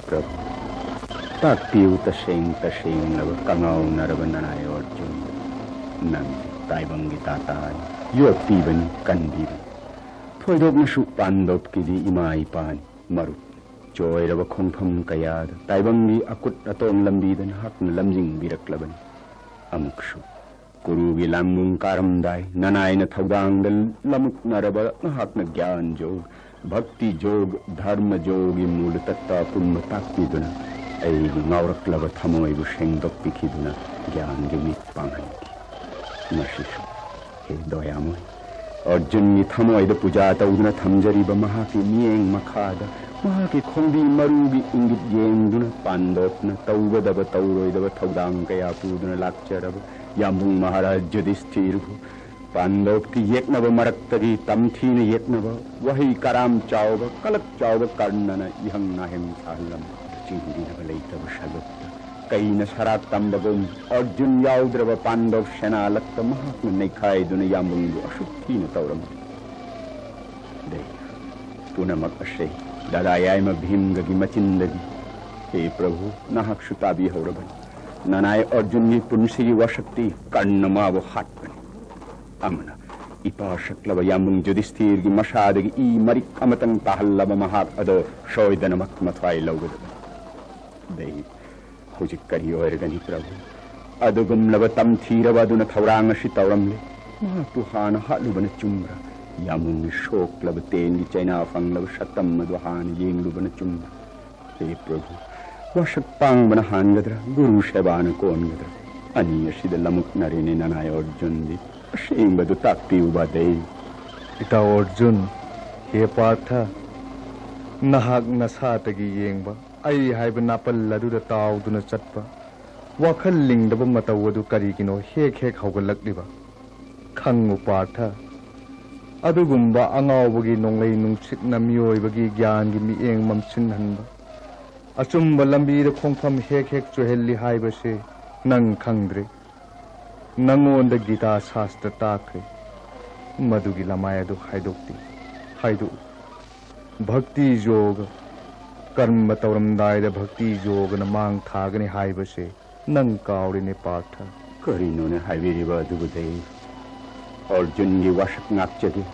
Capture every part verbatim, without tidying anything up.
ꯄ꯭ꯔꯚꯨ, ꯇꯥꯛꯄꯤꯌꯨ ꯇꯁꯦꯡ ꯇꯁꯦꯡꯂꯕ ꯀꯉꯥꯎꯅꯔꯕ ꯅꯅꯥꯏ ꯑꯔꯖꯨꯟ꯫ ꯅꯪ ꯇꯥꯏꯕꯪꯒꯤ ꯇꯥꯇꯥꯅꯤ, ꯌꯣꯛꯄꯤꯕꯅꯤ, ꯀꯟꯕꯤꯕꯅꯤ꯫ ꯊꯣꯏꯗꯣꯛꯅꯁꯨ ꯄꯥꯟꯗꯣꯞꯀꯤꯗꯤ ꯏꯃꯥ ꯏꯄꯥꯅꯤ, ꯃꯔꯨꯞ꯫ ꯆꯣꯏꯔꯕ ꯈꯣꯡꯐꯝ ꯀꯌꯥꯗ ꯇꯥꯏꯕꯪꯒꯤ ꯑꯀꯨꯠ ꯑꯇꯣꯡ ꯂꯝꯕꯤꯗ ꯅꯍꯥꯛꯅ ꯂꯝꯖꯤꯡꯕꯤꯔꯛꯂꯕꯅꯤ꯫ ꯑꯃꯨꯛꯁꯨ ꯀꯨꯔꯨꯒꯤ ꯂꯥꯡꯕꯨꯡ ꯀꯥꯔꯝꯗꯥꯏ ꯅꯅꯥꯏꯅ ꯊꯧꯗꯥꯡꯗ ꯂꯃꯨꯛꯅꯔꯕ ꯅꯍꯥꯛꯅ ꯒ꯭ꯌꯥꯟ ꯌꯣꯒ, ꯚꯛꯇꯤ ꯌꯣꯒ, ꯙꯔꯃ ꯌꯣꯒꯒꯤ ꯃꯨꯂ ꯇꯠꯇ ꯑꯄꯨꯟꯕ ꯇꯥꯛꯄꯤꯗꯨꯅ ꯑꯩꯒꯤ ꯉꯥꯎꯔꯛꯂꯕ ꯊꯃꯣꯏꯕꯨ ꯁꯦꯡꯗꯣꯛꯄꯤꯈꯤꯗꯨꯅ ꯒ꯭ꯌꯥꯟꯒꯤ ꯃꯤꯠ ꯄꯥꯡꯍꯟꯈꯤ꯫ ꯃꯁꯤꯁꯨ ꯍꯦ ꯗꯣꯌꯥꯃꯣꯏ, ꯑꯔꯖꯨꯟꯒꯤ ꯊꯃꯣꯏꯗ ꯄꯨꯖꯥ ꯇꯧꯗꯨꯅ ꯊꯝꯖꯔꯤꯕ ꯃꯍꯥꯛꯀꯤ ꯃꯤꯠꯌꯦꯡ ꯃꯈꯥꯗ ꯃꯍꯥꯛꯀꯤ ꯈꯣꯡꯕꯤ ꯃꯔꯨꯒꯤ ꯏꯪꯒꯤꯠ ꯌꯦꯡꯗꯨꯅ ꯄꯥꯟꯗꯣꯞꯅ ꯇꯧꯒꯗꯕ ꯇꯧꯔꯣꯏꯗꯕ ꯊꯧꯗꯥꯡ ꯀꯌꯥ ꯄꯨꯗꯨꯅ ꯂꯥꯛꯆꯔꯕ ꯌꯥꯝꯕꯨꯡ ꯃꯍꯥꯔꯥꯖ ꯌꯨꯙꯤꯁꯊꯤꯔꯕꯨ ꯄꯥꯟꯗꯣꯞꯀꯤ ꯌꯦꯛꯅꯕ ꯃꯔꯛꯇꯒꯤ ꯇꯝꯊꯤꯅ ꯌꯦꯛꯅꯕ ꯋꯥꯍꯩ ꯀꯔꯥꯝ ꯆꯥꯎꯕ, ꯀꯂꯛ ꯆꯥꯎꯕ ꯀꯔꯅꯅ ꯏꯍꯪ ꯅꯥꯍꯦꯡ ꯁꯥꯍꯜꯂꯝꯕ ꯆꯤꯡꯕꯤꯅꯕ ꯂꯩꯇꯕ ꯁꯂꯨꯛꯇ ꯀꯩꯅ ꯁꯔꯥꯛ ꯇꯝꯕꯒꯨꯝ ꯑꯔꯖꯨꯟ ꯌꯥꯎꯗ꯭ꯔꯕ ꯄꯥꯟꯗꯣꯞ ꯁꯦꯅꯥ ꯂꯛꯇ ꯃꯍꯥꯛꯅ ꯅꯩꯈꯥꯏꯗꯨꯅ ꯌꯥꯝꯕꯨꯡꯕꯨ ꯑꯁꯨꯛ ꯊꯤꯅ ꯇꯧꯔꯝꯂꯤ꯫ ꯗꯦ, ꯄꯨꯝꯅꯃꯛ ꯑꯁꯤ ꯗꯗꯥ ꯌꯥꯏꯃ ꯚꯤꯝꯒꯒꯤ ꯃꯆꯤꯟꯗꯒꯤ꯫ ꯍꯦ ꯄ꯭ꯔꯚꯨ, ꯅꯍꯥꯛꯁꯨ ꯇꯥꯕꯤꯍꯧꯔꯕꯅꯤ꯫ ꯅꯅꯥꯏ ꯑꯔꯖꯨꯟꯒꯤ ꯄꯨꯟꯁꯤꯒꯤ ꯋꯥꯁꯛꯇꯤ ꯀꯔꯅ ꯃꯥꯕꯨ ꯍꯥꯠꯄꯅꯤ꯫ ꯑꯃꯅ ꯏꯄꯥ ꯁꯛꯂꯕ ꯌꯥꯝꯕꯨꯡ ꯌꯨꯙꯤꯁꯊꯤꯔꯒꯤ ꯃꯁꯥꯗꯒꯤ ꯏ ꯃꯔꯤꯛ ꯑꯃꯇꯪ ꯇꯥꯍꯜꯂꯕ ꯃꯍꯥꯛ ꯑꯗꯣ ꯁꯣꯏꯗꯅꯃꯛ ꯃꯊ꯭ꯋꯥꯏ ꯂꯧꯒꯗꯕꯅꯤ꯫ ꯗꯦ, ꯍꯧꯖꯤꯛ ꯀꯔꯤ ꯑꯣꯏꯔꯒꯅꯤ ꯄ꯭ꯔꯚꯨ? ꯑꯗꯨꯒꯨꯝꯂꯕ ꯇꯝꯊꯤꯔꯕ ꯑꯗꯨꯅ ꯊꯧꯔꯥꯡ ꯑꯁꯤ ꯇꯧꯔꯝꯂꯦ꯫ ꯃꯍꯥꯛꯄꯨ ꯍꯥꯟꯅ ꯍꯥꯠꯂꯨꯕꯅ ꯆꯨꯝꯕ꯭ꯔꯥ? ꯌꯥꯝꯕꯨꯡꯒꯤ ꯁꯣꯛꯂꯕ ꯇꯦꯟꯒꯤ ꯆꯩꯅꯥ ꯐꯪꯂꯕ ꯁꯛꯇꯝ ꯑꯗꯨ ꯍꯥꯟꯅ ꯌꯦꯡꯂꯨꯕꯅ ꯆꯨꯝꯕ꯭ꯔꯥ? ꯍꯦ ꯄ꯭ꯔꯚꯨ, ꯋꯥꯁꯛ ꯄꯥꯡꯕꯅ ꯍꯥꯟꯒꯗ꯭ꯔꯥ, ꯒꯨꯔꯨ ꯁꯦꯕꯥꯅ ꯀꯣꯟꯒꯗ꯭ꯔꯥ? ꯑꯅꯤ ꯑꯁꯤꯗ ꯂꯃꯨꯛꯅꯔꯦꯅꯦ ꯅꯅꯥꯏ ꯑꯔꯖꯨꯟꯗꯤ꯫ ꯑꯁꯦꯡꯕꯗꯨ ꯇꯥꯛꯄꯤꯌꯨꯕ ꯗꯦ꯫ ꯏꯇꯥꯎ ꯑꯔꯖꯨꯟ, ꯍꯦ ꯄꯥꯔꯊ, ꯅꯍꯥꯛ ꯅꯁꯥꯇꯒꯤ ꯌꯦꯡꯕ, ꯑꯩ ꯍꯥꯏꯕ ꯅꯥꯄꯜ ꯑꯗꯨꯗ ꯇꯥꯎꯗꯨꯅ ꯆꯠꯄ ꯋꯥꯈꯜ ꯂꯤꯡꯗꯕ ꯃꯇꯧ ꯑꯗꯨ ꯀꯔꯤꯒꯤꯅꯣ ꯍꯦꯛ ꯍꯦꯛ ꯍꯧꯒꯠꯂꯛꯂꯤꯕ? ꯈꯪꯉꯨ ꯄꯥꯔꯊ, ꯑꯗꯨꯒꯨꯝꯕ ꯑꯉꯥꯎꯕꯒꯤ ꯅꯣꯡꯂꯩ ꯅꯨꯡꯁꯤꯠꯅ ꯃꯤꯑꯣꯏꯕꯒꯤ ꯒ꯭ꯌꯥꯟꯒꯤ ꯃꯤꯠꯌꯦꯡ ꯃꯝꯁꯤꯟꯍꯟꯕ, ꯑꯆꯨꯝꯕ ꯂꯝꯕꯤꯗ ꯈꯣꯡꯐꯝ ꯍꯦꯛ ꯍꯦꯛ ꯆꯣꯏꯍꯜꯂꯤ ꯍꯥꯏꯕꯁꯦ ꯅꯪ ꯈꯪꯗ꯭ꯔꯤ꯫ ꯅꯪꯉꯣꯟꯗ ꯒꯤꯇꯥ ꯁꯥꯁꯇ꯭ꯔ ꯇꯥꯛꯈ꯭ꯔꯦ꯫ ꯃꯗꯨꯒꯤ ꯂꯃꯥꯏ ꯑꯗꯨ ꯍꯥꯏꯗꯣꯛꯇꯦ꯫ ꯍꯥꯏꯗꯣꯛꯎ꯫ ꯚꯛꯇꯤ ꯌꯣꯒ, ꯀꯔꯃ ꯇꯧꯔꯝꯗꯥꯏꯗ ꯚꯛꯇꯤ ꯌꯣꯒꯅ ꯃꯥꯡ ꯊꯥꯒꯅꯤ ꯍꯥꯏꯕꯁꯦ ꯅꯪ ꯀꯥꯎꯔꯦꯅꯦ ꯄꯥꯔꯊ꯫ ꯀꯔꯤꯅꯣꯅꯦ ꯍꯥꯏꯕꯤꯔꯤꯕ ꯑꯗꯨꯕꯨ ꯗꯦꯕ? ꯑꯔꯖꯨꯟꯒꯤ ꯋꯥꯁꯛ ꯉꯥꯛꯆꯒꯦ,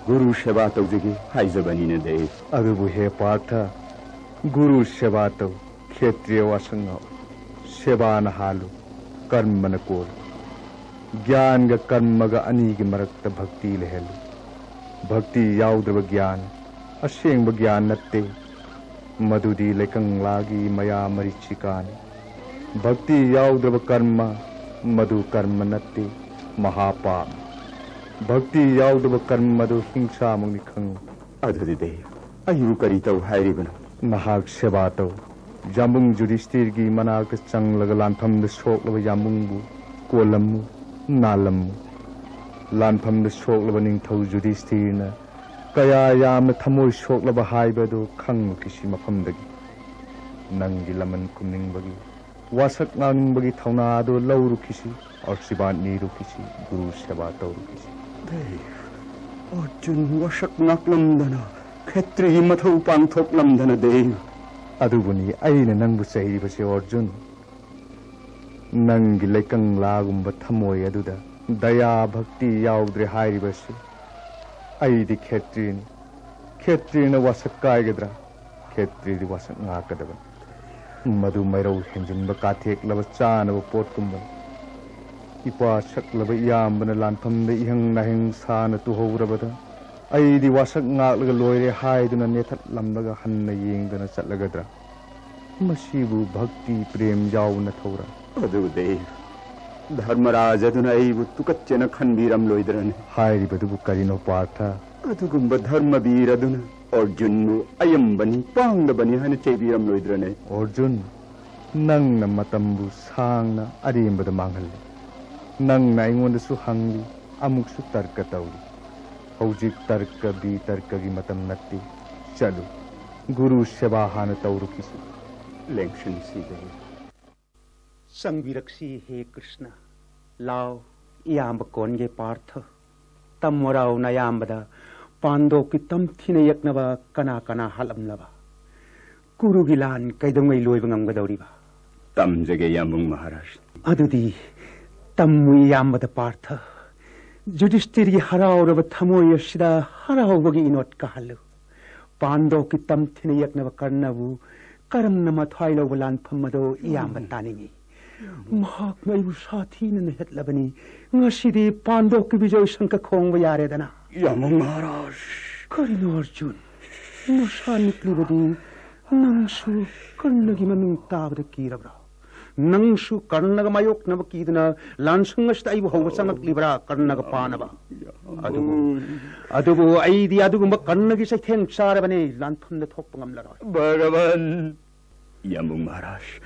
ꯒꯨꯔꯨ ꯁꯦꯕꯥ ꯇꯧꯖꯒꯦ ꯍꯥꯏꯖꯕꯅꯤꯅꯦ ꯗꯦꯕ꯫ ꯑꯗꯨꯕꯨ ꯍꯦ ꯄꯥꯔꯊ, ꯒꯨꯔꯨ ꯁꯦꯕꯥ ꯇꯧ, ꯈꯦꯇ꯭ꯔꯤꯌ ꯋꯥꯁꯛ ꯉꯥꯛꯎ꯫ ꯁꯦꯕꯥꯅ ꯍꯥꯜꯂꯨ, ꯀꯔꯃꯅ ꯀꯣꯜꯂꯨ꯫ ꯒ꯭ꯌꯥꯟꯒ ꯀꯔꯃꯒ ꯑꯅꯤꯒꯤ ꯃꯔꯛꯇ ꯚꯛꯇꯤ ꯂꯩꯍꯜꯂꯨ꯫ ꯚꯛꯇꯤ ꯌꯥꯎꯗ꯭ꯔꯕ ꯒ꯭ꯌꯥꯟ ꯑꯁꯦꯡꯕ ꯒ꯭ꯌꯥꯟ ꯅꯠꯇꯦ꯫ ꯃꯗꯨꯗꯤ ꯂꯩꯀꯪꯂꯥꯒꯤ ꯃꯌꯥ ꯃꯔꯤꯆꯤꯀꯥꯅꯤ꯫ ꯚꯛꯇꯤ ꯌꯥꯎꯗ꯭ꯔꯕ ꯀꯔꯃ, ꯃꯗꯨ ꯀꯔꯃ ꯅꯠꯇꯦ, ꯃꯍꯥꯄꯥꯞꯅꯤ꯫ ꯚꯛꯇꯤ ꯌꯥꯎꯗꯕ ꯀꯔꯃ ꯑꯗꯨ ꯍꯤꯡꯁꯥꯃꯛꯅꯤ ꯈꯪꯉꯨ꯫ ꯑꯗꯨꯗꯤ ꯗꯦꯕ, ꯑꯩꯕꯨ ꯀꯔꯤ ꯇꯧ ꯍꯥꯏꯔꯤꯕꯅꯣ? ꯅꯍꯥꯛ ꯁꯦꯕꯥ ꯇꯧ꯫ ꯌꯥꯝꯕꯨꯡ ꯌꯨꯙꯤꯁꯇꯤꯔꯒꯤ ꯃꯅꯥꯛꯇ ꯆꯪꯂꯒ ꯂꯥꯟꯐꯝꯗ ꯁꯣꯛꯂꯕ ꯌꯥꯝꯕꯨꯡꯕꯨ ꯀꯣꯜꯂꯝꯃꯨ, ꯅꯥꯜꯂꯝꯃꯨ꯫ ꯂꯥꯟꯐꯝꯗ ꯁꯣꯛꯂꯕ ꯅꯤꯡꯊꯧ ꯌꯨꯙꯤꯁꯇꯤꯔꯅ ꯀꯌꯥ ꯌꯥꯝꯅ ꯊꯃꯣꯏ ꯁꯣꯛꯂꯕ ꯍꯥꯏꯕꯗꯨ ꯈꯪꯉꯨꯈꯤꯁꯤ ꯃꯐꯝꯗꯒꯤ꯫ ꯅꯪꯒꯤ ꯂꯃꯟ ꯈꯨꯝꯅꯤꯡꯕꯒꯤ, ꯋꯥꯁꯛ ꯉꯥꯡꯅꯤꯡꯕꯒꯤ ꯊꯧꯅꯥ ꯑꯗꯨ ꯂꯧꯔꯨꯈꯤꯁꯤ, ꯑꯥꯁꯤꯔꯕꯥꯗ ꯅꯤꯔꯨꯈꯤꯁꯤ, ꯒꯨꯔꯨ ꯁꯦꯕꯥ ꯇꯧꯔꯨꯈꯤꯁꯤ꯫ ꯗꯦꯕ, ꯑꯔꯖꯨꯟ ꯋꯥꯁꯛ ꯉꯥꯛꯂꯝꯗꯅ, ꯈꯦꯇ꯭ꯔꯤꯒꯤ ꯃꯊꯧ ꯄꯥꯡꯊꯣꯛꯂꯝꯗꯅ ꯗꯦꯕ꯫ ꯑꯗꯨꯕꯨꯅꯤ ꯑꯩꯅ ꯅꯪꯕꯨ ꯆꯩꯔꯤꯕꯁꯦ ꯑꯔꯖꯨꯟ꯫ ꯅꯪꯒꯤ ꯂꯩꯀꯪꯂꯥꯒꯨꯝꯕ ꯊꯃꯣꯏ ꯑꯗꯨꯗ ꯗꯌꯥ ꯚꯛꯇꯤ ꯌꯥꯎꯗ꯭ꯔꯦ ꯍꯥꯏꯔꯤꯕꯁꯤ꯫ ꯑꯩꯗꯤ ꯈꯦꯇ꯭ꯔꯤꯅꯤ꯫ ꯈꯦꯇ꯭ꯔꯤꯅ ꯋꯥꯁꯛ ꯀꯥꯏꯒꯗ꯭ꯔꯥ? ꯈꯦꯇ꯭ꯔꯤꯗꯤ ꯋꯥꯁꯛ ꯉꯥꯛꯀꯗꯕꯅꯤ꯫ ꯃꯗꯨ ꯃꯩꯔꯧ ꯍꯦꯟꯖꯤꯟꯕ ꯀꯥꯊꯦꯛꯂꯕ ꯆꯥꯅꯕ ꯄꯣꯠꯀꯨꯝꯕꯅꯤ꯫ ꯏꯄꯥ ꯁꯛꯂꯕ ꯏꯌꯥꯝꯕꯅ ꯂꯥꯟꯐꯝꯗ ꯏꯍꯪ ꯅꯥꯍꯤꯡ ꯁꯥꯅ ꯇꯨꯍꯧꯔꯕꯗ ꯑꯩꯗꯤ ꯋꯥꯁꯛ ꯉꯥꯛꯂꯒ ꯂꯣꯏꯔꯦ ꯍꯥꯏꯗꯨꯅ ꯅꯦꯊꯠꯂꯝꯂꯒ ꯍꯟꯅ ꯌꯦꯡꯗꯅ ꯆꯠꯂꯒꯗ꯭ꯔꯥ? ꯃꯁꯤꯕꯨ ꯚꯛꯇꯤ ꯄ꯭ꯔꯦꯝ ꯌꯥꯎꯕ ꯅꯊꯧꯔꯥ? ꯑꯗꯨ ꯗꯦꯕ, ꯙꯔꯃꯔꯥꯖ ꯑꯗꯨꯅ ꯑꯩꯕꯨ ꯇꯨꯀꯠꯆꯅ ꯈꯟꯕꯤꯔꯝꯂꯣꯏꯗ꯭ꯔꯅꯦ? ꯍꯥꯏꯔꯤꯕꯗꯨꯕꯨ ꯀꯔꯤꯅꯣ ꯄꯥꯔꯊ? ꯑꯗꯨꯒꯨꯝꯕ ꯙꯔꯃꯕꯤꯔ ꯑꯗꯨꯅ ꯑꯔꯖꯨꯟꯕꯨ ꯑꯌꯝꯕꯅꯤ, ꯄꯥꯡꯗꯕꯅꯤ ꯍꯥꯏꯅ ꯆꯩꯕꯤꯔꯝꯂꯣꯏꯗ꯭ꯔꯅꯦ? ꯑꯔꯖꯨꯟ, ꯅꯪꯅ ꯃꯇꯝꯕꯨ ꯁꯥꯡꯅ ꯑꯔꯦꯝꯕꯗ ꯃꯥꯡꯍꯜꯂꯤ꯫ ꯅꯪꯅ ꯑꯩꯉꯣꯟꯗꯁꯨ ꯍꯪꯂꯤ, ꯑꯃꯨꯛꯁꯨ ꯇꯔꯀ ꯇꯧꯔꯤ꯫ ꯍꯧꯖꯤꯛ ꯇꯔꯀ ꯕꯤꯇꯔꯀꯒꯤ ꯃꯇꯝ ꯅꯠꯇꯦ꯫ ꯆꯠꯂꯨ, ꯒꯨꯔꯨ ꯁꯦꯕꯥ ꯍꯥꯟꯅ ꯇꯧꯔꯨꯈꯤꯁꯤ꯫ ꯂꯦꯡꯁꯤꯟꯁꯤ ꯗꯦꯕ꯫ ꯆꯪꯕꯤꯔꯛꯁꯤ ꯍꯦ ꯀ꯭ꯔꯤꯁꯅ꯫ ꯂꯥꯎ, ꯏꯌꯥꯝꯕ ꯀꯣꯟꯒꯦ ꯄꯥꯔꯊ꯫ ꯇꯝꯃꯣꯔꯥꯎ ꯅꯌꯥꯝꯕꯗ ꯄꯥꯟꯗꯣꯞꯀꯤ ꯇꯝꯊꯤꯅ ꯌꯦꯛꯅꯕ ꯀꯅꯥ ꯀꯅꯥ ꯍꯥꯠꯂꯝꯂꯕ? ꯀꯨꯔꯨꯒꯤ ꯂꯥꯟ ꯀꯩꯗꯧꯉꯩ ꯂꯣꯏꯕ ꯉꯝꯒꯗꯧꯔꯤꯕ? ꯇꯝꯖꯒꯦ, ꯌꯥꯝꯕꯨꯡ ꯃꯍꯥꯔꯥꯖ꯫ ꯑꯗꯨꯗꯤ ꯇꯝꯃꯨ, ꯏꯌꯥꯝꯕꯗ ꯄꯥꯔꯊ꯫ ꯌꯨꯙꯤꯁꯇꯤꯔꯒꯤ ꯍꯔꯥꯎꯔꯕ ꯊꯃꯣꯏ ꯑꯁꯤꯗ ꯍꯔꯥꯎꯕꯒꯤ ꯏꯅꯣꯠ ꯀꯥꯍꯜꯂꯨ꯫ ꯄꯥꯟꯗꯣꯞꯀꯤ ꯇꯝꯊꯤꯅ ꯌꯦꯛꯅꯕ ꯀꯔꯅꯕꯨ ꯀꯔꯝꯅ ꯃꯊ꯭ꯋꯥꯏ ꯂꯧꯕ ꯂꯥꯟꯐꯝ ꯑꯗꯨ ꯏꯌꯥꯝꯕ ꯇꯥꯅꯤꯡꯏ꯫ ꯃꯍꯥꯛꯅ ꯑꯩꯕꯨ ꯁꯥꯊꯤꯅ ꯅꯩꯍꯠꯂꯕꯅꯤ꯫ ꯉꯁꯤꯗꯤ ꯄꯥꯟꯗꯣꯞꯀꯤ ꯕꯤꯖꯣꯏ ꯁꯪꯈ ꯈꯣꯡꯕ ꯌꯥꯔꯦꯗꯅ꯫ ꯌꯥꯝꯕꯨꯡ ꯃꯍꯥꯔꯥꯖ꯫ ꯀꯔꯤꯅꯣ ꯑꯔꯖꯨꯟ? ꯅꯁꯥ ꯅꯤꯛꯂꯤꯕꯗꯤ ꯅꯪꯁꯨ ꯀꯔꯅꯒꯤ ꯃꯃꯤꯡ ꯇꯥꯕꯗ ꯀꯤꯔꯕ꯭ꯔꯥ? ꯅꯪꯁꯨ ꯀꯔꯅꯒ ꯃꯥꯌꯣꯛꯅꯕ ꯀꯤꯗꯨꯅ ꯂꯥꯟꯁꯪ ꯑꯁꯤꯗ ꯑꯩꯕꯨ ꯍꯧꯕ ꯆꯪꯂꯛꯂꯤꯕ꯭ꯔꯥ, ꯀꯔꯅꯒ ꯄꯥꯅꯕ? ꯑꯗꯨꯕꯨ, ꯑꯗꯨꯕꯨ ꯑꯩꯗꯤ ꯑꯗꯨꯒꯨꯝꯕ ꯀꯔꯅꯒꯤ ꯆꯩꯊꯦꯡ ꯆꯥꯔꯕꯅꯤ, ꯂꯥꯟꯐꯝꯗ ꯊꯣꯛꯄ ꯉꯝꯂꯔꯣꯏ꯫ ꯚꯒꯕꯟ! ꯌꯥꯝꯕꯨꯡ ꯃꯍꯥꯔꯥꯖ,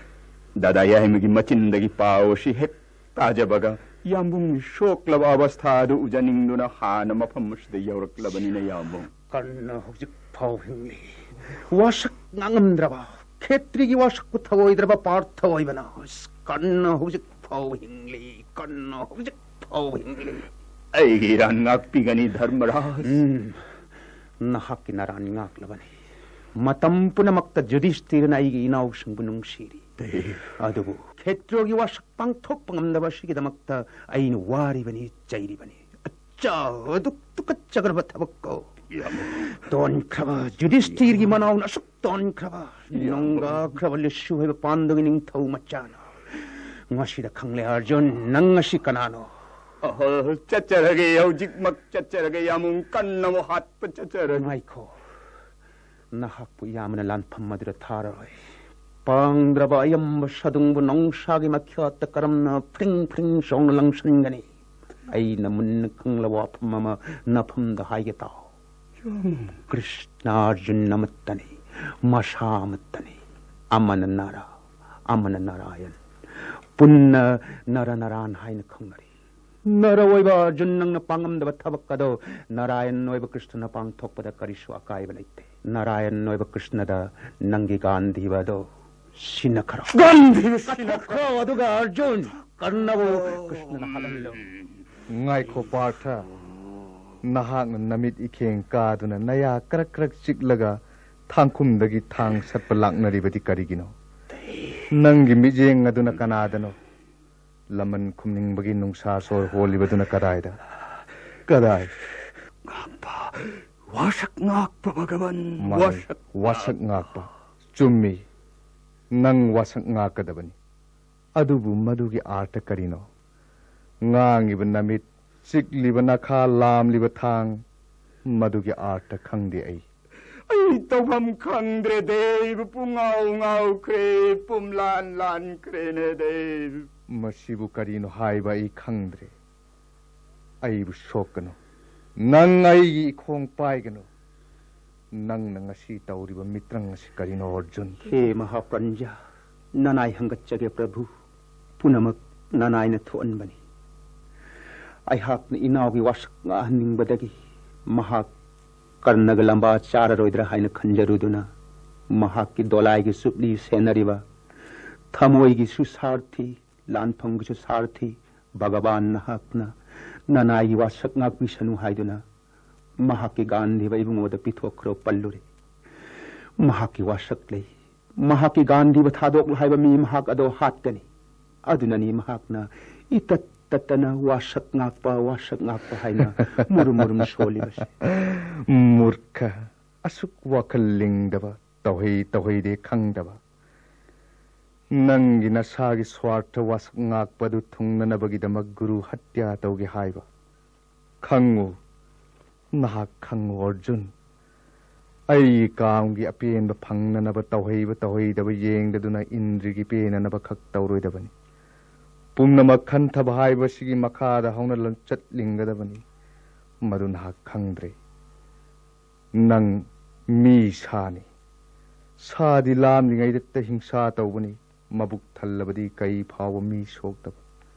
ꯗꯥꯗꯥ ꯌꯥꯏꯃꯒꯤ ꯃꯆꯤꯟꯗꯒꯤ ꯄꯥꯎ ꯑꯁꯤ ꯍꯦꯛ ꯇꯥꯖꯕꯒ ꯌꯥꯝꯕꯨꯡꯒꯤ ꯁꯣꯛꯂꯕ ꯑꯕꯁꯊꯥ ꯑꯗꯨ ꯎꯖꯅꯤꯡꯗꯨꯅ ꯍꯥꯟꯅ ꯃꯐꯝ ꯑꯁꯤꯗ ꯌꯧꯔꯛꯂꯕꯅꯤꯅ, ꯌꯥꯝꯕꯨꯡ꯫ ꯀꯔꯅ ꯍꯧꯖꯤꯛ ꯐꯥꯎ ꯍꯤꯡꯂꯤ꯫ ꯋꯥꯁꯛ ꯉꯥꯡꯉꯝꯗ꯭ꯔꯕ, ꯈꯦꯇ꯭ꯔꯤꯒꯤ ꯋꯥꯁꯛꯄꯨ ꯊꯧꯑꯣꯏꯗ꯭ꯔꯕ ꯄꯥꯔꯊ ꯑꯣꯏꯕꯅ꯫ ꯀꯔꯅ ꯍꯧꯖꯤꯛ ꯐꯥꯎ ꯍꯤꯡꯂꯤ꯫ ꯀꯔꯅ ꯍꯧꯖꯤꯛ ꯐꯥꯎ ꯍꯤꯡꯂꯤ꯫ ꯑꯩꯒꯤ ꯏꯔꯥꯟ ꯉꯥꯛꯄꯤꯒꯅꯤ, ꯙꯔꯃꯔꯥꯖ꯫ ꯎꯝ, ꯅꯍꯥꯛꯀꯤ ꯅꯔꯥꯟ ꯉꯥꯛꯂꯕꯅꯤ꯫ ꯃꯇꯝ ꯄꯨꯝꯅꯃꯛꯇ ꯌꯨꯙꯤꯁꯇꯤꯔꯅ ꯑꯩꯒꯤ ꯏꯅꯥꯎꯁꯤꯡꯕꯨ ꯅꯨꯡꯁꯤꯔꯤ꯫ ꯑꯗꯨꯕꯨ ꯈꯦꯇ꯭ꯔꯣꯒꯤ ꯋꯥꯁꯛ ꯄꯥꯡꯊꯣꯛꯄ ꯉꯝꯗꯕ ꯑꯁꯤꯒꯤꯗꯃꯛꯇ ꯑꯩꯅ ꯋꯥꯔꯤꯕꯅꯤ, ꯆꯩꯔꯤꯕꯅꯤ꯫ ꯑꯆꯥ, ꯑꯗꯨꯛ ꯇꯨꯀꯠꯆꯈ꯭ꯔꯕ ꯊꯕꯛꯀꯣ꯫ ꯇꯣꯟꯈ꯭ꯔꯕ ꯌꯨꯙꯤꯁꯇꯤꯔꯒꯤ ꯃꯅꯥꯎꯅ ꯑꯁꯨꯛ ꯇꯣꯟꯈ꯭ꯔꯕ, ꯅꯣꯡꯗꯥꯈ꯭ꯔꯕ ꯂꯤꯁꯨ ꯍꯥꯏꯕ ꯄꯥꯟꯗꯨꯒꯤ ꯅꯤꯡꯊꯧ ꯃꯆꯥꯅ꯫ ꯉꯁꯤꯗ ꯈꯪꯂꯦ ꯑꯔꯖꯨꯟ, ꯅꯪ ꯉꯁꯤ ꯀꯅꯥꯅꯣ? ꯑꯍꯣ, ꯆꯠꯆꯔꯒꯦ, ꯍꯧꯖꯤꯛꯃꯛ ꯆꯠꯆꯔꯒꯦ, ꯌꯥꯝꯕꯨꯡ꯫ ꯀꯟꯅ ꯑꯃꯨꯛ ꯍꯥꯠꯄ ꯆꯠꯆꯔꯒꯦ꯫ ꯉꯥꯏꯈꯣ, ꯅꯍꯥꯛꯄꯨ ꯏꯌꯥꯝꯕꯅ ꯂꯥꯟꯐꯝ ꯑꯗꯨꯗ ꯊꯥꯔꯔꯣꯏ꯫ ꯄꯥꯡꯗ꯭ꯔꯕ ꯑꯌꯥꯝꯕ ꯁꯥꯗꯨꯡꯕꯨ ꯅꯣꯡꯁꯥꯒꯤ ꯃꯈꯥꯗ ꯀꯔꯝꯅ ꯐ꯭ꯔꯤꯡ ꯐ꯭ꯔꯤꯡ ꯆꯣꯡꯅ ꯂꯪꯁꯤꯟꯒꯅꯤ? ꯑꯩꯅ ꯃꯨꯟꯅ ꯈꯪꯂꯕ ꯋꯥꯐꯝ ꯑꯃ ꯅꯐꯝꯗ ꯍꯥꯏꯒꯦ ꯇꯥꯎ꯫ ꯀ꯭ꯔꯤꯁꯅ ꯑꯔꯖꯨꯟ ꯑꯃꯠꯇꯅꯤ, ꯃꯁꯥ ꯑꯃꯠꯇꯅꯤ꯫ ꯑꯃꯅ ꯅꯔ, ꯑꯃꯅ ꯅꯔꯥꯌꯟ꯫ ꯄꯨꯟꯅ ꯅꯔ ꯅꯔꯥꯟ ꯍꯥꯏꯅ ꯈꯪꯅꯔꯤ꯫ ꯅꯔ ꯑꯣꯏꯕ ꯑꯔꯖꯨꯟ, ꯅꯪꯅ ꯄꯥꯡꯉꯝꯗꯕ ꯊꯕꯛ ꯑꯗꯣ ꯅꯔꯥꯌꯟ ꯑꯣꯏꯕ ꯀ꯭ꯔꯤꯁꯅꯅ ꯄꯥꯡꯊꯣꯛꯄꯗ ꯀꯔꯤꯁꯨ ꯑꯀꯥꯏꯕ ꯂꯩꯇꯦ꯫ ꯅꯔꯥꯌꯟ ꯑꯣꯏꯕ ꯀ꯭ꯔꯤꯁꯅꯗ ꯅꯪꯒꯤ ꯒꯥꯟꯙꯤꯕ ꯑꯗꯣ ꯁꯤꯟꯅꯈ꯭ꯔꯣ꯫ ꯒꯥꯟꯙꯤꯕ ꯁꯤꯟꯅꯈ꯭ꯔꯣ꯫ ꯀꯠꯊꯣꯛꯈ꯭ꯔꯣ, ꯑꯗꯨꯒ ꯑꯔꯖꯨꯟ, ꯀꯔꯅꯕꯨ ꯀ꯭ꯔꯤꯁꯅꯅ ꯍꯥꯠꯍꯜꯂꯨ꯫ ꯉꯥꯏꯈꯣ ꯄꯥꯔꯊ, ꯅꯍꯥꯛꯅ ꯅꯃꯤꯠ ꯏꯈꯦꯡ ꯀꯥꯗꯨꯅ ꯅꯌꯥ ꯀꯔꯛ ꯀꯔꯛ ꯆꯤꯛꯂꯒ ꯊꯥꯡꯈꯨꯝꯗꯒꯤ ꯊꯥꯡ ꯁꯠꯄ ꯂꯥꯛꯅꯔꯤꯕꯗꯤ ꯀꯔꯤꯒꯤꯅꯣ? ꯅꯪꯒꯤ ꯃꯤꯠꯌꯦꯡ ꯑꯗꯨꯅ ꯀꯅꯥꯗꯅꯣ? ꯂꯃꯟ ꯈꯨꯝꯅꯤꯡꯕꯒꯤ ꯅꯨꯡꯁꯥ ꯁꯣꯔ ꯍꯣꯜꯂꯤꯕꯗꯨꯅ ꯀꯗꯥꯏꯗ? ꯀꯗꯥꯏ? ꯉꯥꯛꯄ, ꯋꯥꯁꯛ ꯉꯥꯛꯄ ꯚꯒꯕꯟ, ꯃꯥꯅꯤ, ꯋꯥꯁꯛ ꯋꯥꯁꯛ ꯉꯥꯛꯄ꯫ ꯆꯨꯝꯃꯤ, ꯅꯪ ꯋꯥꯁꯛ ꯉꯥꯛꯀꯗꯕꯅꯤ꯫ ꯑꯗꯨꯕꯨ ꯃꯗꯨꯒꯤ ꯑꯥꯔꯊ ꯀꯔꯤꯅꯣ? ꯉꯥꯡꯉꯤꯕ ꯅꯃꯤꯠ, ꯆꯤꯛꯂꯤꯕ ꯅꯈꯥ, ꯂꯥꯝꯂꯤꯕ ꯊꯥꯡ, ꯃꯗꯨꯒꯤ ꯑꯥꯔꯊ ꯈꯪꯗꯦ ꯑꯩ꯫ ꯑꯩ ꯇꯧꯐꯝ ꯈꯪꯗ꯭ꯔꯦ ꯗꯦꯕ, ꯄꯨꯡꯉꯥꯎ ꯉꯥꯎꯈ꯭ꯔꯦ, ꯄꯨꯝꯂꯥꯟ ꯂꯥꯟꯈ꯭ꯔꯦꯅꯦ ꯗꯦꯕ꯫ ꯃꯁꯤꯕꯨ ꯀꯔꯤꯅꯣ ꯍꯥꯏꯕ ꯑꯩ ꯈꯪꯗ꯭ꯔꯦ꯫ ꯑꯩꯕꯨ ꯁꯣꯛꯀꯅꯨ꯫ ꯅꯪ ꯑꯩꯒꯤ ꯏꯈꯣꯡ ꯄꯥꯏꯒꯅꯨ꯫ ꯅꯪꯅ ꯉꯁꯤ ꯇꯧꯔꯤꯕ ꯃꯤꯇ꯭ꯔꯪ ꯑꯁꯤ ꯀꯔꯤꯅꯣ, ꯑꯔꯖꯨꯟ? ꯍꯦ ꯃꯍꯥꯄ꯭ꯔꯟꯖꯥ, ꯅꯅꯥꯏ ꯍꯪꯒꯠꯆꯒꯦ ꯄ꯭ꯔꯚꯨ꯫ ꯄꯨꯝꯅꯃꯛ ꯅꯅꯥꯏꯅ ꯊꯣꯛꯍꯟꯕꯅꯤ꯫ ꯑꯩꯍꯥꯛꯅ ꯏꯅꯥꯎꯒꯤ ꯋꯥꯁꯛ ꯉꯥꯡꯍꯟꯅꯤꯡꯕꯗꯒꯤ ꯃꯍꯥꯛ ꯀꯔꯅꯒ ꯂꯝꯕꯥ ꯆꯥꯔꯔꯣꯏꯗ꯭ꯔꯥ ꯍꯥꯏꯅ ꯈꯟꯖꯔꯨꯗꯨꯅ, ꯃꯍꯥꯛꯀꯤ ꯗꯣꯂꯥꯏꯒꯤ ꯆꯨꯞꯂꯤ ꯁꯦꯟꯅꯔꯤꯕ, ꯊꯃꯣꯏꯒꯤꯁꯨ ꯁꯥꯔꯊꯤ, ꯂꯥꯟꯐꯝꯒꯤꯁꯨ ꯁꯥꯔꯊꯤ ꯚꯒꯕꯥꯟ ꯅꯍꯥꯛꯅ ꯅꯅꯥꯏꯒꯤ ꯋꯥꯁꯛ ꯉꯥꯛꯄꯤꯁꯅꯨ ꯍꯥꯏꯗꯨꯅ ꯃꯍꯥꯛꯀꯤ ꯒꯥꯟꯙꯤꯕ ꯏꯕꯨꯡꯉꯣꯗ ꯄꯤꯊꯣꯛꯈ꯭ꯔꯣ ꯄꯜꯂꯨꯔꯦ꯫ ꯃꯍꯥꯛꯀꯤ ꯋꯥꯁꯛ ꯂꯩ꯫ ꯃꯍꯥꯛꯀꯤ ꯒꯥꯟꯙꯤꯕ ꯊꯥꯗꯣꯛꯂꯣ ꯍꯥꯏꯕ ꯃꯤ ꯃꯍꯥꯛ ꯑꯗꯣ ꯍꯥꯠꯀꯅꯤ꯫ ꯑꯗꯨꯅꯅꯤ ꯃꯍꯥꯛꯅ ꯏꯇꯠ ꯇꯠꯇꯅ ꯋꯥꯁꯛ ꯉꯥꯛꯄ, ꯋꯥꯁꯛ ꯉꯥꯛꯄ ꯍꯥꯏꯅ ꯃꯨꯔꯨꯝ ꯃꯨꯔꯨꯝ ꯁꯣꯜꯂꯤꯕꯁꯦ꯫ ꯃꯨꯔꯈ, ꯑꯁꯨꯛ ꯋꯥꯈꯜ ꯂꯤꯡꯗꯕ, ꯇꯧꯍꯩ ꯇꯧꯍꯩꯗꯦ ꯈꯪꯗꯕ꯫ ꯅꯪꯒꯤ ꯅꯁꯥꯒꯤ ꯁ꯭ꯋꯥꯔꯊ ꯋꯥꯁꯛ ꯉꯥꯛꯄ ꯑꯗꯨ ꯊꯨꯡꯅꯅꯕꯒꯤꯗꯃꯛ ꯒꯨꯔꯨ ꯍꯠꯌꯥ ꯇꯧꯒꯦ ꯍꯥꯏꯕ꯫ ꯈꯪꯉꯨ, ꯅꯍꯥꯛ ꯈꯪꯉꯨ ꯑꯔꯖꯨꯟ, ꯑꯩꯒꯤ ꯀꯥꯝꯒꯤ ꯑꯄꯦꯟꯕ ꯐꯪꯅꯅꯕ ꯇꯧꯍꯩꯕ ꯇꯧꯍꯩꯗꯕ ꯌꯦꯡꯗꯗꯨꯅ ꯏꯟꯗ꯭ꯔꯤꯒꯤ ꯄꯦꯟꯅꯅꯕ ꯈꯛ ꯇꯧꯔꯣꯏꯗꯕꯅꯤ꯫ ꯄꯨꯝꯅꯃꯛ ꯈꯟꯊꯕ ꯍꯥꯏꯕꯁꯤꯒꯤ ꯃꯈꯥꯗ ꯍꯧꯅ ꯂꯝꯆꯠ ꯂꯤꯡꯒꯗꯕꯅꯤ꯫ ꯃꯗꯨ ꯅꯍꯥꯛ ꯈꯪꯗ꯭ꯔꯦ꯫ ꯅꯪ ꯃꯤ ꯁꯥꯅꯤ꯫ ꯁꯥꯗꯤ ꯂꯥꯝꯂꯤꯉꯩꯗꯇ ꯍꯤꯡꯁꯥ ꯇꯧꯕꯅꯤ꯫ ꯃꯕꯨꯛ ꯊꯜꯂꯕꯗꯤ ꯀꯩ ꯐꯥꯎꯕ ꯃꯤ ꯁꯣꯛꯇꯕ꯫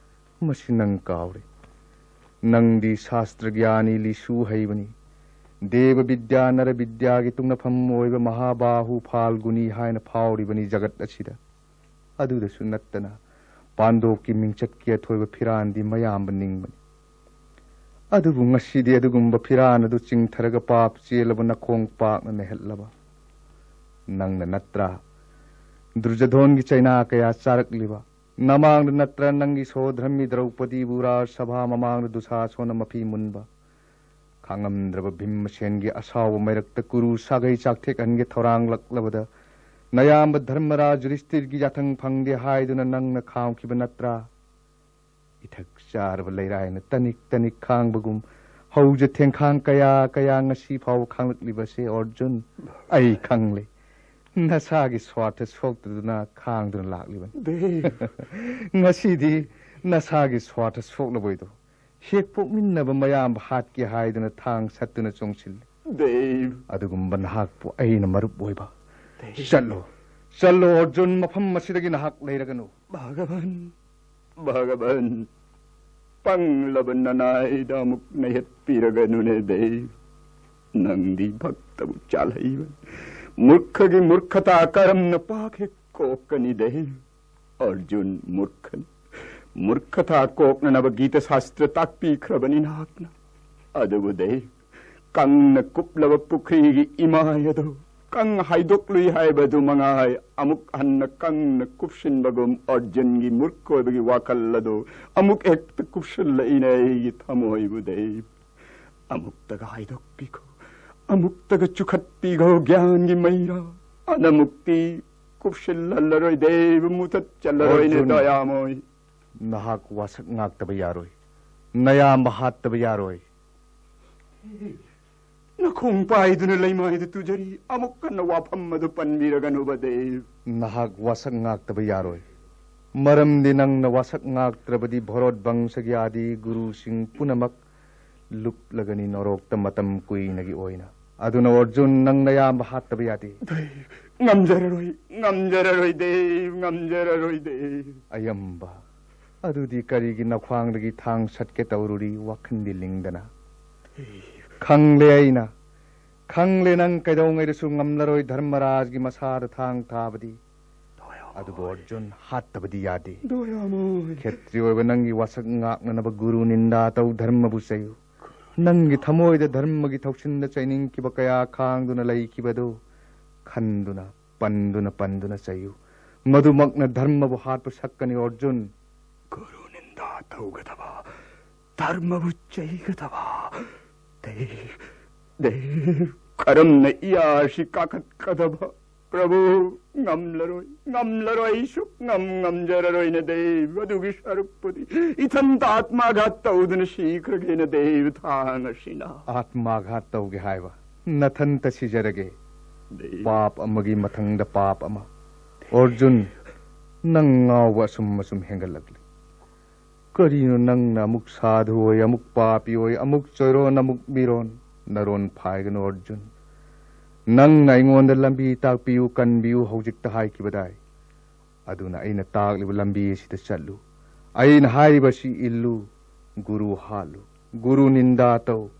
ꯃꯁꯤ ꯅꯪ ꯀꯥꯎꯔꯦ꯫ ꯅꯪꯗꯤ ꯁꯥꯁꯇ꯭ꯔ ꯒ꯭ꯌꯥꯅꯤ, ꯂꯤꯁꯨ ꯍꯩꯕꯅꯤ꯫ ꯗꯦꯕ ꯕꯤꯗ꯭ꯌꯥ, ꯅꯔ ꯕꯤꯗ꯭ꯌꯥꯒꯤ ꯇꯨꯡꯅꯐꯝ ꯑꯣꯏꯕ ꯃꯍꯥꯕꯥꯍꯨ ꯐꯥꯜꯒꯨꯅꯤ ꯍꯥꯏꯅ ꯐꯥꯎꯔꯤꯕꯅꯤ ꯖꯒꯠ ꯑꯁꯤꯗ꯫ ꯑꯗꯨꯗꯁꯨ ꯅꯠꯇꯅ ꯄꯥꯟꯗꯣꯞꯀꯤ ꯃꯤꯡꯆꯠꯀꯤ ꯑꯊꯣꯏꯕ ꯐꯤꯔꯥꯟꯗꯤ ꯃꯌꯥꯝꯕ ꯅꯤꯡꯕꯅꯤ꯫ ꯑꯗꯨꯕꯨ ꯉꯁꯤꯗꯤ ꯑꯗꯨꯒꯨꯝꯕ ꯐꯤꯔꯥꯟ ꯑꯗꯨ ꯆꯤꯡꯊꯔꯒ ꯄꯥꯞ ꯆꯦꯜꯂꯕ ꯅꯈꯣꯡ ꯄꯥꯛꯅ ꯅꯦꯍꯠꯂꯕ꯫ ꯅꯪꯅ ꯅꯠꯇ꯭ꯔꯥ ꯗꯨꯔꯖꯣꯙꯣꯟꯒꯤ ꯆꯩꯅꯥ ꯀꯌꯥ ꯆꯥꯔꯛꯂꯤꯕ? ꯅꯃꯥꯡꯗ ꯅꯠꯇ꯭ꯔꯥ ꯅꯪꯒꯤ ꯁꯣꯗ꯭ꯔꯝꯃꯤ ꯗ꯭ꯔꯧꯄꯗꯤꯕꯨ ꯔꯥꯖ ꯁꯚꯥ ꯃꯃꯥꯡꯗ ꯗꯨꯁꯥꯁꯣꯅ ꯃꯐꯤ ꯃꯨꯟꯕ? ꯈꯥꯡꯉꯝꯗ꯭ꯔꯕ ꯚꯤꯝꯃꯁꯦꯟꯒꯤ ꯑꯁꯥꯎꯕ ꯃꯩꯔꯛꯇ ꯀꯨꯔꯨ ꯁꯥꯒꯩ ꯆꯥꯛꯊꯦꯛꯍꯟꯒꯦ ꯊꯧꯔꯥꯡꯂꯛꯂꯕꯗ ꯅꯌꯥꯝꯕ ꯙꯔꯃꯔꯥꯖ ꯌꯨꯔꯤꯁꯇꯤꯔꯒꯤ ꯌꯥꯊꯪ ꯐꯪꯗꯦ ꯍꯥꯏꯗꯨꯅ ꯅꯪꯅ ꯈꯥꯝꯈꯤꯕ ꯅꯠꯇ꯭ꯔꯥ? ꯏꯊꯛ ꯆꯥꯔꯕ ꯂꯩꯔꯥꯏꯅ ꯇꯅꯤꯛ ꯇꯅꯤꯛ ꯈꯥꯡꯕꯒꯨꯝ ꯍꯧꯖ ꯊꯦꯡꯈꯥꯡ ꯀꯌꯥ ꯀꯌꯥ ꯉꯁꯤ ꯐꯥꯎꯕ ꯈꯥꯡꯂꯛꯂꯤꯕꯁꯦ ꯑꯔꯖꯨꯟ, ꯑꯩ ꯈꯪꯂꯦ꯫ ꯅꯁꯥꯒꯤ ꯁ꯭ꯋꯥꯔꯊ ꯁꯣꯛꯇꯗꯨꯅ ꯈꯥꯡꯗꯨꯅ ꯂꯥꯛꯂꯤꯕꯅꯤ꯫ ꯗꯦꯕ꯫ ꯉꯁꯤꯗꯤ ꯅꯁꯥꯒꯤ ꯁ꯭ꯋꯥꯔꯊ ꯁꯣꯛꯂꯕꯣꯏꯗꯣ? ꯍꯦꯛ ꯄꯣꯛꯃꯤꯟꯅꯕ ꯃꯌꯥꯝꯕ ꯍꯥꯠꯀꯦ ꯍꯥꯏꯗꯨꯅ ꯊꯥꯡ ꯁꯠꯇꯨꯅ ꯆꯣꯡꯁꯤꯜꯂꯤ꯫ ꯗꯦꯕ꯫ ꯑꯗꯨꯒꯨꯝꯕ ꯅꯍꯥꯛꯄꯨ ꯑꯩꯅ ꯃꯔꯨꯞ ꯑꯣꯏꯕ꯫ ꯗꯦꯕ꯫ ꯆꯠꯂꯣ, ꯆꯠꯂꯣ ꯑꯔꯖꯨꯟ, ꯃꯐꯝ ꯑꯁꯤꯗꯒꯤ ꯅꯍꯥꯛ ꯂꯩꯔꯒꯅꯨ꯫ ꯚꯒꯕꯟ, ꯚꯒꯕꯟ, ꯄꯪꯂꯕ ꯅꯅꯥꯏꯗ ꯑꯃꯨꯛ ꯅꯩꯍꯠꯄꯤꯔꯒꯅꯨꯅꯦ ꯗꯦꯕ꯫ ꯅꯪꯗꯤ ꯚꯛꯇꯕꯨ ꯆꯥꯜꯍꯩꯕ ꯃꯨꯔꯈꯒꯤ ꯃꯨꯔꯈꯇꯥ ꯀꯔꯝꯅ ꯄꯥꯛ ꯍꯦꯛ ꯀꯣꯛꯀꯅꯤ ꯗꯦꯕ? ꯑꯔꯖꯨꯟ ꯃꯨꯔꯈꯅꯤ꯫ ꯃꯨꯔꯈꯇꯥ ꯀꯣꯛꯅꯅꯕ ꯒꯤꯇ ꯁꯥꯁꯇ꯭ꯔ ꯇꯥꯛꯄꯤꯈ꯭ꯔꯕꯅꯤ ꯅꯍꯥꯛꯅ꯫ ꯑꯗꯨꯕꯨ ꯗꯦꯕ, ꯀꯪꯅ ꯀꯨꯞꯂꯕ ꯄꯨꯈ꯭ꯔꯤꯒꯤ ꯏꯃꯥꯏ ꯑꯗꯨ ꯀꯪ ꯍꯥꯏꯗꯣꯛꯂꯨꯏ ꯍꯥꯏꯕꯗꯨ ꯃꯉꯥꯏ꯫ ꯑꯃꯨꯛ ꯍꯟꯅ ꯀꯪꯅ ꯀꯨꯞꯁꯤꯟꯕꯒꯨꯝ ꯑꯔꯖꯨꯟꯒꯤ ꯃꯨꯔꯈ ꯑꯣꯏꯕꯒꯤ ꯋꯥꯈꯜ ꯑꯗꯨ ꯑꯃꯨꯛ ꯍꯦꯛꯇ ꯀꯨꯞꯁꯤꯜꯂꯛꯏꯅꯦ ꯑꯩꯒꯤ ꯊꯃꯣꯏꯕꯨ ꯗꯦꯕ꯫ ꯑꯃꯨꯛꯇꯒ ꯍꯥꯏꯗꯣꯛꯄꯤꯈꯣ, ꯑꯃꯨꯛꯇꯒ ꯆꯨꯈꯠꯄꯤꯈꯣ ꯒ꯭ꯌꯥꯟꯒꯤ ꯃꯩꯔꯥ꯫ ꯑꯅꯃꯨꯛꯇꯤ ꯀꯨꯞꯁꯤꯜꯍꯜꯂꯔꯣꯏ ꯗꯦꯕ, ꯃꯨꯊꯠꯆꯜꯂꯔꯣꯏꯅꯦ ꯑꯔꯖꯨꯟ, ꯗꯌꯥꯃꯣꯏ꯫ ꯅꯍꯥꯛ ꯋꯥꯁꯛ ꯉꯥꯛꯇꯕ ꯌꯥꯔꯣꯏ꯫ ꯅꯌꯥꯝꯕ ꯍꯥꯠꯇꯕ ꯌꯥꯔꯣꯏ꯫ ꯅꯈꯣꯡ ꯄꯥꯏꯗꯨꯅ ꯂꯩꯃꯥꯏꯗ ꯇꯨꯖꯔꯤ, ꯑꯃꯨꯛ ꯍꯟꯅ ꯋꯥꯐꯝ ꯑꯗꯨ ꯄꯟꯕꯤꯔꯒꯅꯨꯕ ꯗꯦꯕ꯫ ꯅꯍꯥꯛ ꯋꯥꯁꯛ ꯉꯥꯛꯇꯕ ꯌꯥꯔꯣꯏ꯫ ꯃꯔꯝꯗꯤ ꯅꯪꯅ ꯋꯥꯁꯛ ꯉꯥꯛꯇ꯭ꯔꯕꯗꯤ ꯚꯣꯔꯣꯠ ꯕꯪꯁꯒꯤ ꯑꯥꯗꯤ ꯒꯨꯔꯨꯁꯤꯡ ꯄꯨꯝꯅꯃꯛ ꯂꯨꯞꯂꯒꯅꯤ ꯅꯣꯔꯣꯛꯇ ꯃꯇꯝ ꯀꯨꯏꯅꯒꯤ ꯑꯣꯏꯅ꯫ ꯑꯗꯨꯅ ꯑꯔꯖꯨꯟ, ꯅꯪ ꯅꯌꯥꯝꯕ ꯍꯥꯠꯇꯕ ꯌꯥꯗꯦ꯫ ꯗꯦꯕ, ꯉꯝꯖꯔꯔꯣꯏ, ꯉꯝꯖꯔꯔꯣꯏ ꯗꯦꯕ, ꯉꯝꯖꯔꯔꯣꯏ ꯗꯦꯕ꯫ ꯑꯌꯥꯝꯕ, ꯑꯗꯨꯗꯤ ꯀꯔꯤꯒꯤ ꯅꯈ꯭ꯋꯥꯡꯗꯒꯤ ꯊꯥꯡ ꯁꯠꯀꯦ ꯇꯧꯔꯨꯔꯤ, ꯋꯥꯈꯜꯗꯤ ꯂꯤꯡꯗꯅ? ꯗꯦꯕ꯫ ꯈꯪꯂꯦ ꯑꯩꯅ, ꯈꯪꯂꯦ ꯅꯪ ꯀꯩꯗꯧꯉꯩꯗꯁꯨ ꯉꯝꯂꯔꯣꯏ ꯙꯔꯃꯔꯥꯖꯒꯤ ꯃꯁꯥꯗ ꯊꯥꯡ ꯊꯥꯕꯗꯤ꯫ ꯗꯌꯥꯃꯣꯏ꯫ ꯑꯗꯨꯕꯨ ꯑꯔꯖꯨꯟ, ꯍꯥꯠꯇꯕꯗꯤ ꯌꯥꯗꯦ꯫ ꯗꯌꯥꯃꯣꯏ꯫ ꯈꯦꯇ꯭ꯔꯤ ꯑꯣꯏꯕ ꯅꯪꯒꯤ ꯋꯥꯁꯛ ꯉꯥꯛꯅꯅꯕ ꯒꯨꯔꯨ ꯅꯤꯟꯗꯥ ꯇꯧ, ꯙꯔꯃꯕꯨ ꯆꯩꯌꯨ꯫ ꯅꯪꯒꯤ ꯊꯃꯣꯏꯗ ꯙꯔꯃꯒꯤ ꯊꯧꯁꯤꯟꯗ ꯆꯩꯅꯤꯡꯈꯤꯕ ꯀꯌꯥ ꯈꯥꯡꯗꯨꯅ ꯂꯩꯈꯤꯕꯗꯨ ꯈꯟꯗꯨꯅ, ꯄꯟꯗꯨꯅ, ꯄꯟꯗꯨꯅ ꯆꯩꯌꯨ꯫ ꯃꯗꯨꯃꯛꯅ ꯙꯔꯃꯕꯨ ꯍꯥꯠꯄ ꯁꯛꯀꯅꯤ, ꯑꯔꯖꯨꯟ꯫ ꯒꯨꯔꯨ ꯅꯤꯟꯗꯥ ꯇꯧꯒꯗꯕ, ꯙꯔꯃꯕꯨ ꯆꯩꯒꯗꯕ꯫ ꯗꯦꯕ, ꯗꯦꯕ, ꯀꯔꯝꯅ ꯏꯌꯥꯁꯤ ꯀꯥꯈꯠꯀꯗꯕ? ꯄ꯭ꯔꯚꯨ, ꯉꯝꯂꯔꯣꯏ, ꯉꯝꯂꯔꯣꯏ, ꯑꯩ ꯁꯨꯛꯉꯝ ꯉꯝꯖꯔꯔꯣꯏꯅꯦ ꯗꯦꯕ꯫ ꯑꯗꯨꯒꯤ ꯁꯔꯨꯛꯄꯨꯗꯤ ꯏꯊꯟꯇ ꯑꯥꯠꯃꯥꯘꯥꯠ ꯇꯧꯗꯨꯅ ꯁꯤꯈ꯭ꯔꯒꯦꯅꯦ ꯗꯦꯕ, ꯊꯥꯡ ꯑꯁꯤꯅ꯫ ꯑꯥꯠꯃꯥꯘꯥꯠ ꯇꯧꯒꯦ ꯍꯥꯏꯕ? ꯅꯊꯟꯇ ꯁꯤꯖꯔꯒꯦ꯫ ꯗꯦꯕ꯫ ꯄꯥꯞ ꯑꯃꯒꯤ ꯃꯊꯪꯗ ꯄꯥꯞ ꯑꯃ꯫ ꯑꯔꯖꯨꯟ, ꯅꯪ ꯉꯥꯎꯕ ꯑꯁꯨꯝ ꯑꯁꯨꯝ ꯍꯦꯟꯒꯠꯂꯛꯂꯤ꯫ ꯀꯔꯤꯅꯣ ꯅꯪꯅ ꯑꯃꯨꯛ ꯁꯥꯙꯨ ꯑꯣꯏ, ꯑꯃꯨꯛ ꯄꯥꯄꯤ ꯑꯣꯏ, ꯑꯃꯨꯛ ꯆꯣꯏꯔꯣꯟ, ꯑꯃꯨꯛ ꯃꯤꯔꯣꯟ? ꯅꯔꯣꯟ ꯐꯥꯏꯒꯅꯨ ꯑꯔꯖꯨꯟ꯫ ꯅꯪꯅ ꯑꯩꯉꯣꯟꯗ ꯂꯝꯕꯤ ꯇꯥꯛꯄꯤꯌꯨ, ꯀꯟꯕꯤꯌꯨ ꯍꯧꯖꯤꯛꯇ ꯍꯥꯏꯈꯤꯕꯗꯥꯏ꯫ ꯑꯗꯨꯅ ꯑꯩꯅ ꯇꯥꯛꯂꯤꯕ ꯂꯝꯕꯤ ꯑꯁꯤꯗ ꯆꯠꯂꯨ꯫ ꯑꯩꯅ ꯍꯥꯏꯔꯤꯕꯁꯤ ꯏꯜꯂꯨ꯫ ꯒꯨꯔꯨ ꯍꯥꯠꯂꯨ꯫ ꯒꯨꯔꯨ ꯅꯤꯟꯗꯥ ꯇꯧ꯫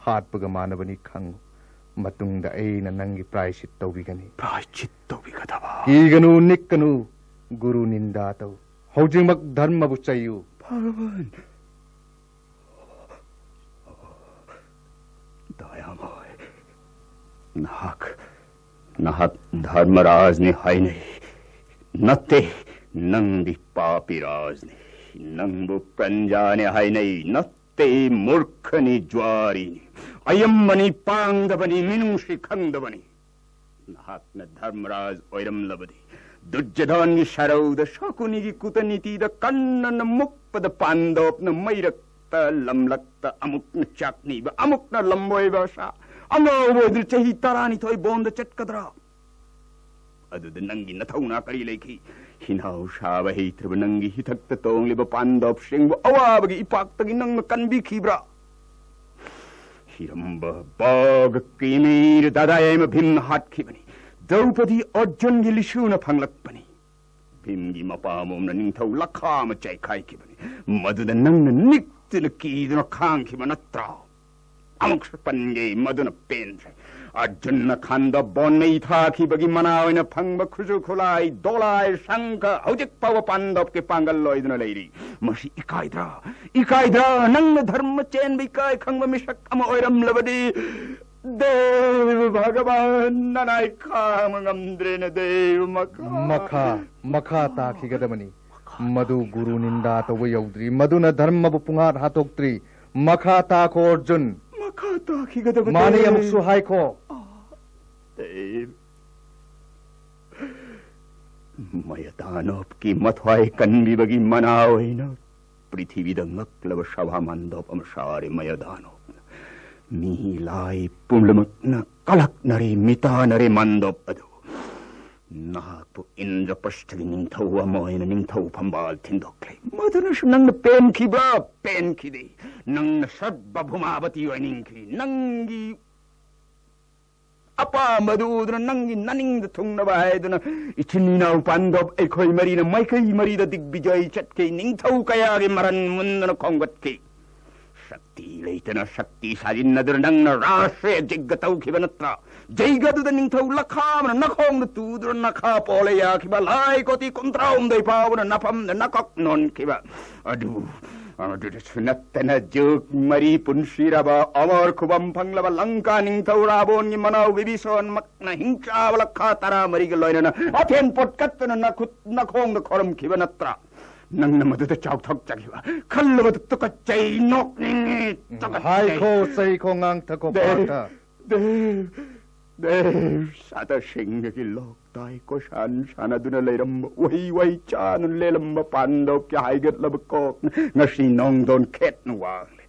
ꯍꯥꯠꯄꯒ ꯃꯥꯟꯅꯕꯅꯤ ꯈꯪꯉꯨ꯫ ꯃꯇꯨꯡꯗ ꯑꯩꯅ ꯅꯪꯒꯤ ꯄ꯭ꯔꯥꯏꯁꯤꯠ ꯇꯧꯕꯤꯒꯅꯤ꯫ ꯄ꯭ꯔꯥꯏꯁꯤꯠ ꯇꯧꯕꯤꯒꯗꯕ? ꯀꯤꯒꯅꯨ, ꯅꯤꯛꯀꯅꯨ꯫ ꯒꯨꯔꯨ ꯅꯤꯟꯗꯥ ꯇꯧ꯫ ꯍꯧꯖꯤꯛꯃꯛ ꯙꯔꯃꯕꯨ ꯆꯩꯌꯨ꯫ ꯚꯒꯕꯥꯟ! ꯗꯌꯥꯃꯣꯏ, ꯅꯍꯥꯛ, ꯅꯍꯥꯛ ꯙꯔꯃꯔꯥꯖꯅꯤ ꯍꯥꯏꯅꯩ꯫ ꯅꯠꯇꯦ, ꯅꯪꯗꯤ ꯄꯥꯄꯤꯔꯥꯖꯅꯤ꯫ ꯅꯪꯕꯨ ꯄ꯭ꯔꯟꯖꯥꯅꯤ ꯍꯥꯏꯅꯩ꯫ ꯅꯠꯇꯦ, ꯃꯨꯔꯈꯅꯤ, ꯖ꯭ꯋꯥꯔꯤꯅꯤ꯫ ꯑꯌꯥꯝꯕꯅꯤ, ꯄꯥꯡꯗꯕꯅꯤ, ꯃꯤꯅꯨꯡꯁꯤ ꯈꯪꯗꯕꯅꯤ꯫ ꯅꯍꯥꯛꯅ ꯙꯔꯃꯔꯥꯖ ꯑꯣꯏꯔꯝꯂꯕꯗꯤ, ꯗꯨꯔꯖꯣꯙꯟꯒꯤ ꯁꯔꯧꯗ, ꯁꯀꯨꯅꯤꯒꯤ ꯀꯨꯇꯅꯤꯇꯤꯗ, ꯀꯔꯅꯅ ꯃꯨꯛꯄꯗ ꯄꯥꯟꯗꯣꯞꯅ ꯃꯩꯔꯛꯇ ꯂꯝꯂꯛꯇ ꯑꯃꯨꯛꯅ ꯆꯥꯛꯅꯤꯕ, ꯑꯃꯨꯛꯅ ꯂꯝꯕꯣꯏꯕ ꯁꯥ ꯑꯉꯥꯎꯕ ꯑꯣꯏꯗꯨꯅ ꯆꯍꯤ ꯇꯔꯥꯅꯤꯊꯣꯏ ꯕꯣꯟꯗ ꯆꯠꯀꯗ꯭ꯔꯥ? ꯑꯗꯨꯗ ꯅꯪꯒꯤ ꯅꯊꯧꯅꯥ ꯀꯔꯤ ꯂꯩꯈꯤ? ꯍꯤꯅꯥꯎ ꯁꯥꯕ ꯍꯩꯇ꯭ꯔꯕ ꯅꯪꯒꯤ ꯍꯤꯊꯛꯇ ꯇꯣꯡꯂꯤꯕ ꯄꯥꯟꯗꯣꯞꯁꯤꯡꯕꯨ ꯑꯋꯥꯕꯒꯤ ꯏꯄꯥꯛꯇꯒꯤ ꯅꯪꯅ ꯀꯟꯕꯤꯈꯤꯕ꯭ꯔꯥ? ꯍꯤꯔꯝꯕ ꯕꯥꯒ ꯀꯤꯃꯤꯔ ꯗꯥꯗꯥ ꯌꯥꯏꯃ ꯚꯤꯝꯅ ꯍꯥꯠꯈꯤꯕꯅꯤ꯫ ꯗ꯭ꯔꯧꯄꯗꯤ ꯑꯔꯖꯨꯟꯒꯤ ꯂꯤꯁꯨꯅ ꯐꯪꯂꯛꯄꯅꯤ꯫ ꯚꯤꯝꯒꯤ ꯃꯄꯥ ꯃꯣꯝꯅ ꯅꯤꯡꯊꯧ ꯂꯈꯥ ꯑꯃ ꯆꯥꯏꯈꯥꯏꯈꯤꯕꯅꯤ꯫ ꯃꯗꯨꯗ ꯅꯪꯅ ꯅꯤꯛꯇꯨꯅ ꯀꯤꯗꯨꯅ ꯈꯥꯡꯈꯤꯕ ꯅꯠꯇ꯭ꯔꯣ? ꯑꯃꯨꯛꯁꯨ ꯄꯟꯒꯦ, ꯃꯗꯨꯅ ꯄꯦꯟꯗ꯭ꯔꯦ꯫ ꯑꯔꯖꯨꯟꯅ ꯈꯥꯟꯗꯕ ꯕꯣꯟ ꯃꯩ ꯊꯥꯈꯤꯕꯒꯤ ꯃꯅꯥ ꯑꯣꯏꯅ ꯐꯪꯕ ꯈꯨꯠꯁꯨ ꯈꯨꯠꯂꯥꯏ, ꯗꯣꯂꯥꯏ, ꯁꯪꯈ ꯍꯧꯖꯤꯛ ꯐꯥꯎꯕ ꯄꯥꯟꯗꯕꯀꯤ ꯄꯥꯡꯒꯜ ꯑꯣꯏꯗꯨꯅ ꯂꯩꯔꯤ꯫ ꯃꯁꯤ ꯏꯀꯥꯏꯗ꯭ꯔꯥ? ꯏꯀꯥꯏꯗ꯭ꯔꯥ? ꯅꯪꯅ ꯙꯔꯃ ꯆꯦꯟꯕ ꯏꯀꯥꯏ ꯈꯪꯕ ꯃꯤꯁꯛ ꯑꯃ ꯑꯣꯏꯔꯝꯂꯕꯗꯤ꯫ ꯗꯦꯕ ꯚꯒꯕꯥꯟ, ꯅꯅꯥꯏ ꯈꯥꯡꯕ ꯉꯝꯗ꯭ꯔꯦꯅ, ꯗꯦꯕ ꯃꯈꯥ꯫ ꯃꯈꯥ, ꯃꯈꯥ ꯇꯥꯈꯤꯒꯗꯕꯅꯤ꯫ ꯃꯗꯨ ꯒꯨꯔꯨ ꯅꯤꯟꯗꯥ ꯇꯧꯕ ꯌꯧꯗ꯭ꯔꯤ, ꯃꯗꯨꯅ ꯙꯔꯃꯕꯨ ꯄꯨꯡꯍꯥꯠ ꯍꯥꯠꯇꯣꯛꯇ꯭ꯔꯤ꯫ ꯃꯈꯥ ꯇꯥꯈꯣ ꯑꯔꯖꯨꯟ꯫ ꯃꯈꯥ ꯇꯥꯈꯤꯒꯗꯕꯅꯤ꯫ ꯃꯥꯅꯤ, ꯑꯃꯨꯛꯁꯨ ꯍꯥꯏꯈꯣ꯫ ꯗꯦꯕ, ꯃꯌꯥꯗꯥꯅꯣꯞꯀꯤ ꯃꯊ꯭ꯋꯥꯏ ꯀꯟꯕꯤꯕꯒꯤ ꯃꯅꯥ ꯑꯣꯏꯅ ꯄ꯭ꯔꯤꯊꯤꯕꯤꯗ ꯉꯛꯂꯕ ꯁꯚꯥ ꯃꯟꯗꯣꯞ ꯑꯃ ꯁꯥꯔꯦ ꯃꯌꯥꯗꯥꯅꯣꯞꯅ꯫ ꯃꯤ ꯂꯥꯏ ꯄꯨꯝꯅꯃꯛꯅ ꯀꯂꯛꯅꯔꯦ, ꯃꯤꯇꯥꯅꯔꯦ ꯃꯟꯗꯣꯞ ꯑꯗꯨ꯫ ꯅꯍꯥꯛꯄꯨ ꯏꯟꯗ꯭ꯔꯄ꯭ꯔꯁꯊꯒꯤ ꯅꯤꯡꯊꯧ ꯑꯃ ꯑꯣꯏꯅ ꯅꯤꯡꯊꯧ ꯐꯝꯕꯥꯜ ꯊꯤꯟꯗꯣꯛꯈ꯭ꯔꯦ꯫ ꯃꯗꯨꯅꯁꯨ ꯅꯪꯅ ꯄꯦꯟꯈꯤꯕ꯭ꯔꯥ? ꯄꯦꯟꯈꯤꯗꯦ꯫ ꯅꯪꯅ ꯁꯔꯚ ꯚꯨꯃꯥꯄꯇꯤ ꯑꯣꯏꯅꯤꯡꯈꯤ꯫ ꯅꯪꯒꯤ ꯑꯄꯥꯝꯕꯗꯨ ꯎꯗꯨꯅ ꯅꯪꯒꯤ ꯅꯅꯤꯡꯗ ꯊꯨꯡꯅꯕ ꯍꯥꯏꯗꯨꯅ ꯏꯆꯤꯟ ꯏꯅꯥꯎ ꯄꯥꯟꯗꯣꯞ ꯑꯩꯈꯣꯏ ꯃꯔꯤꯅ ꯃꯥꯏꯀꯩ ꯃꯔꯤꯗ ꯗꯤꯒꯕꯤꯖꯌ ꯆꯠꯈꯤ꯫ ꯅꯤꯡꯊꯧ ꯀꯌꯥꯒꯤ ꯃꯔꯟ ꯃꯨꯟꯗꯨꯅ ꯈꯣꯝꯒꯠꯈꯤ꯫ ꯁꯛꯇꯤ ꯂꯩꯇꯅ ꯁꯛꯇꯤ ꯁꯥꯖꯤꯟꯅꯗꯨꯅ ꯅꯪꯅ ꯔꯥꯁꯇ꯭ꯔꯤꯌ ꯖꯩꯒ ꯇꯧꯈꯤꯕ ꯅꯠꯇ꯭ꯔꯥ? ꯖꯩꯒꯗꯨꯗ ꯅꯤꯡꯊꯧ ꯂꯈꯥ ꯑꯃꯅ ꯅꯈꯣꯡꯗ ꯇꯨꯗꯨꯅ ꯅꯈꯥ ꯄꯣꯂ ꯌꯥꯈꯤꯕ ꯂꯥꯏ ꯀꯣꯇꯤ ꯀꯨꯟꯊ꯭ꯔꯥꯍꯨꯝꯗꯣꯏ ꯐꯥꯎꯕꯅ ꯅꯐꯝꯗ ꯅꯀꯣꯛ ꯅꯣꯟꯈꯤꯕ ꯑꯗꯨ, ꯑꯗꯨꯗꯁꯨ ꯅꯠꯇꯅ ꯖꯨꯒ ꯃꯔꯤ ꯄꯨꯟꯁꯤꯔꯕ ꯑꯃꯔ ꯈꯨꯕꯝ ꯐꯪꯂꯕ ꯂꯪꯀꯥ ꯅꯤꯡꯊꯧ ꯔꯥꯕꯣꯟꯒꯤ ꯃꯅꯥꯎ ꯕꯤꯕꯤꯁꯣꯟꯃꯛꯅ ꯍꯤꯡꯆꯥꯕ ꯂꯈꯥ ꯇꯔꯥꯃꯔꯤꯒ ꯂꯣꯏꯅꯅ ꯑꯊꯦꯟ ꯄꯣꯠ ꯀꯠꯇꯨꯅ ꯅꯈꯨꯠ ꯅꯈꯣꯡꯗ ꯈꯣꯏꯔꯝꯈꯤꯕ ꯅꯠꯇ꯭ꯔꯥ? ꯅꯪꯅ ꯃꯗꯨꯗ ꯆꯥꯎꯊꯣꯛꯆꯈꯤꯕ, ꯈꯜꯂꯨꯕꯗ ꯇꯨꯀꯠꯆꯩ, ꯅꯣꯛꯅꯤꯡꯉꯤ, ꯇꯨꯀꯠꯆꯩ꯫ ꯍꯥꯏꯈꯣ, ꯆꯩꯈꯣ, ꯉꯥꯡꯊꯈꯣ, ꯗꯦꯕ, ꯄꯥꯔꯊ꯫ ꯗꯦꯕ, ꯗꯦꯕ, ꯁꯥꯇꯁꯤꯡꯍꯒꯤ ꯂꯣꯛꯇꯥꯏ ꯀꯣꯏꯁꯥꯟ ꯁꯥꯟꯅꯗꯨꯅ ꯂꯩꯔꯝꯕ, ꯎꯍꯩ ꯋꯥꯍꯩ ꯆꯥꯗꯨꯅ ꯂꯦꯜꯂꯝꯕ ꯄꯥꯟꯗꯣꯞꯀꯤ ꯍꯥꯏꯒꯠꯂꯕ ꯀꯣꯛꯅ ꯉꯁꯤ ꯅꯣꯡꯗꯣꯟ ꯈꯦꯠꯅ ꯋꯥꯡꯂꯦ꯫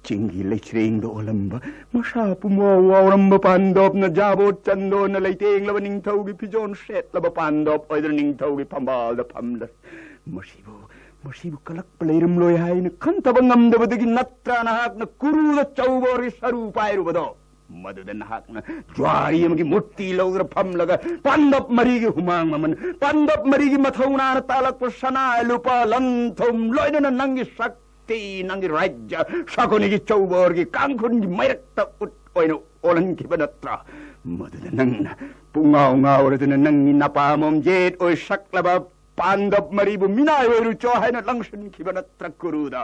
ꯆꯤꯡꯒꯤ ꯂꯩꯆꯤꯔꯦꯡꯗ ꯑꯣꯜꯂꯝꯕ, ꯃꯁꯥ ꯄꯨꯝꯋꯥꯎ ꯋꯥꯎꯔꯝꯕ ꯄꯥꯟꯗꯣꯞꯅ ꯖꯥꯕꯣꯠ ꯆꯟꯗꯣꯟꯅ ꯂꯩꯇꯦꯡꯂꯕ ꯅꯤꯡꯊꯧꯒꯤ ꯐꯤꯖꯣꯜ ꯁꯦꯠꯂꯕ ꯄꯥꯟꯗꯣꯞ ꯑꯣꯏꯗꯨꯅ ꯅꯤꯡꯊꯧꯒꯤ ꯐꯝꯕꯥꯜꯗ ꯐꯝꯂꯦ꯫ ꯃꯁꯤꯕꯨ, ꯃꯁꯤꯕꯨ ꯀꯂꯛꯄ ꯂꯩꯔꯝꯂꯣꯏ ꯍꯥꯏꯅ ꯈꯟꯊꯕ ꯉꯝꯗꯕꯗꯒꯤ ꯅꯠꯇ꯭ꯔꯥ ꯅꯍꯥꯛꯅ ꯀꯨꯔꯨꯗ ꯆꯧꯕꯣꯔꯒꯤ ꯁꯔꯨ ꯄꯥꯏꯔꯨꯕꯗꯣ? ꯃꯗꯨꯗ ꯅꯍꯥꯛꯅ ꯖ꯭ꯋꯥꯔꯤ ꯑꯃꯒꯤ ꯃꯨꯔꯇꯤ ꯂꯧꯗꯨꯅ ꯐꯝꯂꯒ ꯄꯥꯟꯗꯞ ꯃꯔꯤꯒꯤ ꯍꯨꯃꯥꯡ ꯃꯃꯟ, ꯄꯥꯟꯗꯞ ꯃꯔꯤꯒꯤ ꯃꯊꯧꯅꯥꯅ ꯇꯥꯜꯂꯛꯄ ꯁꯅꯥ ꯂꯨꯄꯥ ꯂꯟ ꯊꯨꯝ ꯂꯣꯏꯅꯅ ꯅꯪꯒꯤ ꯁꯛꯇꯤ, ꯅꯪꯒꯤ ꯔꯥꯖ꯭ꯌ ꯁꯥꯒꯣꯅꯤꯒꯤ ꯆꯧꯕꯣꯔꯒꯤ ꯀꯥꯡꯈꯨꯜꯒꯤ ꯃꯩꯔꯛꯇ ꯎꯠ ꯑꯣꯏꯅ ꯑꯣꯜꯍꯟꯈꯤꯕ ꯅꯠꯇ꯭ꯔꯥ? ꯃꯗꯨꯗ ꯅꯪꯅ ꯄꯨꯡꯉꯥꯎ ꯉꯥꯎꯔꯗꯨꯅ ꯅꯪꯒꯤ ꯅꯄꯥꯃꯣꯝ ꯌꯦꯠ ꯑꯣꯏ ꯁꯛꯂꯕ ꯄꯥꯟꯗꯕ ꯃꯔꯤꯕꯨ ꯃꯤꯅꯥꯏ ꯑꯣꯏꯔꯨꯆꯣ ꯍꯥꯏꯅ ꯂꯪꯁꯤꯟꯈꯤꯕ ꯅꯠꯇ꯭ꯔꯥ ꯀꯨꯔꯨꯗ?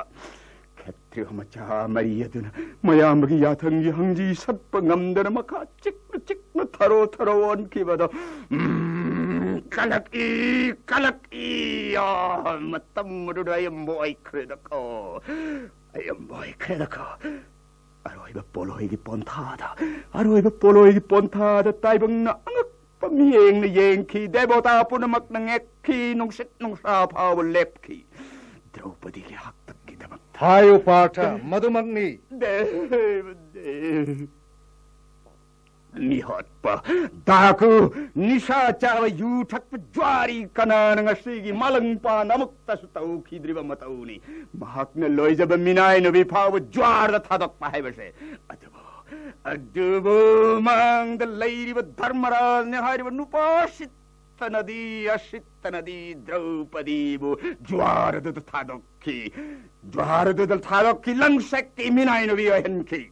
ꯈꯦꯇ꯭ꯔꯤꯌ ꯃꯆꯥ ꯃꯔꯤ ꯑꯗꯨꯅ ꯃꯌꯥꯝꯕꯒꯤ ꯌꯥꯊꯪꯒꯤ ꯍꯪꯖꯤ ꯁꯠꯄ ꯉꯝꯗꯅ ꯃꯈꯥ ꯆꯤꯛꯅ ꯆꯤꯛꯅ ꯊꯔꯣ ꯊꯔꯣ ꯑꯣꯟꯈꯤꯕꯗꯣ, ꯎꯝ, ꯀꯂꯛꯏ, ꯀꯂꯛꯏ, ꯑꯥ, ꯃꯇꯝ ꯑꯗꯨꯗ ꯑꯌꯥꯝꯕ ꯑꯣꯏꯈ꯭ꯔꯦꯗꯀꯣ, ꯑꯌꯥꯝꯕ ꯑꯣꯏꯈ꯭ꯔꯦꯗꯀꯣ꯫ ꯑꯔꯣꯏꯕ ꯄꯣꯂꯣꯏꯒꯤ ꯄꯣꯟꯊꯥꯗ, ꯑꯔꯣꯏꯕ ꯄꯣꯂꯣꯏꯒꯤ ꯄꯣꯟꯊꯥꯗ ꯇꯥꯏꯕꯪꯅ ꯑꯉꯛꯄ ꯃꯤꯠꯌꯦꯡꯅ ꯌꯦꯡꯈꯤ꯫ ꯗꯦꯕꯣꯇꯥ ꯄꯨꯝꯅꯃꯛꯅ ꯉꯛꯈꯤ꯫ ꯅꯨꯡꯁꯤꯠ ꯅꯨꯡꯁꯥ ꯐꯥꯎꯕ ꯂꯦꯞꯈꯤ꯫ ꯗ꯭ꯔꯧꯄꯗꯤꯒꯤ ꯍꯥꯛꯇꯛꯀꯤꯗꯃꯛꯇ꯫ ꯍꯥꯏꯌꯨ ꯄꯥꯔꯊ, ꯃꯗꯨꯃꯛꯅꯤ꯫ ꯗꯦꯕ, ꯗꯦꯕ꯫ ꯃꯤꯍꯣꯠꯄ, ꯗꯥꯀꯨ, ꯅꯤꯁꯥ ꯆꯥꯕ, ꯌꯨ ꯊꯛꯄ, ꯖ꯭ꯋꯥꯔꯤ ꯀꯅꯥꯅ ꯉꯁꯤꯒꯤ ꯃꯥꯂꯪꯄꯥꯟꯗ ꯑꯃꯨꯛꯇꯁꯨ ꯇꯧꯈꯤꯗ꯭ꯔꯤꯕ ꯃꯇꯧꯅꯤ꯫ ꯃꯍꯥꯛꯅ ꯂꯣꯏꯖꯕ ꯃꯤꯅꯥꯏ ꯅꯨꯄꯤ ꯐꯥꯎꯕ ꯖ꯭ꯋꯥꯔꯗ ꯊꯥꯗꯣꯛꯄ ꯍꯥꯏꯕꯁꯦ꯫ ꯑꯗꯨꯕꯨ, ꯑꯗꯨꯕꯨ ꯃꯥꯡꯗ ꯂꯩꯔꯤꯕ ꯙꯔꯃꯔꯥꯖꯅꯤ ꯍꯥꯏꯔꯤꯕ ꯅꯨꯄꯥ ꯁꯤꯠꯇꯅꯗꯤ, ꯑꯁꯤꯠꯇꯅꯗꯤ ꯗ꯭ꯔꯧꯄꯗꯤꯕꯨ ꯖ꯭ꯋꯥꯔꯗꯨꯗ ꯊꯥꯗꯣꯛꯈꯤ꯫ ꯖ꯭ꯋꯥꯔꯗꯨꯗ ꯊꯥꯗꯣꯛꯈꯤ, ꯂꯪꯁꯦꯛꯀꯤ ꯃꯤꯅꯥꯏ ꯅꯨꯄꯤ ꯑꯣꯏꯍꯟꯈꯤ꯫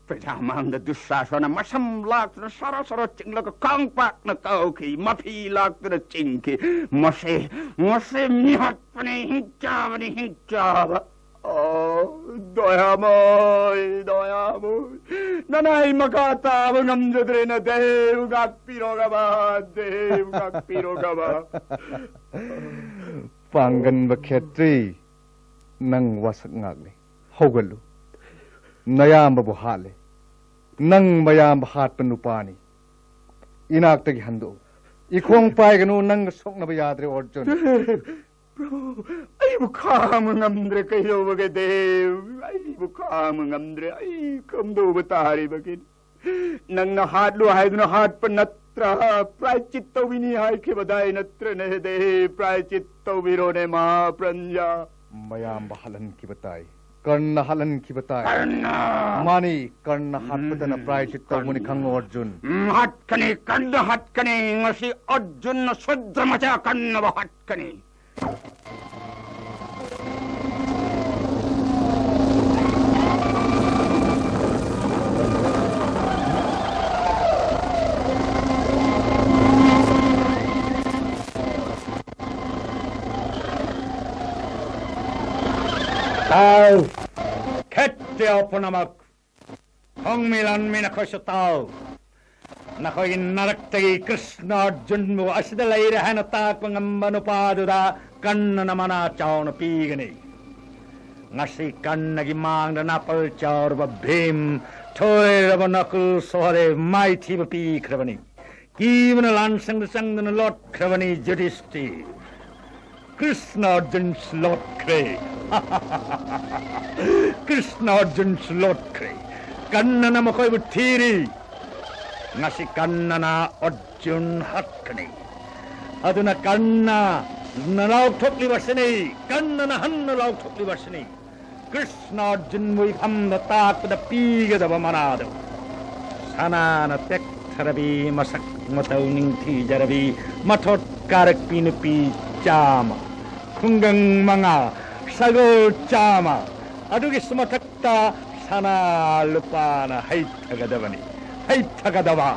ꯄ꯭ꯔꯖꯥ ꯃꯥꯡꯗ ꯗꯨꯁꯥꯁꯅ ꯃꯁꯝ ꯂꯥꯛꯇꯨꯅ ꯁꯔꯥ ꯁꯔꯥ ꯆꯤꯡꯂꯒ ꯀꯥꯡꯄꯥꯛꯅ ꯀꯥꯎꯈꯤ, ꯃꯐꯤ ꯂꯥꯛꯇꯨꯅ ꯆꯤꯡꯈꯤ꯫ ꯃꯁꯤ, ꯃꯁꯤ ꯃꯤꯍꯠꯄꯅꯤ, ꯍꯤꯡꯆꯥꯕꯅꯤ, ꯍꯤꯡꯆꯥꯕ꯫ ꯑꯣ, ꯗꯌꯥꯃꯣꯏ, ꯗꯌꯥꯃꯣꯏ, ꯅꯅꯥꯏ ꯃꯈꯥ ꯇꯥꯕ ꯉꯝꯖꯗ꯭ꯔꯦꯅ, ꯗꯦꯕ ꯉꯥꯛꯄꯤꯔꯣꯒꯕ, ꯗꯦꯕ ꯉꯥꯛꯄꯤꯔꯣꯒꯕ꯫ ꯄꯥꯡꯒꯟꯕ ꯈꯦꯇ꯭ꯔꯤ, ꯅꯪ ꯋꯥꯁꯛ ꯉꯥꯛꯂꯦ꯫ ꯍꯧꯒꯠꯂꯨ꯫ ꯅꯌꯥꯝꯕꯕꯨ ꯍꯥꯠꯂꯦ꯫ ꯅꯪ ꯃꯌꯥꯝꯕ ꯍꯥꯠꯄ ꯅꯨꯄꯥꯅꯤ꯫ ꯏꯅꯥꯛꯇꯒꯤ ꯍꯟꯗꯣꯛꯎ꯫ ꯏꯈꯣꯡ ꯄꯥꯏꯒꯅꯨ, ꯅꯪꯒ ꯁꯣꯛꯅꯕ ꯌꯥꯗ꯭ꯔꯦ, ꯑꯔꯖꯨꯟ꯫ ꯄ꯭ꯔꯚꯨ, ꯑꯩꯕꯨ ꯈꯥꯡꯕ ꯉꯝꯗ꯭ꯔꯦ, ꯀꯩꯗꯧꯕꯒꯦ ꯗꯦꯕ? ꯑꯩꯕꯨ ꯈꯥꯡꯕ ꯉꯝꯗ꯭ꯔꯦ, ꯑꯩ ꯀꯝꯗꯧꯕ ꯇꯥꯔꯤꯕꯒꯦ? ꯅꯪꯅ ꯍꯥꯠꯂꯨ ꯍꯥꯏꯗꯨꯅ ꯍꯥꯠꯄ ꯅꯠꯇ꯭ꯔꯥ? ꯄ꯭ꯔꯥꯏꯆꯤꯠ ꯇꯧꯕꯤꯅꯤ ꯍꯥꯏꯈꯤꯕꯗꯥꯏ ꯅꯠꯇ꯭ꯔꯅꯦ ꯗꯦꯕ? ꯄ꯭ꯔꯥꯏꯆꯤꯠ ꯇꯧꯕꯤꯔꯣꯅꯦ, ꯃꯍꯥꯄ꯭ꯔꯟꯖꯥ꯫ ꯃꯌꯥꯝꯕ ꯍꯥꯠꯍꯟꯈꯤꯕ ꯇꯥꯏ꯫ ꯀꯔꯅ ꯍꯥꯠꯍꯟꯈꯤꯕ ꯇꯥꯏ꯫ ꯀꯔꯅ! ꯃꯥꯅꯤ, ꯀꯔꯅ ꯍꯥꯠꯄꯗꯅ ꯎꯝ, ꯄ꯭ꯔꯥꯏꯆꯤꯠ ꯇꯧꯕꯅꯤ, ꯀꯔꯅ꯫ ꯈꯪꯉꯨ, ꯑꯔꯖꯨꯟ꯫ ꯎꯝ, ꯍꯥꯠꯀꯅꯤ, ꯀꯔꯅ ꯍꯥꯠꯀꯅꯤ꯫ ꯉꯁꯤ ꯑꯔꯖꯨꯟꯅ ꯁꯨꯗ꯭ꯔ ꯃꯆꯥ ꯀꯔꯅꯕꯨ ꯍꯥꯠꯀꯅꯤ꯫ ꯈꯦꯇ꯭ꯔꯤꯌ ꯄꯨꯝꯅꯃꯛ, ꯈꯣꯡꯃꯤ ꯂꯥꯟꯃꯤ ꯅꯈꯣꯏꯁꯨ ꯇꯥꯎ꯫ ꯅꯈꯣꯏꯒꯤ ꯅꯔꯛꯇꯒꯤ ꯀ꯭ꯔꯤꯁꯅ ꯑꯔꯖꯨꯟꯕꯨ ꯑꯁꯤꯗ ꯂꯩꯔꯦ ꯍꯥꯏꯅ ꯇꯥꯛꯄ ꯉꯝꯕ ꯅꯨꯄꯥꯗꯨꯗ ꯀꯔꯅꯅ ꯃꯅꯥ ꯆꯥꯎꯅ ꯄꯤꯒꯅꯤ꯫ ꯉꯁꯤ ꯀꯔꯅꯒꯤ ꯃꯥꯡꯗ ꯅꯥꯄꯜ ꯆꯥꯎꯔꯕ ꯚꯤꯝ, ꯊꯣꯏꯔꯕ ꯅꯀꯨꯜ ꯁꯣꯍꯗꯦꯕ ꯃꯥꯏꯊꯤꯕ ꯄꯤꯈ꯭ꯔꯕꯅꯤ꯫ ꯀꯤꯕꯅ ꯂꯥꯟꯁꯪꯗ ꯆꯪꯗꯨꯅ ꯂꯣꯠꯈ꯭ꯔꯕꯅꯤ ꯌꯨꯙꯤꯁꯇꯤꯔ꯫ ꯀ꯭ꯔꯤꯁꯅ ꯑꯔꯖꯨꯟꯁꯨ ꯂꯣꯠꯈ꯭ꯔꯦ꯫ ꯀ꯭ꯔꯤꯁꯅ ꯑꯔꯖꯨꯟꯁꯨ ꯂꯣꯠꯈ꯭ꯔꯦ꯫ ꯀꯔꯅꯅ ꯃꯈꯣꯏꯕꯨ ꯊꯤꯔꯤ꯫ ꯉꯁꯤ ꯀꯔꯅꯅ ꯑꯔꯖꯨꯟ ꯍꯥꯠꯀꯅꯤ꯫ ꯑꯗꯨꯅ ꯀꯔꯅꯅ ꯂꯥꯎꯊꯣꯛꯂꯤꯕꯁꯤꯅꯤ, ꯀꯔꯅꯅ ꯍꯟꯅ ꯂꯥꯎꯊꯣꯛꯂꯤꯕꯁꯤꯅꯤ꯫ ꯀ꯭ꯔꯤꯁꯅ ꯑꯔꯖꯨꯟꯕꯨ ꯏꯐꯝꯗ ꯇꯥꯛꯄꯗ ꯄꯤꯒꯗꯕ ꯃꯅꯥꯗꯨ꯫ ꯁꯅꯥꯅ ꯇꯦꯛꯊꯔꯕꯤ, ꯃꯁꯛ ꯃꯇꯧ ꯅꯤꯡꯊꯤꯖꯔꯕꯤ, ꯃꯊꯣꯠ ꯀꯥꯔꯛꯄꯤ ꯅꯨꯄꯤ ꯆꯥꯝꯃ, ꯈꯨꯡꯒꯪ ꯃꯉꯥ, ꯁꯒꯣꯜ ꯆꯥꯝꯃ, ꯑꯗꯨꯒꯤꯁꯨ ꯃꯊꯛꯇ ꯁꯅꯥ ꯂꯨꯄꯥꯅ ꯍꯩꯊꯒꯗꯕꯅꯤ, ꯍꯩꯊꯒꯗꯕ꯫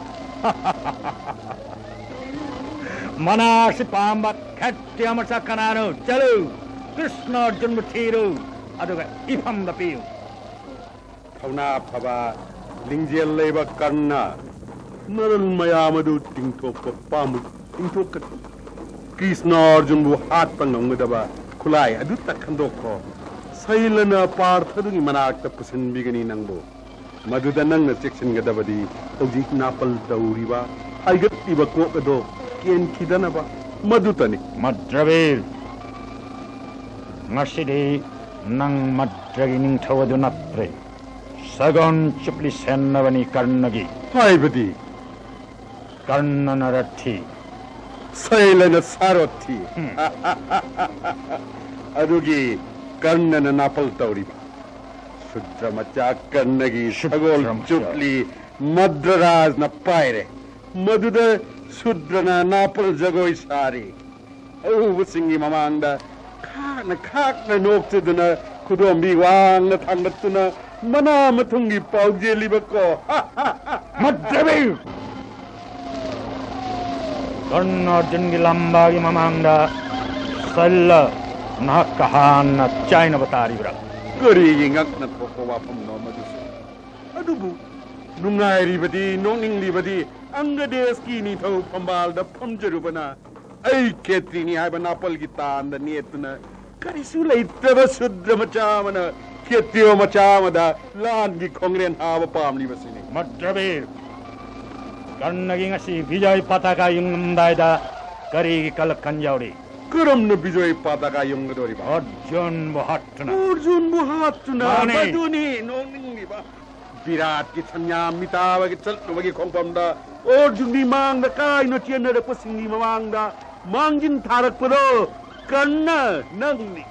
ꯃꯅꯥꯁꯤ ꯄꯥꯝꯕ ꯈꯦꯇ꯭ꯔꯤꯌ ꯃꯆꯥ ꯀꯅꯥꯅꯣ? ꯆꯠꯂꯨ, ꯀ꯭ꯔꯤꯁꯅ ꯑꯔꯖꯨꯟꯕꯨ ꯊꯤꯔꯨ, ꯑꯗꯨꯒ ꯏꯐꯝꯗ ꯄꯤꯌꯨ꯫ ꯊꯧꯅꯥ ꯐꯕ, ꯂꯤꯡꯖꯦꯜ ꯂꯩꯕ ꯀꯔꯅ, ꯅꯔꯜ ꯃꯌꯥꯝ ꯑꯗꯨ ꯇꯤꯡꯊꯣꯛꯄ ꯄꯥꯝꯕ ꯇꯤꯡꯊꯣꯛꯀꯅꯤ꯫ ꯀ꯭ꯔꯤꯁꯅ ꯑꯔꯖꯨꯟꯕꯨ ꯍꯥꯠꯄ ꯉꯝꯒꯗꯕ ꯈꯨꯠꯂꯥꯏ ꯑꯗꯨꯇ ꯈꯟꯗꯣꯛꯈꯣ꯫ ꯁꯩꯂꯅ ꯄꯥꯔꯊꯗꯨꯒꯤ ꯃꯅꯥꯛꯇ ꯄꯨꯁꯤꯟꯕꯤꯒꯅꯤ ꯅꯪꯕꯨ꯫ ꯃꯗꯨꯗ ꯅꯪꯅ ꯆꯦꯛꯁꯤꯟꯒꯗꯕꯗꯤ ꯍꯧꯖꯤꯛ ꯅꯥꯄꯜ ꯇꯧꯔꯤꯕ, ꯍꯥꯏꯒꯠꯂꯤꯕ ꯀꯣꯛ ꯑꯗꯣ ꯀꯦꯟꯈꯤꯗꯅꯕ, ꯃꯗꯨꯇꯅꯤ꯫ ꯃꯗ꯭ꯔꯕꯤꯔ, ꯉꯁꯤꯗꯤ ꯅꯪ ꯃꯗ꯭ꯔꯒꯤ ꯅꯤꯡꯊꯧ ꯑꯗꯨ ꯅꯠꯇ꯭ꯔꯦ꯫ ꯁꯒꯣꯜ ꯆꯨꯞꯂꯤ ꯁꯦꯟꯅꯕꯅꯤ ꯀꯔꯅꯒꯤ꯫ ꯍꯥꯏꯕꯗꯤ? ꯀꯔꯅꯅ ꯔꯊꯤ꯫ ꯁꯩꯂꯅ ꯁꯥꯔꯣꯊꯤ꯫ ꯎꯝ꯫ ꯑꯗꯨꯒꯤ ꯀꯔꯅꯅ ꯅꯥꯄꯜ ꯇꯧꯔꯤꯕ꯫ ꯁꯨꯗ꯭ꯔ ꯃꯆꯥ ꯀꯔꯅꯒꯤ ꯁꯒꯣꯜ ꯁꯨꯗ꯭ꯔ ꯃꯆꯥ꯫ ꯆꯨꯞꯂꯤ ꯃꯗ꯭ꯔꯔꯥꯖꯅ ꯄꯥꯏꯔꯦ꯫ ꯃꯗꯨꯗ ꯁꯨꯗ꯭ꯔꯅ ꯅꯥꯄꯜ ꯖꯒꯣꯏ ꯁꯥꯔꯤ꯫ ꯑꯎꯕꯁꯤꯡꯒꯤ ꯃꯃꯥꯡꯗ ꯈꯥꯛꯅ ꯈꯥꯛꯅ ꯅꯣꯛꯆꯗꯨꯅ ꯈꯨꯗꯣꯝꯕꯤ ꯋꯥꯡꯅ ꯊꯥꯡꯒꯠꯇꯨꯅ ꯃꯅꯥ ꯃꯊꯨꯝꯒꯤ ꯄꯥꯎꯖꯦꯜꯂꯤꯕꯀꯣ꯫ ꯃꯗ꯭ꯔꯕꯤꯔ! ꯀꯔꯅ ꯑꯔꯖꯨꯟꯒꯤ ꯂꯝꯕꯥꯒꯤ ꯃꯃꯥꯡꯗ ꯁꯜꯂ ꯅꯍꯥꯛꯀ ꯍꯥꯟꯅ ꯆꯥꯏꯅꯕ ꯇꯥꯔꯤꯕ꯭ꯔꯥ? ꯀꯔꯤꯒꯤ ꯉꯛꯅ ꯊꯣꯛꯄ ꯋꯥꯐꯝꯅꯣ ꯃꯗꯨꯁꯨ? ꯑꯗꯨꯕꯨ ꯅꯨꯡꯉꯥꯏꯔꯤꯕꯗꯤ, ꯅꯣꯛꯅꯤꯡꯂꯤꯕꯗꯤ, ꯑꯪꯒꯗꯦꯁꯀꯤ ꯅꯤꯡꯊꯧ ꯐꯝꯕꯥꯜꯗ ꯐꯝꯖꯔꯨꯕꯅ ꯑꯩ ꯈꯦꯇ꯭ꯔꯤꯅꯤ ꯍꯥꯏꯕ ꯅꯥꯄꯜꯒꯤ ꯇꯥꯟꯗ ꯅꯦꯠꯇꯨꯅ ꯀꯔꯤꯁꯨ ꯂꯩꯇ꯭ꯔꯕ ꯁꯨꯗ꯭ꯔ ꯃꯆꯥ ꯑꯃꯅ ꯈꯦꯇ꯭ꯔꯤꯌꯣ ꯃꯆꯥ ꯑꯃꯗ ꯂꯥꯟꯒꯤ ꯈꯣꯡꯂꯦꯟ ꯍꯥꯕ ꯄꯥꯝꯂꯤꯕꯁꯤꯅꯤ꯫ ꯃꯗ꯭ꯔꯕꯤꯔ, ꯀꯔꯅꯒꯤ ꯉꯁꯤ ꯕꯤꯖꯣꯏ ꯄꯇꯥꯀꯥ ꯌꯨꯡꯂꯝꯗꯥꯏꯗ ꯀꯔꯤꯒꯤ ꯀꯂꯛꯀꯟ ꯌꯥꯎꯔꯤ? ꯀꯔꯝꯅ ꯕꯤꯖꯣꯏ ꯄꯇꯥꯀꯥ ꯌꯨꯡꯒꯗꯧꯔꯤꯕ? ꯑꯔꯖꯨꯟꯕꯨ ꯍꯥꯠꯇꯨꯅ꯫ ꯑꯔꯖꯨꯟꯕꯨ ꯍꯥꯠꯇꯨꯅ? ꯃꯥꯅꯤ꯫ ꯃꯗꯨꯅꯤ ꯅꯣꯛꯅꯤꯡꯂꯤꯕ꯫ ꯕꯤꯔꯥꯠꯀꯤ ꯁꯟꯌꯥꯝ ꯃꯤꯇꯥꯕꯒꯤ ꯆꯠꯂꯨꯕꯒꯤ ꯈꯣꯡꯐꯝꯗ ꯑꯔꯖꯨꯟꯒꯤ ꯃꯥꯡꯗ ꯀꯥꯏꯅ ꯆꯦꯟꯅꯔꯛꯄꯁꯤꯡꯒꯤ ꯃꯃꯥꯡꯗ ꯃꯥꯡꯖꯤꯟ ꯊꯥꯔꯛꯄꯗꯣ ꯀꯔꯅ ꯅꯪꯅꯤ꯫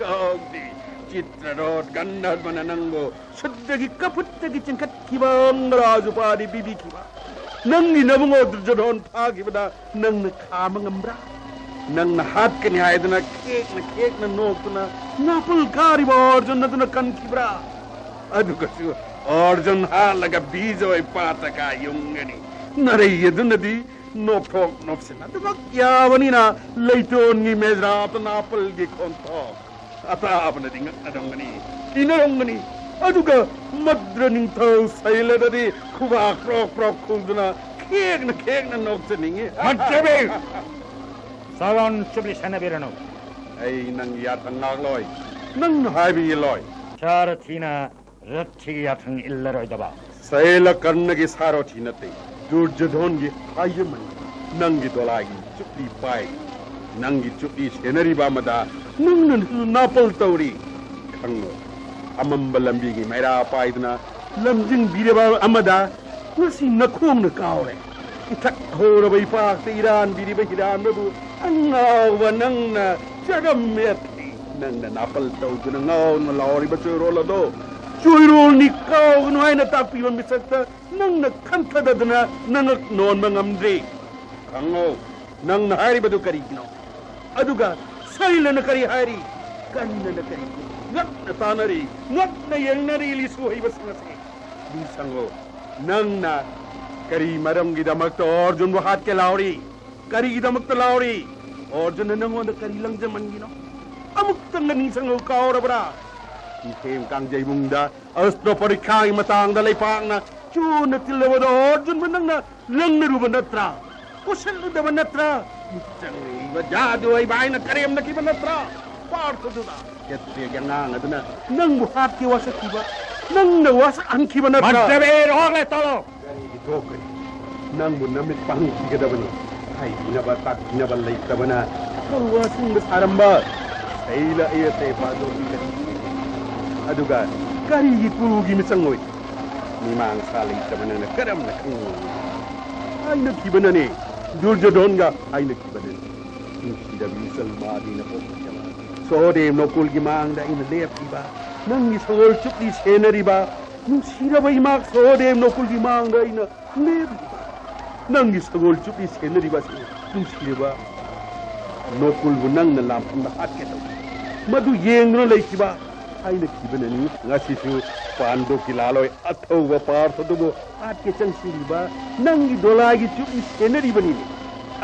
ꯀꯥꯎꯗꯦ, ꯆꯤꯇ꯭ꯔꯔꯣꯠ ꯒꯟꯙꯔꯕꯅ ꯅꯪꯕꯨ ꯁꯨꯗ꯭ꯔꯒꯤ ꯀꯐꯨꯠꯇꯒꯤ ꯆꯤꯡꯈꯠꯈꯤꯕ ꯃꯔꯥꯖꯨꯄꯥꯗꯤ ꯄꯤꯕꯤꯈꯤꯕ꯫ ꯅꯪꯒꯤ ꯅꯕꯨꯡꯉꯣ ꯗꯨꯔꯖꯣꯙꯣꯟ ꯐꯥꯈꯤꯕꯗ ꯅꯪꯅ ꯈꯥꯝꯕ ꯉꯝꯕ꯭ꯔꯥ? ꯅꯪꯅ ꯍꯥꯠꯀꯅꯤ ꯍꯥꯏꯗꯨꯅ ꯈꯦꯛꯅ ꯈꯦꯛꯅ ꯅꯣꯛꯇꯨꯅ ꯅꯥꯄꯜ ꯀꯥꯔꯤꯕ ꯑꯔꯖꯨꯟ ꯑꯗꯨꯅ ꯀꯟꯈꯤꯕ꯭ꯔꯥ? ꯑꯗꯨꯒꯁꯨ ꯑꯔꯖꯨꯟ ꯍꯥꯠꯂꯒ ꯕꯤꯖꯣꯏ ꯄꯥꯇꯀꯥ ꯌꯨꯡꯒꯅꯤ꯫ ꯅꯔꯩ ꯑꯗꯨꯅꯗꯤ ꯅꯣꯞꯊꯣꯛ ꯅꯣꯞꯁꯤꯟ ꯑꯗꯨꯃꯛ ꯌꯥꯕꯅꯤꯅ ꯂꯩꯇꯣꯟꯒꯤ ꯃꯦꯖ꯭ꯔꯥꯞꯇ ꯅꯥꯄꯜꯒꯤ ꯈꯣꯟꯊꯣꯛ ꯑꯇꯥꯕꯅꯗꯤ ꯉꯛꯅꯔꯝꯒꯅꯤ, ꯀꯤꯅꯔꯝꯒꯅꯤ꯫ ꯑꯗꯨꯒ ꯃꯗ꯭ꯔ ꯅꯤꯡꯊꯧ ꯁꯩꯂꯗꯗꯤ ꯈꯨꯕꯥꯛ ꯄ꯭ꯔꯣꯛ ꯄ꯭ꯔꯣꯛ ꯈꯨꯗꯨꯅ ꯈꯦꯛꯅ ꯈꯦꯛꯅ ꯅꯣꯛꯆꯅꯤꯡꯉꯤ꯫ ꯃꯗ꯭ꯔꯕꯤꯔ! ꯁꯥꯔꯣꯟ ꯆꯨꯞꯂꯤ ꯁꯦꯟꯅꯕꯤꯔꯅꯨ꯫ ꯑꯩ ꯅꯪꯒꯤ ꯌꯥꯊꯪ ꯉꯥꯛꯂꯣꯏ, ꯅꯪꯅ ꯍꯥꯏꯕ ꯏꯜꯂꯣꯏ꯫ ꯁꯥꯔꯊꯤꯅ ꯔꯊꯤꯒꯤ ꯌꯥꯊꯪ ꯏꯜꯂꯔꯣꯏꯗꯕ꯫ ꯁꯩꯂ ꯀꯔꯅꯒꯤ ꯁꯥꯔꯣꯊꯤ ꯅꯠꯇꯦ, ꯗꯨꯔꯖꯣꯙꯣꯟꯒꯤ ꯍꯥꯏꯖꯃꯟ꯫ ꯅꯪꯒꯤ ꯗꯣꯂꯥꯏꯒꯤ ꯆꯨꯞꯂꯤ ꯄꯥꯏ, ꯅꯪꯒꯤ ꯆꯨꯞꯂꯤ ꯁꯦꯟꯅꯔꯤꯕ ꯑꯃꯗ ꯅꯪꯅ ꯅꯥꯄꯜ ꯇꯧꯔꯤ꯫ ꯈꯪꯉꯣ, ꯑꯃꯝꯕ ꯂꯝꯕꯤꯒꯤ ꯃꯩꯔꯥ ꯄꯥꯏꯗꯨꯅ ꯂꯝꯖꯤꯡꯕꯤꯔꯕ ꯑꯃꯗ ꯉꯁꯤ ꯅꯈꯣꯡꯅ ꯀꯥꯎꯔꯦ꯫ ꯏꯊꯛ ꯍꯧꯔꯕ ꯏꯄꯥꯛꯇ ꯏꯔꯥꯟꯕꯤꯔꯤꯕ ꯍꯤꯔꯥꯟꯕꯕꯨ ꯑꯉꯥꯎꯕ ꯅꯪꯅ ꯆꯔꯝ ꯃꯦꯠꯂꯤ꯫ ꯅꯪꯅ ꯅꯥꯄꯜ ꯇꯧꯗꯨꯅ ꯉꯥꯎꯅ ꯂꯥꯎꯔꯤꯕ ꯆꯣꯏꯔꯣꯜ ꯑꯗꯣ ꯆꯣꯏꯔꯣꯜꯅꯤ ꯀꯥꯎꯒꯅꯨ ꯍꯥꯏꯅ ꯇꯥꯛꯄꯤꯕ ꯃꯤꯁꯛꯇ ꯅꯪꯅ ꯈꯟꯊꯗꯗꯅ ꯅꯉꯛ ꯅꯣꯟꯕ ꯉꯝꯗ꯭ꯔꯤ꯫ ꯈꯪꯉꯣ, ꯅꯪꯅ ꯍꯥꯏꯔꯤꯕꯗꯨ ꯀꯔꯤꯒꯤꯅꯣ? ꯑꯗꯨꯒ ꯁꯩꯂꯅ ꯀꯔꯤ ꯍꯥꯏꯔꯤ? ꯀꯔꯤꯅꯅ ꯀꯔꯤ? ꯉꯛꯅ ꯇꯥꯅꯔꯤ, ꯉꯛꯅ ꯌꯦꯡꯅꯔꯤ ꯂꯤꯁꯨ ꯍꯩꯕꯁꯤꯡ ꯑꯁꯤ꯫ ꯅꯤꯡꯁꯤꯡꯉꯣ, ꯅꯪꯅ ꯀꯔꯤ ꯃꯔꯝꯒꯤꯗꯃꯛꯇ ꯑꯔꯖꯨꯟꯕꯨ ꯍꯥꯠꯀꯦ ꯂꯥꯎꯔꯤ? ꯀꯔꯤꯒꯤꯗꯃꯛꯇ ꯂꯥꯎꯔꯤ? ꯑꯔꯖꯨꯟꯅ ꯅꯪꯉꯣꯟꯗ ꯀꯔꯤ ꯂꯪꯖꯃꯟꯒꯤꯅꯣ? ꯑꯃꯨꯛꯇꯪꯒ ꯅꯤꯡꯁꯤꯡꯉꯨ, ꯀꯥꯎꯔꯕ꯭ꯔꯥ? ꯅꯤꯡꯊꯦꯝ ꯀꯥꯡꯖꯩꯕꯨꯡꯗ ꯑꯁꯇ꯭ꯔ ꯄꯔꯤꯈꯥꯒꯤ ꯃꯇꯥꯡꯗ ꯂꯩꯄꯥꯛꯅ ꯆꯨꯅ ꯇꯤꯜꯂꯕꯗꯣ ꯑꯔꯖꯨꯟꯕꯨ ꯅꯪꯅ ꯂꯪꯅꯔꯨꯕ ꯅꯠꯇ꯭ꯔꯥ? ꯀꯣꯏꯁꯜꯂꯨꯗꯕ ꯅꯠꯇ꯭ꯔꯥ? ꯃꯤꯆꯪ ꯂꯩꯕ ꯖꯥꯗꯨ ꯑꯣꯏꯕ ꯍꯥꯏꯅ ꯀꯔꯦꯝꯅꯈꯤꯕ ꯅꯠꯇ꯭ꯔꯥ? ꯄꯥꯔꯊꯗꯨꯅ ꯈꯦꯇ꯭ꯔꯤꯌꯥꯒꯤ ꯑꯉꯥꯡ ꯑꯗꯨꯅ ꯅꯪꯕꯨ ꯍꯥꯠꯀꯦ ꯋꯥꯁꯛꯈꯤꯕ, ꯅꯪꯅ ꯋꯥꯁꯛꯍꯟꯈꯤꯕ ꯅꯠꯇ꯭ꯔꯥ? ꯃꯟꯗꯕꯦ ꯔꯣꯍꯣꯛꯂꯦ ꯇꯣꯂꯣ꯫ ꯀꯔꯤꯒꯤ ꯊꯣꯛꯀꯅꯤ? ꯅꯪꯕꯨ ꯅꯃꯤꯠ ꯄꯥꯡꯊꯤꯒꯗꯕꯅꯤ꯫ ꯍꯥꯏꯕꯤꯅꯕ ꯇꯥꯛꯄꯤꯅꯕ ꯂꯩꯇꯕꯅ ꯊꯧꯋꯥ ꯁꯤꯡꯕ ꯁꯥꯔꯝꯕ ꯁꯩꯂ ꯑꯌꯦꯠꯄ ꯄꯥꯟꯗꯣꯞꯄꯤꯒꯅꯤ꯫ ꯑꯗꯨꯒ ꯀꯔꯤꯒꯤ ꯀꯨꯔꯨꯒꯤ ꯃꯤꯆꯪ ꯑꯣꯏ? ꯃꯤꯃꯥꯡꯁꯥ ꯂꯩꯇꯕ ꯅꯪꯅ ꯀꯔꯝꯅ ꯈꯪꯉꯤ? ꯍꯥꯏꯅꯈꯤꯕꯅꯅꯦ, ꯗꯨꯔꯖꯣꯙꯣꯟꯒ ꯍꯥꯏꯅꯈꯤꯕꯅꯅꯦ꯫ ꯅꯨꯡꯁꯤꯔꯕꯤ ꯏꯆꯜ ꯃꯥꯗꯤꯅ ꯄꯣꯛꯈꯤꯕ ꯁꯣꯍꯣꯗꯦꯕ ꯅꯣꯀꯨꯜꯒꯤ ꯃꯥꯡꯗ ꯑꯩꯅ ꯂꯦꯞꯂꯤꯕ, ꯅꯪꯒꯤ ꯁꯒꯣꯜ ꯆꯨꯞꯂꯤ ꯁꯦꯟꯅꯔꯤꯕ ꯅꯨꯡꯁꯤꯔꯕ ꯏꯃꯥ ꯁꯣꯍꯣꯗꯦꯕ ꯅꯣꯀꯨꯜꯒꯤ ꯃꯥꯡꯗ ꯑꯩꯅ ꯂꯦꯞꯂꯤꯕ, ꯅꯪꯒꯤ ꯁꯒꯣꯜ ꯆꯨꯞꯂꯤ ꯁꯦꯟꯅꯔꯤꯕ ꯑꯁꯤ ꯅꯨꯡꯁꯤꯔꯕ ꯅꯣꯀꯨꯜꯕꯨ ꯅꯪꯅ ꯂꯥꯟꯐꯝꯗ ꯍꯥꯠꯀꯦ ꯇꯧꯕ, ꯃꯗꯨ ꯌꯦꯡꯗꯨꯅ ꯂꯩꯈꯤꯕ ꯍꯥꯏꯅꯈꯤꯕꯅꯅꯤ꯫ ꯉꯁꯤꯁꯨ ꯄꯥꯟꯗꯨꯞꯀꯤ ꯂꯥꯂꯣꯏ ꯑꯊꯧꯕ ꯄꯥꯔꯊ ꯑꯗꯨꯕꯨ ꯍꯥꯠꯀꯦ ꯆꯪꯁꯤꯜꯂꯤꯕ ꯅꯪꯒꯤ ꯗꯣꯂꯥꯏꯒꯤ ꯆꯨꯞꯂꯤ ꯁꯦꯟꯅꯔꯤꯕꯅꯤꯅꯦ꯫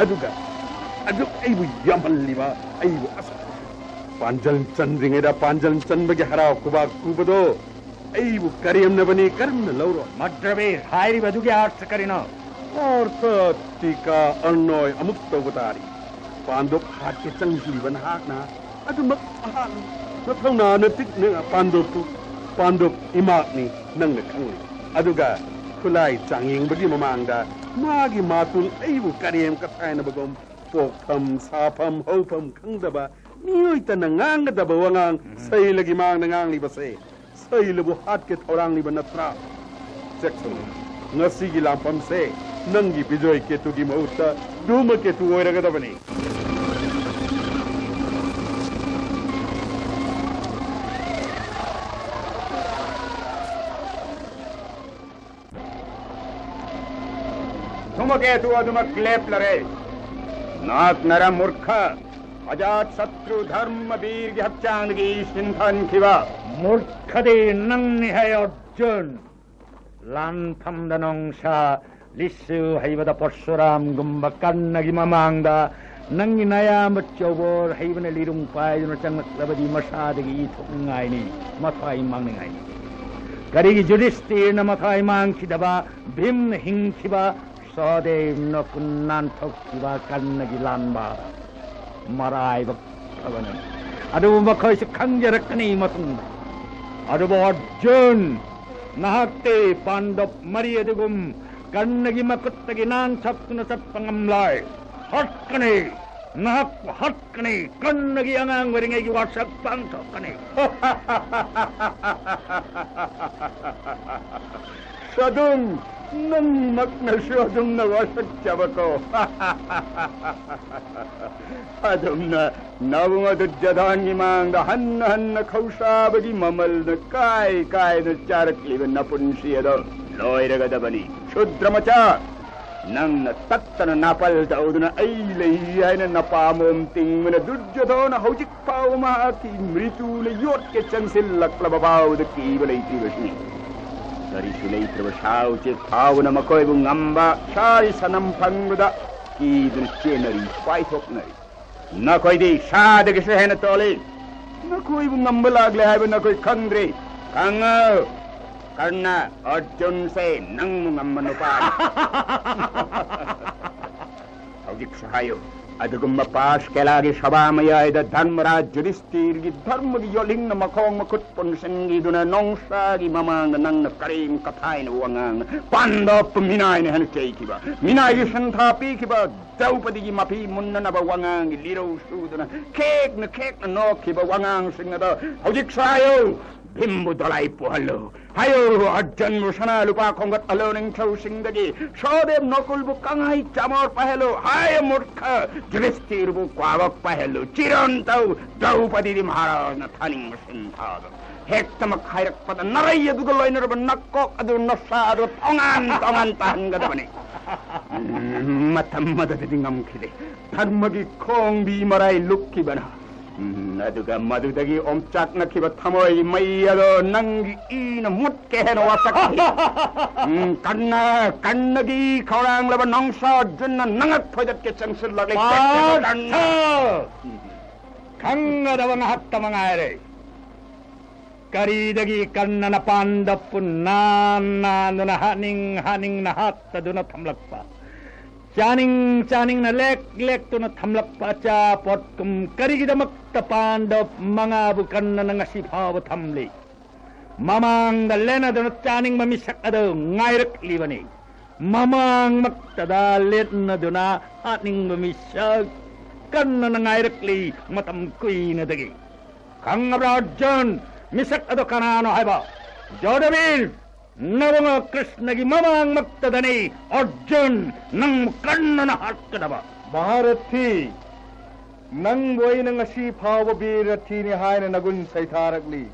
ꯑꯗꯨꯒ ꯑꯗꯨꯛ ꯑꯩꯕꯨ ꯌꯥꯝꯍꯜꯂꯤꯕ, ꯑꯩꯕꯨ ꯑꯁꯨꯛ ꯄꯥꯟꯖꯜ ꯆꯟꯗ꯭ꯔꯤꯉꯩꯗ ꯄꯥꯟꯖꯜ ꯆꯟꯕꯒꯤ ꯍꯔꯥꯎ ꯈꯨꯕꯥꯛ ꯈꯨꯕꯗꯣ ꯑꯩꯕꯨ ꯀꯔꯦꯝꯅꯕꯅꯤ, ꯀꯔꯝꯅ ꯂꯧꯔꯣ? ꯃꯗ꯭ꯔꯕꯤꯔ ꯍꯥꯏꯔꯤꯕ ꯑꯗꯨꯒꯤ ꯑꯥꯔꯊ ꯀꯔꯤꯅꯣ? ꯑꯥꯔꯊ ꯇꯤꯀꯥ ꯑꯔꯅꯣꯏ ꯑꯃꯨꯛ ꯇꯧꯕ ꯇꯥꯔꯤ꯫ ꯄꯥꯟꯗꯨꯞ ꯍꯥꯠꯀꯦ ꯆꯪꯁꯤꯜꯂꯤꯕ ꯅꯍꯥꯛꯅ ꯑꯗꯨꯃꯛ ꯍꯥꯠꯂꯨ꯫ ꯅꯊꯧꯅꯥ ꯅꯇꯤꯛ ꯄꯥꯟꯗꯨꯞꯇꯨ, ꯄꯥꯟꯗꯨꯞ ꯏꯃꯥꯛꯅꯤ, ꯅꯪꯅ ꯈꯪꯂꯤ꯫ ꯑꯗꯨꯒ ꯈꯨꯠꯂꯥꯏ ꯆꯥꯡꯌꯦꯡꯕꯒꯤ ꯃꯃꯥꯡꯗ ꯃꯥꯒꯤ ꯃꯥꯇꯨꯜ ꯑꯩꯕꯨ ꯀꯔꯦꯝ ꯀꯊꯥꯏꯅꯕꯒꯨꯝ ꯄꯣꯛꯐꯝ, ꯁꯥꯐꯝ, ꯍꯧꯐꯝ ꯈꯪꯗꯕ ꯃꯤꯑꯣꯏꯇꯅ ꯉꯥꯡꯒꯗꯕ ꯋꯥꯉꯥꯡ ꯎꯝ꯫ ꯁꯩꯂꯒꯤ ꯃꯥꯡꯗ ꯉꯥꯡꯂꯤꯕꯁꯦ ꯁꯩꯂꯕꯨ ꯍꯥꯠꯀꯦ ꯊꯧꯔꯥꯡꯂꯤꯕ ꯅꯠꯇ꯭ꯔꯥ? ꯆꯦꯛꯁꯤꯟꯅꯧ꯫ ꯉꯁꯤꯒꯤ ꯂꯥꯟꯐꯝꯁꯦ ꯅꯪꯒꯤ ꯕꯤꯖꯣꯏ ꯀꯦꯇꯨꯒꯤ ꯃꯍꯨꯠꯇ ꯙꯨꯃ ꯀꯦꯇꯨ ꯑꯣꯏꯔꯒꯗꯕꯅꯤ꯫ ꯙꯨꯃꯀꯦꯇꯨ ꯑꯗꯨꯃꯛ ꯂꯦꯞꯂꯔꯦ꯫ ꯅꯍꯥꯛꯅꯔ ꯃꯨꯔꯈ, ꯑꯖꯥꯠ ꯁꯇ꯭ꯔꯨ ꯙꯔꯃꯕꯤꯔꯒꯤ ꯍꯛꯆꯥꯡꯗꯒꯤ ꯁꯤꯟꯊꯍꯟꯈꯤꯕ? ꯃꯨꯔꯈꯗꯤ ꯅꯪꯅꯤ ꯍꯦ ꯑꯔꯖꯨꯟ꯫ ꯂꯥꯟꯐꯝꯗ ꯅꯣꯡꯁꯥ ꯂꯤꯁꯨ ꯍꯩꯕꯗ ꯄꯔꯁꯨꯔꯥꯝꯒꯨꯝꯕ ꯀꯔꯅꯒꯤ ꯃꯃꯥꯡꯗ ꯅꯪꯒꯤ ꯅꯌꯥꯝꯕ ꯆꯧꯕꯣꯔ ꯍꯩꯕꯅ ꯂꯤꯔꯨꯡ ꯄꯥꯏꯗꯨꯅ ꯆꯪꯂꯛꯂꯕꯗꯤ ꯃꯁꯥꯗꯒꯤ ꯏ ꯊꯣꯛꯅꯤꯡꯉꯥꯏꯅꯤ, ꯃꯊ꯭ꯋꯥꯏ ꯃꯥꯡꯅꯤꯡꯉꯥꯏꯅꯤ꯫ ꯀꯔꯤꯒꯤ ꯌꯨꯙꯤꯁꯇꯤꯔꯅ ꯃꯊ꯭ꯋꯥꯏ ꯃꯥꯡꯈꯤꯗꯕ, ꯚꯤꯝꯅ ꯍꯤꯡꯈꯤꯕ, ꯁꯍꯗꯦꯕ ꯅꯀꯨꯟ ꯅꯥꯟꯊꯣꯛꯈꯤꯕ, ꯀꯔꯅꯒꯤ ꯂꯥꯟꯕ ꯃꯔꯥꯏꯕꯛ ꯐꯕꯅꯤ꯫ ꯑꯗꯨꯕꯨ ꯃꯈꯣꯏꯁꯨ ꯈꯪꯖꯔꯛꯀꯅꯤ ꯃꯇꯨꯡꯗ꯫ ꯑꯗꯨꯕꯨ ꯑꯔꯖꯨꯟ, ꯅꯍꯥꯛꯇꯤ ꯄꯥꯟꯗꯕ ꯃꯔꯤ ꯑꯗꯨꯒꯨꯝ ꯀꯔꯅꯒꯤ ꯃꯈꯨꯠꯇꯒꯤ ꯅꯥꯟꯊꯣꯛꯇꯨꯅ ꯆꯠꯄ ꯉꯝꯂꯣꯏ꯫ ꯍꯥꯠꯀꯅꯤ, ꯅꯍꯥꯛꯄꯨ ꯍꯥꯠꯀꯅꯤ, ꯀꯔꯅꯒꯤ ꯑꯉꯥꯡ ꯑꯣꯏꯔꯤꯉꯩꯒꯤ ꯋꯥꯁꯛ ꯄꯥꯡꯊꯣꯛꯀꯅꯤ꯫ ꯁꯗꯨꯝ, ꯅꯪꯃꯛꯅꯁꯨ ꯑꯗꯨꯝꯅ ꯋꯥꯁꯛꯆꯕꯀꯣ꯫ ꯑꯗꯨꯝꯅ ꯅꯕꯨꯡ ꯑꯗꯨ ꯖꯗꯥꯟꯒꯤ ꯃꯥꯡꯗ ꯍꯟꯅ ꯍꯟꯅ ꯈꯧꯁꯥꯕꯒꯤ ꯃꯃꯜꯅ ꯀꯥꯏ ꯀꯥꯏꯅ ꯆꯥꯔꯛꯂꯤꯕ ꯅꯄꯨꯟꯁꯤ ꯑꯗꯣ ꯂꯣꯏꯔꯒꯗꯕꯅꯤ꯫ ꯁꯨꯗ꯭ꯔ ꯃꯆꯥ, ꯅꯪꯅ ꯇꯠꯇꯅ ꯅꯥꯄꯜ ꯇꯧꯗꯨꯅ ꯑꯩ ꯂꯩ ꯍꯥꯏꯅ ꯅꯄꯥꯃꯣꯝ ꯇꯤꯡꯕꯅ ꯗꯨꯔꯖꯣꯙꯅ ꯍꯧꯖꯤꯛ ꯐꯥꯎꯕ ꯃꯍꯥꯛꯀꯤ ꯃ꯭ꯔꯤꯇꯨꯅ ꯌꯣꯠꯀꯦ ꯆꯪꯁꯤꯜꯂꯛꯂꯕ ꯐꯥꯎꯕꯗ ꯀꯤꯕ ꯂꯩꯇ꯭ꯔꯤꯕꯁꯤꯅꯤ꯫ ꯀꯔꯤꯁꯨ ꯂꯩꯇ꯭ꯔꯕ ꯁꯥ ꯎꯆꯦꯛ ꯐꯥꯎꯕꯅ ꯃꯈꯣꯏꯕꯨ ꯉꯝꯕ ꯁꯥꯔꯤ ꯁꯅꯝ ꯐꯪꯕꯗ ꯀꯤꯗꯨꯅ ꯆꯦꯟꯅꯔꯤ, ꯄꯥꯏꯊꯣꯛꯅꯔꯤ꯫ ꯅꯈꯣꯏꯗꯤ ꯁꯥꯗꯒꯤꯁꯨ ꯍꯦꯟꯅ ꯇꯣꯜꯂꯤ꯫ ꯅꯈꯣꯏꯕꯨ ꯉꯝꯕ ꯂꯥꯛꯂꯦ ꯍꯥꯏꯕ ꯅꯈꯣꯏ ꯈꯪꯗ꯭ꯔꯤ꯫ ꯈꯪꯉꯨ, ꯀꯔꯅ, ꯑꯔꯖꯨꯟꯁꯦ ꯅꯪꯕꯨ ꯉꯝꯕ ꯅꯨꯄꯥꯅꯤ꯫ ꯍꯧꯖꯤꯛꯁꯨ ꯍꯥꯏꯌꯨ, ꯑꯗꯨꯒꯨꯝꯕ ꯄꯥꯁꯀꯦꯂꯥꯒꯤ ꯁꯚꯥ ꯃꯌꯥꯏꯗ ꯙꯔꯃꯔꯥꯖ ꯌꯨꯙꯤꯁꯇꯤꯔꯒꯤ ꯙꯔꯃꯒꯤ ꯌꯣꯠꯂꯤꯡꯅ ꯃꯈꯣꯡ ꯃꯈꯨꯠ ꯄꯨꯟꯁꯤꯟꯈꯤꯗꯨꯅ ꯅꯣꯡꯁꯥꯒꯤ ꯃꯃꯥꯡꯗ ꯅꯪꯅ ꯀꯔꯦꯝ ꯀꯊꯥꯏꯅ ꯋꯥꯉꯥꯡꯅ ꯄꯥꯟꯗꯕ ꯃꯤꯅꯥꯏꯅ ꯍꯥꯏꯅ ꯆꯩꯈꯤꯕ, ꯃꯤꯅꯥꯏꯒꯤ ꯁꯤꯟꯊꯥ ꯄꯤꯈꯤꯕ, ꯗ꯭ꯔꯧꯄꯗꯤꯒꯤ ꯃꯐꯤ ꯃꯨꯟꯅꯅꯕ ꯋꯥꯉꯥꯡꯒꯤ ꯂꯤꯔꯧ ꯁꯨꯗꯨꯅ ꯈꯦꯛꯅ ꯈꯦꯛꯅ ꯅꯣꯛꯈꯤꯕ ꯋꯥꯉꯥꯡꯁꯤꯡ ꯑꯗꯣ ꯍꯧꯖꯤꯛꯁꯨ ꯍꯥꯏꯌꯨ꯫ ꯚꯤꯝꯕꯨ ꯗꯣꯂꯥꯏ ꯄꯨꯍꯜꯂꯨ꯫ ꯍꯥꯏꯌꯨ, ꯑꯔꯖꯨꯟꯕꯨ ꯁꯅꯥ ꯂꯨꯄꯥ ꯈꯣꯝꯒꯠꯍꯜꯂꯨ ꯅꯤꯡꯊꯧꯁꯤꯡꯗꯒꯤ꯫ ꯁꯍꯗꯦꯕ ꯅꯀꯨꯜꯕꯨ ꯀꯪꯍꯩ ꯆꯥꯃꯣꯔ ꯄꯥꯏꯍꯜꯂꯨ꯫ ꯍꯥꯏꯌꯨ, ꯃꯨꯔꯈ, ꯌꯨꯙꯤꯁꯇꯤꯔꯕꯨ ꯀ꯭ꯋꯥꯕꯛ ꯄꯥꯏꯍꯜꯂꯨ꯫ ꯆꯤꯔꯟ ꯇꯧ, ꯗ꯭ꯔꯧꯄꯗꯤꯗꯤ ꯃꯍꯥꯔꯥꯖꯅ ꯊꯥꯅꯤꯡꯕ ꯁꯤꯟꯊꯥꯗꯣ ꯍꯦꯛꯇꯃꯛ ꯍꯥꯏꯔꯛꯄꯗ ꯅꯔꯩ ꯑꯗꯨꯒ ꯂꯣꯏꯅꯔꯕ ꯅꯀꯣꯛ ꯑꯗꯨ ꯅꯁꯥ ꯑꯗꯨ ꯇꯣꯉꯥꯟ ꯇꯣꯉꯥꯟ ꯇꯥꯍꯟꯒꯗꯕꯅꯤ꯫ ꯎꯝ, ꯃꯇꯝ ꯑꯗꯨꯗꯗꯤ ꯉꯝꯈꯤꯗꯦ꯫ ꯙꯔꯃꯒꯤ ꯈꯣꯡꯕꯤ ꯃꯔꯥꯏ ꯂꯨꯞꯈꯤꯕꯅ ꯎꯝ, ꯑꯗꯨꯒ ꯃꯗꯨꯗꯒꯤ ꯑꯣꯝꯆꯥꯛꯅꯈꯤꯕ ꯊꯃꯣꯏ ꯃꯩ ꯑꯗꯣ ꯅꯪꯒꯤ ꯏꯅ ꯃꯨꯠꯀꯦ ꯍꯥꯏꯅ ꯋꯥꯁꯛꯈꯤ꯫ ꯎꯝ, ꯀꯟꯅ, ꯀꯟꯅꯒꯤ ꯈꯧꯔꯥꯡꯂꯕ ꯅꯣꯡꯁꯥ ꯑꯔꯖꯨꯟꯅ ꯅꯉꯛ ꯐꯣꯏꯗꯠꯀꯦ ꯆꯪꯁꯤꯜꯂꯛꯂꯤ꯫ ꯄꯥꯔꯊ! ꯈꯪꯒꯗꯕ ꯉꯥꯏꯍꯥꯛꯇ ꯃꯉꯥꯏꯔꯦ꯫ ꯀꯔꯤꯗꯒꯤ ꯀꯟꯅꯅ ꯄꯥꯟꯗꯞꯄꯨ ꯅꯥꯟ ꯅꯥꯟꯗꯨꯅ ꯍꯥꯠꯅꯤꯡ ꯍꯥꯠꯅꯤꯡꯅ ꯍꯥꯠꯇꯗꯨꯅ ꯊꯝꯂꯛꯄ, ꯆꯥꯅꯤꯡ ꯆꯥꯅꯤꯡꯅ ꯂꯦꯛ ꯂꯦꯛꯇꯨꯅ ꯊꯝꯂꯛꯄ ꯑꯆꯥꯄꯣꯠꯀꯨꯝ ꯀꯔꯤꯒꯤꯗꯃꯛꯇ ꯄꯥꯟꯗꯞ ꯃꯉꯥꯕꯨ ꯀꯟꯅꯅ ꯉꯁꯤ ꯐꯥꯎꯕ ꯊꯝꯂꯤ? ꯃꯃꯥꯡꯗ ꯂꯦꯟꯅꯗꯨꯅ ꯆꯥꯅꯤꯡꯕ ꯃꯤꯁꯛ ꯑꯗꯨ ꯉꯥꯏꯔꯛꯂꯤꯕꯅꯤ꯫ ꯃꯃꯥꯡꯃꯛꯇꯗ ꯂꯦꯟꯅꯗꯨꯅ ꯍꯥꯠꯅꯤꯡꯕ ꯃꯤꯁꯛ ꯀꯟꯅꯅ ꯉꯥꯏꯔꯛꯂꯤ ꯃꯇꯝ ꯀꯨꯏꯅꯗꯒꯤ꯫ ꯈꯪꯉꯕ꯭ꯔꯥ ꯑꯔꯖꯨꯟ, ꯃꯤꯁꯛ ꯑꯗꯨ ꯀꯅꯥꯅꯣ ꯍꯥꯏꯕ? ꯖꯣꯙꯕꯤꯔ, ꯅꯕꯨꯡꯉꯣ ꯀ꯭ꯔꯤꯁꯅꯒꯤ ꯃꯃꯥꯡꯃꯛꯇꯗꯅꯤ ꯑꯔꯖꯨꯟ ꯅꯪꯕꯨ ꯀꯟꯅꯅ ꯍꯥꯠꯀꯗꯕ꯫ ꯃꯍꯥꯔꯊꯤ, ꯅꯪꯕꯨ ꯑꯩꯅ ꯉꯁꯤ ꯐꯥꯎꯕ ꯕꯤꯔ ꯔꯊꯤꯅꯤ ꯍꯥꯏꯅ ꯅꯒꯨꯟ ꯁꯩꯊꯥꯔꯛꯂꯤ꯫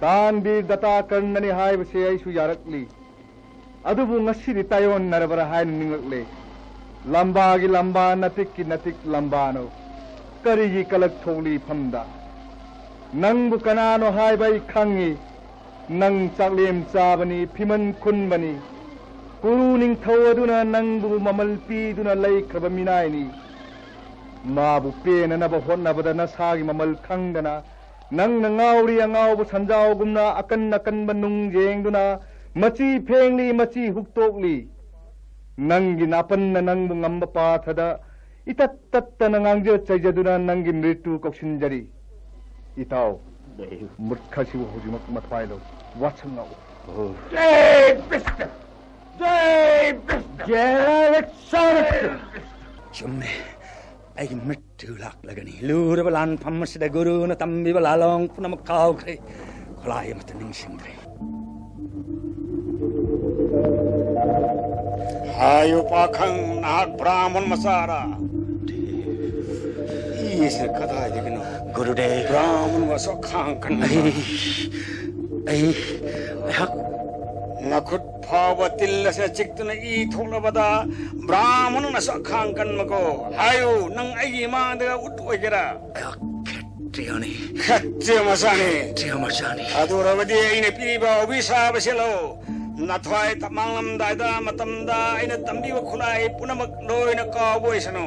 ꯗꯥꯟ ꯕꯤꯔ ꯗꯇꯥ ꯀꯔꯅꯅꯤ ꯍꯥꯏꯕꯁꯦ ꯑꯩꯁꯨ ꯌꯥꯔꯛꯂꯤ꯫ ꯑꯗꯨꯕꯨ ꯉꯁꯤꯗꯤ ꯇꯥꯏꯌꯣꯟꯅꯔꯕ꯭ꯔꯥ ꯍꯥꯏꯅ ꯅꯤꯡꯂꯛꯂꯦ꯫ ꯂꯝꯕꯥꯒꯤ ꯂꯝꯕꯥ, ꯅꯇꯤꯛꯀꯤ ꯅꯇꯤꯛ ꯂꯝꯕꯥꯅꯣ꯫ ꯀꯔꯤꯒꯤ ꯀꯂꯛ ꯊꯣꯛꯂꯤ ꯏꯐꯝꯗ? ꯅꯪꯕꯨ ꯀꯅꯥꯅꯣ ꯍꯥꯏꯕ ꯑꯩ ꯈꯪꯉꯤ꯫ ꯅꯪ ꯆꯥꯛꯂꯦꯝ ꯆꯥꯕꯅꯤ, ꯐꯤꯃꯟ ꯈꯨꯟꯕꯅꯤ꯫ ꯀꯨꯔꯨ ꯅꯤꯡꯊꯧ ꯑꯗꯨꯅ ꯅꯪꯕꯨ ꯃꯃꯜ ꯄꯤꯗꯨꯅ ꯂꯩꯈ꯭ꯔꯕ ꯃꯤꯅꯥꯏꯅꯤ꯫ ꯃꯥꯕꯨ ꯄꯦꯟꯅꯅꯕ ꯍꯣꯠꯅꯕꯗ ꯅꯁꯥꯒꯤ ꯃꯃꯜ ꯈꯪꯗꯅ ꯅꯪꯅ ꯉꯥꯎꯔꯤ ꯑꯉꯥꯎꯕ ꯁꯟꯖꯥꯎꯒꯨꯝꯅ ꯑꯀꯟ ꯑꯀꯟꯕ ꯅꯨꯡ ꯌꯦꯡꯗꯨꯅ ꯃꯆꯤ ꯐꯦꯡꯂꯤ, ꯃꯆꯤ ꯍꯨꯛꯇꯣꯛꯂꯤ꯫ ꯅꯪꯒꯤ ꯅꯥꯄꯟꯅ ꯅꯪꯕꯨ ꯉꯝꯕ ꯄꯥꯊꯗ ꯏꯇꯠ ꯇꯠꯇꯅ ꯉꯥꯡꯖ ꯆꯩꯖꯗꯨꯅ ꯅꯪꯒꯤ ꯃ꯭ꯔꯤꯇꯨ ꯀꯧꯁꯤꯟꯖꯔꯤ꯫ ꯏꯇꯥꯎ, ꯃꯨꯔꯈꯁꯤꯕꯨ ꯍꯧꯖꯤꯛꯃꯛ ꯃꯊ꯭ꯋꯥꯏꯗ ꯋꯥꯁꯛꯅꯧ꯫ ꯖꯩ ꯕꯤꯁꯅꯨ! ꯖꯩ ꯕꯤꯁꯅꯨ! ꯖꯩ ꯁꯔꯛ! ꯆꯨꯝꯃꯦ꯫ ꯑꯩꯒꯤ ꯃ꯭ꯔꯤꯇ꯭ꯌꯨ ꯂꯥꯛꯂꯒꯅꯤ꯫ ꯂꯨꯔꯕ ꯂꯥꯟꯐꯝ ꯑꯁꯤꯗ ꯒꯨꯔꯨꯅ ꯇꯝꯕꯤꯕ ꯂꯥꯂꯣꯡ ꯄꯨꯝꯅꯃꯛ ꯀꯥꯎꯈ꯭ꯔꯦ꯫ ꯈꯨꯠꯂꯥꯏ ꯑꯃꯠꯇ ꯅꯤꯡꯁꯤꯡꯗ꯭ꯔꯦ꯫ ꯍꯥꯏꯌꯨ ꯄꯥꯈꯪ, ꯅꯍꯥꯛ ꯕ꯭ꯔꯥꯍꯃꯟ ꯃꯆꯥꯔꯥ? ꯏꯁꯦ ꯀꯗꯥꯏꯗꯒꯤꯅꯣ? ꯒꯨꯔꯨꯗꯦꯕ꯫ ꯕ꯭ꯔꯥꯍꯃꯟꯕꯨ ꯑꯁꯨꯛ ꯈꯥꯡ ꯀꯟꯕ꯫ ꯑꯩ, ꯑꯩ, ꯑꯩꯍꯥꯛ ꯅꯈꯨꯠ ꯐꯥꯎꯕ ꯇꯤꯜ ꯑꯁꯤꯅ ꯆꯤꯛꯇꯨꯅ ꯏ ꯊꯣꯛꯂꯕꯗ ꯕ꯭ꯔꯥꯍꯃꯟꯅꯁꯨ ꯑꯈꯥꯡ ꯀꯟꯕꯀꯣ꯫ ꯍꯥꯏꯌꯨ, ꯅꯪ ꯑꯩꯒꯤ ꯏꯃꯥꯡꯗ ꯎꯠ ꯑꯣꯏꯒꯦꯔꯥ? ꯑꯩꯍꯥꯛ ꯈꯠꯇ꯭ꯔꯤꯌꯥꯅꯤ꯫ ꯈꯠꯇ꯭ꯔꯤꯌꯥ ꯃꯆꯥꯅꯤ꯫ ꯈꯠꯇ꯭ꯔꯤꯌꯥ ꯃꯆꯥꯅꯤ꯫ ꯑꯗꯨ ꯑꯣꯏꯔꯕꯗꯤ ꯑꯩꯅ ꯄꯤꯔꯤꯕ ꯑꯣꯕꯤꯁꯥꯞ ꯑꯁꯤ ꯂꯧ꯫ ꯅꯊ꯭ꯋꯥꯏ ꯃꯥꯡꯂꯝꯗꯥꯏꯗ ꯃꯇꯝꯗ ꯑꯩꯅ ꯇꯝꯕꯤꯕ ꯈꯨꯠꯂꯥꯏ ꯄꯨꯝꯅꯃꯛ ꯂꯣꯏꯅ ꯀꯥꯎꯕ ꯑꯣꯏꯁꯅꯨ꯫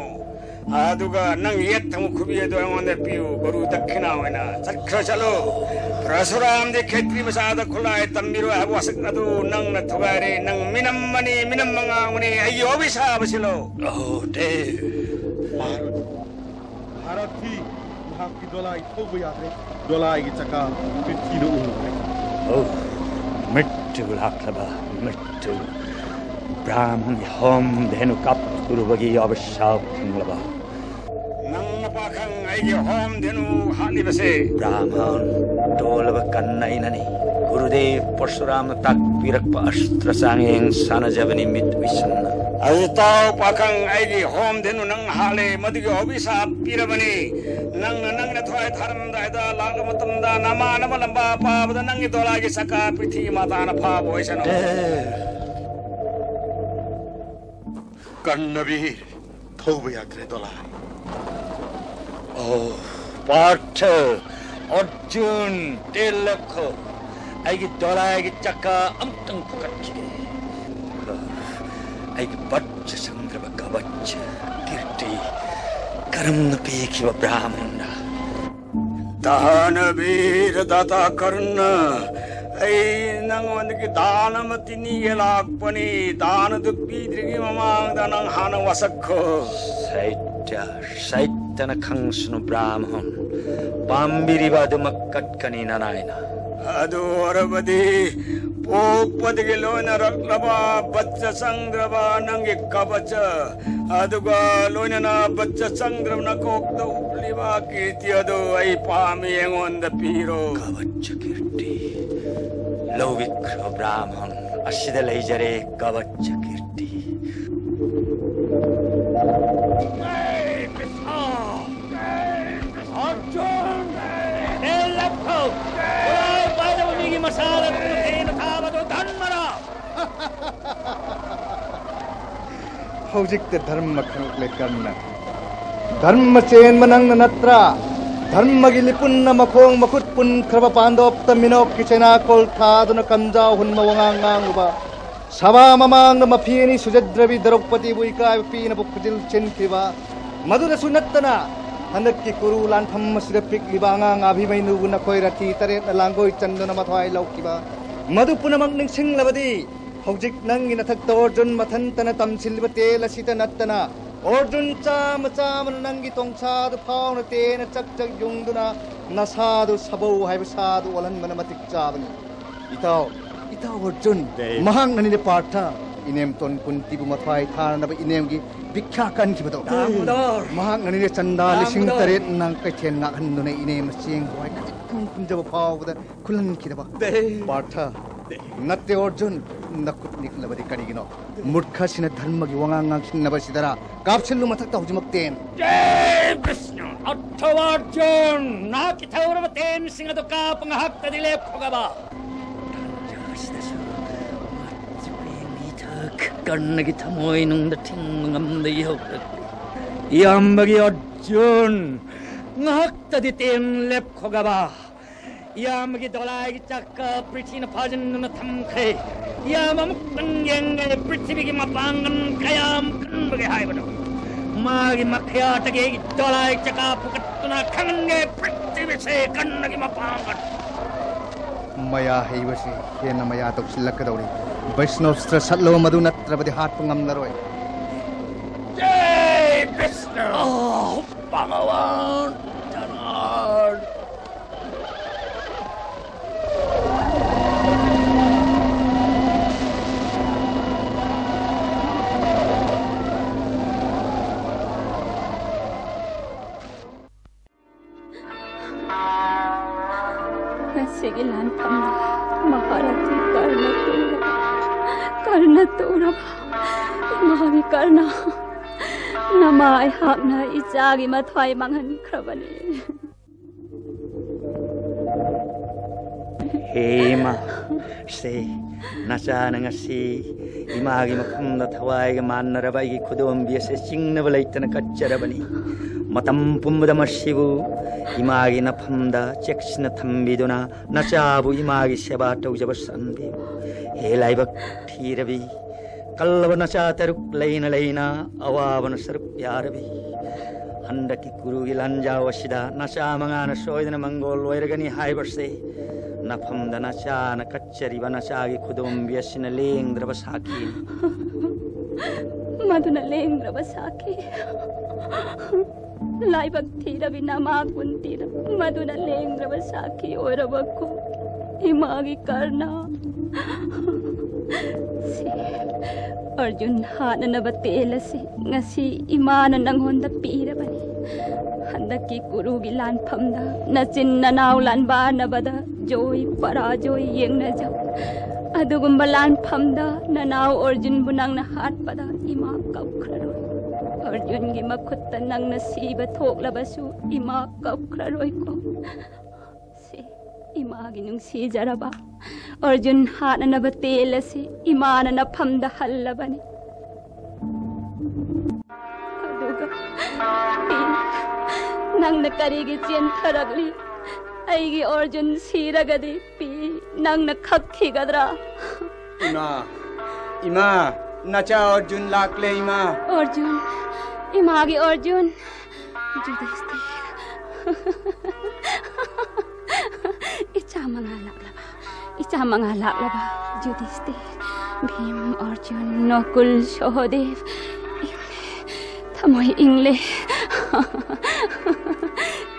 ꯑꯗꯨꯒ ꯅꯪ ꯌꯦꯠ ꯊꯪꯕ ꯈꯨꯕꯤ ꯑꯗꯨ ꯑꯩꯉꯣꯟꯗ ꯄꯤꯌꯨ, ꯒꯨꯔꯨ ꯗꯛꯈꯤꯅꯥ ꯑꯣꯏꯅ꯫ ꯆꯠꯈ꯭ꯔ ꯆꯠꯂꯨ꯫ ꯄꯔꯁꯨꯔꯥꯝꯗꯤ ꯈꯦꯇ꯭ꯔꯤ ꯃꯆꯥꯗ ꯈꯨꯠꯂꯥꯏ ꯇꯝꯕꯤꯔꯣꯏ ꯍꯥꯏꯕ ꯋꯥꯁꯛ ꯑꯗꯨ ꯅꯪꯅ ꯊꯨꯒꯥꯏꯔꯦ꯫ ꯅꯪ ꯃꯤꯅꯝ ꯑꯃꯅꯤ, ꯃꯤꯅꯝ ꯑꯉꯥꯡꯕꯅꯤ꯫ ꯑꯩꯒꯤ ꯑꯣꯕꯤꯁꯥꯞ ꯑꯁꯤ ꯂꯧ꯫ ꯑꯣ, ꯗꯦ꯫ ꯃꯍꯥꯔꯥꯖ, ꯃꯍꯥꯔꯥꯖ ꯊꯤ, ꯃꯍꯥꯛꯀꯤ ꯗꯣꯂꯥꯏ ꯊꯧꯕ ꯌꯥꯗ꯭ꯔꯦ꯫ ꯗꯣꯂꯥꯏꯒꯤ ꯆꯀꯥ ꯄ꯭ꯔꯤꯊꯤꯅ ꯎꯔꯨꯔꯦ꯫ ꯑꯣ, ꯃ꯭ꯔꯤꯇ꯭ꯌꯨ ꯂꯥꯛꯂꯕ ꯃ꯭ꯔꯤꯇ꯭ꯌꯨ꯫ ꯕ꯭ꯔꯥꯍꯃꯟꯒꯤ ꯍꯣꯝ ꯙꯦꯅꯨ ꯀꯥꯞꯊꯨꯔꯨꯕꯒꯤ ꯑꯕꯤꯁꯥꯞ ꯐꯪꯂꯕ꯫ ꯅꯪꯅ ꯄꯥꯈꯪ ꯑꯩꯒꯤ ꯍꯣꯝ ꯙꯦꯅꯨ ꯍꯥꯠꯂꯤꯕꯁꯦ꯫ ꯕ꯭ꯔꯥꯍꯃꯟ, ꯇꯣꯜꯂꯕ ꯀꯟꯅ ꯑꯩꯅꯅꯤ꯫ ꯒꯨꯔꯨꯗꯦꯕ ꯄꯔꯁꯨꯔꯥꯝꯅ ꯇꯥꯛꯄꯤꯔꯛꯄ ꯑꯁꯇ꯭ꯔ ꯆꯥꯡꯌꯦꯡ ꯁꯥꯟꯅꯖꯕꯅꯤ ꯃꯤꯠ ꯎꯏꯁꯟꯅ꯫ ꯑꯗꯨ ꯇꯥꯎ ꯄꯥꯈꯪ, ꯑꯩꯒꯤ ꯍꯣꯝ ꯙꯦꯅꯨ ꯅꯪꯅ ꯍꯥꯠꯂꯦ, ꯃꯗꯨꯒꯤ ꯑꯣꯕꯤꯁꯥꯞ ꯄꯤꯔꯕꯅꯤ꯫ ꯅꯪꯅ ꯅꯪꯅ ꯊꯋꯥꯏ ꯊꯥꯔꯝꯗꯥꯏꯗ ꯂꯥꯛꯂꯕ ꯃꯇꯝꯗ ꯅꯃꯥꯟꯅꯕ ꯂꯝꯕꯥ ꯄꯥꯕꯗ ꯅꯪꯒꯤ ꯗꯣꯂꯥꯏꯒꯤ ꯆꯀꯥ ꯄ꯭ꯔꯤꯊꯤ ꯃꯥꯇꯥꯅ ꯐꯥꯕ ꯑꯣꯏꯁꯅꯨ꯫ ꯗꯦ꯫ ꯀꯔꯅꯕꯤꯔ, ꯊꯧꯕ ꯌꯥꯗ꯭ꯔꯦ ꯗꯣꯂꯥꯏ꯫ ꯑꯣ, ꯄꯥꯔꯊ, ꯑꯔꯖꯨꯟ, ꯇꯦꯜꯂꯛꯈꯣ꯫ ꯑꯩꯒꯤ ꯗꯣꯂꯥꯏꯒꯤ ꯆꯀꯥ ꯑꯃꯨꯛꯇꯪ ꯐꯨꯒꯠꯈꯤꯒꯦ꯫ ꯑꯩꯒꯤ ꯕꯠꯆ ꯆꯪꯗ꯭ꯔꯕ ꯀꯕꯠꯆ, ꯀꯤꯔꯇꯤ, ꯀꯔꯝꯅ ꯄꯤꯈꯤꯕ ꯕ꯭ꯔꯥꯍꯃꯟꯅ? ꯗꯥꯅꯕꯤꯔ ꯗꯥꯇꯥ ꯀꯔꯅ, ꯑꯩ ꯅꯉꯣꯟꯗꯒꯤ ꯗꯥꯅ ꯑꯃ ꯇꯤꯅꯤꯒꯦ ꯂꯥꯛꯄꯅꯤ꯫ ꯗꯥꯅꯗꯨ ꯄꯤꯗ꯭ꯔꯤꯉꯩ ꯃꯃꯥꯡꯗ ꯅꯪ ꯍꯥꯟꯅ ꯋꯥꯁꯛꯈꯣ꯫ ꯁꯩꯇ, ꯁꯩꯇꯅ ꯈꯪꯁꯅꯨ ꯕ꯭ꯔꯥꯍꯃꯟ, ꯄꯥꯝꯕꯤꯔꯤꯕ ꯑꯗꯨꯃꯛ ꯀꯠꯀꯅꯤ ꯅꯅꯥꯏꯅ꯫ ꯑꯗꯨ ꯑꯣꯏꯔꯕꯗꯤ ꯄꯣꯛꯄꯗꯒꯤ ꯂꯣꯏꯅꯔꯛꯂꯕ ꯕꯠꯆ ꯆꯪꯗ꯭ꯔꯕ ꯅꯪꯒꯤ ꯀꯕꯆ, ꯑꯗꯨꯒ ꯂꯣꯏꯅꯅ ꯕꯠꯆ ꯆꯪꯗ꯭ꯔꯕ ꯅꯀꯣꯛꯇ ꯎꯞꯂꯤꯕ ꯀꯤꯔꯇꯤ ꯑꯗꯨ ꯑꯩ ꯄꯥꯝꯃꯤ, ꯑꯩꯉꯣꯟꯗ ꯄꯤꯔꯣ꯫ ꯀꯕꯆ ꯀꯤꯔꯇꯤ꯫ ꯂꯧꯕꯤꯈ꯭ꯔꯣ ꯕ꯭ꯔꯥꯍꯃꯟ, ꯑꯁꯤꯗ ꯂꯩꯖꯔꯦ ꯀꯕꯆ ꯀꯤꯔꯇꯤ꯫ ꯑꯔꯖꯨꯟ! ꯇꯦꯜꯂꯛꯈꯣ! ꯈꯨꯠꯂꯥꯏ ꯄꯥꯏꯗꯕ ꯃꯤꯒꯤ ꯃꯁꯥꯗ ꯀꯨꯊꯦꯡꯅ ꯊꯥꯕꯗꯨ ꯙꯔꯃꯔꯥ? ꯍꯧꯖꯤꯛꯇ ꯙꯔꯃ ꯈꯪꯂꯛꯂꯦ ꯀꯔꯅ꯫ ꯙꯔꯃ ꯆꯦꯟꯕ ꯅꯪꯅ ꯅꯠꯇ꯭ꯔꯥ? ꯙꯔꯃꯒꯤ ꯂꯤꯄꯨꯟꯅ ꯃꯈꯣꯡ ꯃꯈꯨꯠ ꯄꯨꯟꯈ꯭ꯔꯕ ꯄꯥꯟꯗꯣꯞꯇ ꯃꯤꯅꯣꯛꯀꯤ ꯆꯩꯅꯥꯀꯣꯜ ꯊꯥꯗꯨꯅ ꯀꯝꯖꯥꯎ ꯍꯨꯟꯕ ꯋꯥꯉꯥꯡ ꯉꯥꯡꯂꯨꯕ, ꯁꯚꯥ ꯃꯃꯥꯡꯗ ꯃꯐꯤ ꯑꯅꯤ ꯁꯨꯖꯗ꯭ꯔꯕꯤ ꯗ꯭ꯔꯧꯄꯗꯤꯕꯨ ꯏꯀꯥꯏꯕ ꯄꯤꯅꯕ ꯈꯨꯖꯤꯜ ꯆꯤꯟꯈꯤꯕ, ꯃꯗꯨꯗꯁꯨ ꯅꯠꯇꯅ ꯍꯟꯗꯛꯀꯤ ꯀꯨꯔꯨ ꯂꯥꯟꯐꯝ ꯑꯁꯤꯗ ꯄꯤꯛꯂꯤꯕ ꯑꯉꯥꯡ ꯑꯚꯤꯃꯩꯅꯨꯕꯨ ꯅꯈꯣꯏ ꯔꯊꯤ ꯇꯔꯦꯠꯅ ꯂꯥꯡꯒꯣꯏ ꯆꯟꯗꯨꯅ ꯃꯊ꯭ꯋꯥꯏ ꯂꯧꯈꯤꯕ, ꯃꯗꯨ ꯄꯨꯝꯅꯃꯛ ꯅꯤꯡꯁꯤꯡꯂꯕꯗꯤ ꯍꯧꯖꯤꯛ ꯅꯪꯒꯤ ꯅꯊꯛꯇ ꯑꯣꯔꯖꯨꯟ ꯃꯊꯟꯇꯅ ꯇꯝꯁꯤꯜꯂꯤꯕ ꯇꯦꯜ ꯑꯁꯤꯇ ꯅꯠꯇꯅ, ꯑꯣꯔꯖꯨꯟ ꯆꯥꯝꯃ ꯆꯥꯝꯃꯅ ꯅꯪꯒꯤ ꯇꯣꯡꯁꯥꯗꯨ ꯐꯥꯎꯅ ꯇꯦꯅ ꯆꯛ ꯆꯛ ꯌꯨꯡꯗꯨꯅ ꯅꯁꯥꯗꯨ ꯁꯥꯕꯧ ꯍꯥꯏꯕ ꯁꯥꯗꯨ ꯑꯣꯜꯍꯟꯕꯅ ꯃꯇꯤꯛ ꯆꯥꯕꯅꯤ꯫ ꯏꯇꯥꯎ, ꯏꯇꯥꯎ ꯑꯣꯔꯖꯨꯟ, ꯃꯍꯥꯛꯅꯅꯤꯅꯦ ꯄꯥꯔꯊ, ꯏꯅꯦꯝꯇꯣꯟ ꯀꯨꯟꯇꯤꯕꯨ ꯃꯊ꯭ꯋꯥꯏ ꯊꯥꯅꯅꯕ ꯏꯅꯦꯝꯒꯤ ꯕꯤꯈ꯭ꯌꯥ ꯀꯟꯈꯤꯕꯗꯣ꯫ ꯗꯥꯃꯣꯗꯣꯔ! ꯃꯍꯥꯛꯅꯅꯤꯅꯦ ꯆꯟꯗꯥ ꯂꯤꯁꯤꯡ ꯇꯔꯦꯠ ꯅꯪ ꯀꯩꯊꯦꯜ ꯉꯥꯛꯍꯟꯗꯨꯅ ꯏꯅꯦꯝ ꯆꯦꯡ ꯍꯋꯥꯏ ꯈꯖꯤꯛ ꯈꯨꯟꯖꯕ ꯐꯥꯎꯕꯗ ꯈꯨꯜꯍꯟꯈꯤꯗꯕ꯫ ꯄꯥꯔꯊ, ꯅꯠꯇꯦ ꯑꯣꯔꯖꯨꯟ, ꯅꯈꯨꯠ ꯅꯤꯛꯂꯕꯗꯤ ꯀꯔꯤꯒꯤꯅꯣ? ꯃꯨꯔꯈꯁꯤꯅ ꯙꯔꯃꯒꯤ ꯋꯥꯉꯥꯡ ꯉꯥꯡꯁꯤꯟꯅꯕꯁꯤꯗꯔꯥ? ꯀꯥꯞꯁꯤꯜꯂꯨ ꯃꯊꯛꯇ ꯍꯧꯖꯤꯛꯃꯛꯇꯦꯟ꯫ ꯖꯩ ꯕꯤꯁꯅꯨ! ꯑꯊꯋꯥ ꯑꯔꯖꯨꯟ! ꯅꯍꯥꯛꯀꯤ ꯊꯧꯔꯕ ꯇꯦꯟꯁꯤꯡ ꯑꯗꯨ ꯀꯥꯞꯄ ꯉꯥꯏꯍꯥꯛꯇꯗꯤ ꯂꯦꯞꯈꯣꯒꯕ꯫ ꯇꯥꯟꯖꯥ ꯑꯁꯤꯗꯁꯨ ꯃꯤꯊꯛ ꯀꯔꯅꯒꯤ ꯊꯃꯣꯏ ꯅꯨꯡꯗ ꯊꯤꯡꯕ ꯉꯝꯗ ꯌꯧꯔꯛꯂꯤ꯫ ꯏꯌꯥꯝꯕꯒꯤ ꯑꯔꯖꯨꯟ! ꯉꯥꯏꯍꯥꯛꯇꯗꯤ ꯇꯦꯟ ꯂꯦꯞꯈꯣꯒꯕ꯫ ꯏꯌꯥꯝꯕꯒꯤ ꯗꯣꯂꯥꯏꯒꯤ ꯆꯥꯛꯀ ꯄ꯭ꯔꯤꯊꯤꯅ ꯐꯥꯖꯤꯟꯗꯨꯅ ꯊꯝꯈ꯭ꯔꯦ꯫ ꯏꯌꯥꯝꯕ ꯑꯃꯨꯛꯇꯪ ꯌꯦꯡꯒꯦ, ꯄ꯭ꯔꯤꯊꯤꯕꯤꯒꯤ ꯃꯄꯥꯡꯒꯜ ꯀꯌꯥꯝ ꯀꯟꯕꯒꯦ ꯍꯥꯏꯕꯗꯣ꯫ ꯃꯥꯒꯤ ꯃꯈꯌꯥꯇꯒꯤ ꯑꯩꯒꯤ ꯗꯣꯂꯥꯏ ꯆꯀꯥ ꯄꯨꯈꯠꯇꯨꯅ ꯈꯪꯍꯟꯒꯦ ꯄ꯭ꯔꯤꯊꯤꯕꯤꯁꯦ ꯀꯟꯕꯒꯤ ꯃꯄꯥꯡꯒꯜ꯫ ꯃꯌꯥ ꯍꯩꯕꯁꯤ ꯍꯦꯟꯅ ꯃꯌꯥ ꯇꯧꯁꯤꯜꯂꯛꯀꯗꯧꯔꯤ꯫ ꯕꯩꯁꯅꯣꯁꯇ꯭ꯔ ꯁꯠꯂꯣ, ꯃꯗꯨ ꯅꯠꯇ꯭ꯔꯕꯗꯤ ꯍꯥꯠꯄ ꯉꯝꯂꯔꯣꯏ꯫ ꯖꯩ ꯕꯤꯁꯅꯨ! ꯑꯥ, ꯚꯒꯋꯥꯟ ꯙꯅꯥꯔ! ꯉꯁꯤꯒꯤ ꯂꯥꯟꯐꯝꯗ ꯃꯍꯥꯔꯊꯤ ꯀꯔꯅ ꯇꯨꯔꯕ, ꯀꯔꯅ ꯇꯨꯔꯕ, ꯏꯃꯥꯒꯤ ꯀꯔꯅ, ꯅꯃꯥ ꯑꯩꯍꯥꯛꯅ ꯏꯆꯥꯒꯤ ꯃꯊ꯭ꯋꯥꯏ ꯃꯥꯡꯍꯟꯈ꯭ꯔꯕꯅꯤ꯫ ꯍꯦ ꯏꯃꯥ, ꯁꯦ, ꯅꯆꯥꯅ ꯉꯁꯤ ꯏꯃꯥꯒꯤ ꯃꯐꯝꯗ ꯊꯋꯥꯏꯒ ꯃꯥꯟꯅꯔꯕ ꯑꯩꯒꯤ ꯈꯨꯗꯣꯝꯕꯤ ꯑꯁꯦ ꯆꯤꯡꯅꯕ ꯂꯩꯇꯅ ꯀꯠꯆꯔꯕꯅꯤ꯫ ꯃꯇꯝ ꯄꯨꯝꯕꯗ ꯃꯁꯤꯕꯨ ꯏꯃꯥꯒꯤ ꯅꯐꯝꯗ ꯆꯦꯛꯁꯤꯟꯅ ꯊꯝꯕꯤꯗꯨꯅ ꯅꯆꯥꯕꯨ ꯏꯃꯥꯒꯤ ꯁꯦꯕꯥ ꯇꯧꯖꯕ ꯁꯟꯕꯤꯌꯨ꯫ ꯍꯦ ꯂꯥꯏꯕꯛ ꯊꯤꯔꯕꯤ, ꯀꯜꯂꯕ ꯅꯆꯥ ꯇꯔꯨꯛ ꯂꯩꯅ ꯂꯩꯅ ꯑꯋꯥꯕꯅ ꯁꯔꯨꯛ ꯌꯥꯔꯕꯤ, ꯍꯟꯗꯛꯀꯤ ꯀꯨꯔꯨꯒꯤ ꯂꯥꯟꯖꯥꯎ ꯑꯁꯤꯗ ꯅꯆꯥ ꯃꯉꯥꯅ ꯁꯣꯏꯗꯅ ꯃꯪꯒꯣꯜ ꯑꯣꯏꯔꯒꯅꯤ ꯍꯥꯏꯕꯁꯦ ꯅꯐꯝꯗ ꯅꯆꯥꯅ ꯀꯠꯆꯔꯤꯕ ꯅꯆꯥꯒꯤ ꯈꯨꯗꯣꯝꯕꯤ ꯑꯁꯤꯅ ꯂꯦꯡꯗ꯭ꯔꯕ ꯁꯥꯈꯤꯅꯤ꯫ ꯃꯗꯨꯅ ꯂꯦꯡꯗ꯭ꯔꯕ ꯁꯥꯈꯤ꯫ ꯂꯥꯏꯕꯛ ꯊꯤꯔꯕꯤ ꯅꯃꯥ ꯀꯨꯟꯇꯤꯅ ꯃꯗꯨꯅ ꯂꯦꯡꯗ꯭ꯔꯕ ꯁꯥꯈꯤ ꯑꯣꯏꯔꯕꯀꯣ꯫ ꯏꯃꯥꯒꯤ ꯀꯔꯅ꯫ ꯁꯤ ꯑꯔꯖꯨꯟ ꯍꯥꯠꯅꯅꯕ ꯇꯦꯜ ꯑꯁꯤ ꯉꯁꯤ ꯏꯃꯥꯅ ꯅꯪꯉꯣꯟꯗ ꯄꯤꯔꯕꯅꯤ꯫ ꯍꯟꯗꯛꯀꯤ ꯀꯨꯔꯨꯒꯤ ꯂꯥꯟꯐꯝꯗ ꯅꯆꯤꯟ ꯅꯅꯥꯎ ꯂꯥꯟꯕꯥꯟꯅꯕꯗ ꯖꯣꯏ ꯄꯔꯥꯖꯣꯏ ꯌꯦꯡꯅꯖꯧ꯫ ꯑꯗꯨꯒꯨꯝꯕ ꯂꯥꯟꯐꯝꯗ ꯅꯅꯥꯎ ꯑꯔꯖꯨꯟꯕꯨ ꯅꯪꯅ ꯍꯥꯠꯄꯗ ꯏꯃꯥ ꯀꯞꯈ꯭ꯔꯔꯣꯏ꯫ ꯑꯔꯖꯨꯟꯒꯤ ꯃꯈꯨꯠꯇ ꯅꯪꯅ ꯁꯤꯕ ꯊꯣꯛꯂꯕꯁꯨ ꯏꯃꯥ ꯀꯞꯈ꯭ꯔꯔꯣꯏꯀꯣ꯫ ꯁꯤ ꯏꯃꯥꯒꯤ ꯅꯨꯡꯁꯤꯖꯔꯕ ꯑꯔꯖꯨꯟ ꯍꯥꯠꯅꯅꯕ ꯇꯦꯜ ꯑꯁꯤ ꯏꯃꯥꯅ ꯅꯐꯝꯗ ꯍꯜꯂꯕꯅꯤ꯫ ꯑꯗꯨꯒ ꯄꯤ, ꯅꯪꯅ ꯀꯔꯤꯒꯤ ꯆꯦꯟꯊꯔꯛꯂꯤ? ꯑꯩꯒꯤ ꯑꯔꯖꯨꯟ ꯁꯤꯔꯒꯗꯤ ꯄꯤ, ꯅꯪꯅ ꯈꯛꯈꯤꯒꯗ꯭ꯔꯥ? ꯏꯃꯥ, ꯏꯃꯥ, ꯅꯆꯥ ꯑꯔꯖꯨꯟ ꯂꯥꯛꯂꯦ ꯏꯃꯥ꯫ ꯑꯔꯖꯨꯟ, ꯏꯃꯥꯒꯤ ꯑꯔꯖꯨꯟ꯫ ꯌꯨꯙꯤꯁꯇꯤꯔ꯫ ꯏꯆꯥ ꯃꯉꯥ ꯂꯥꯛꯂꯕ, ꯏꯆꯥ ꯃꯉꯥ ꯂꯥꯛꯂꯕ ꯌꯨꯙꯤꯁꯇꯤꯔ, ꯚꯤꯝ, ꯑꯔꯖꯨꯟ, ꯅꯀꯨꯜ, ꯁꯍꯗꯦꯕ꯫ ꯏꯪꯂꯦ, ꯊꯃꯣꯏ ꯏꯪꯂꯦ꯫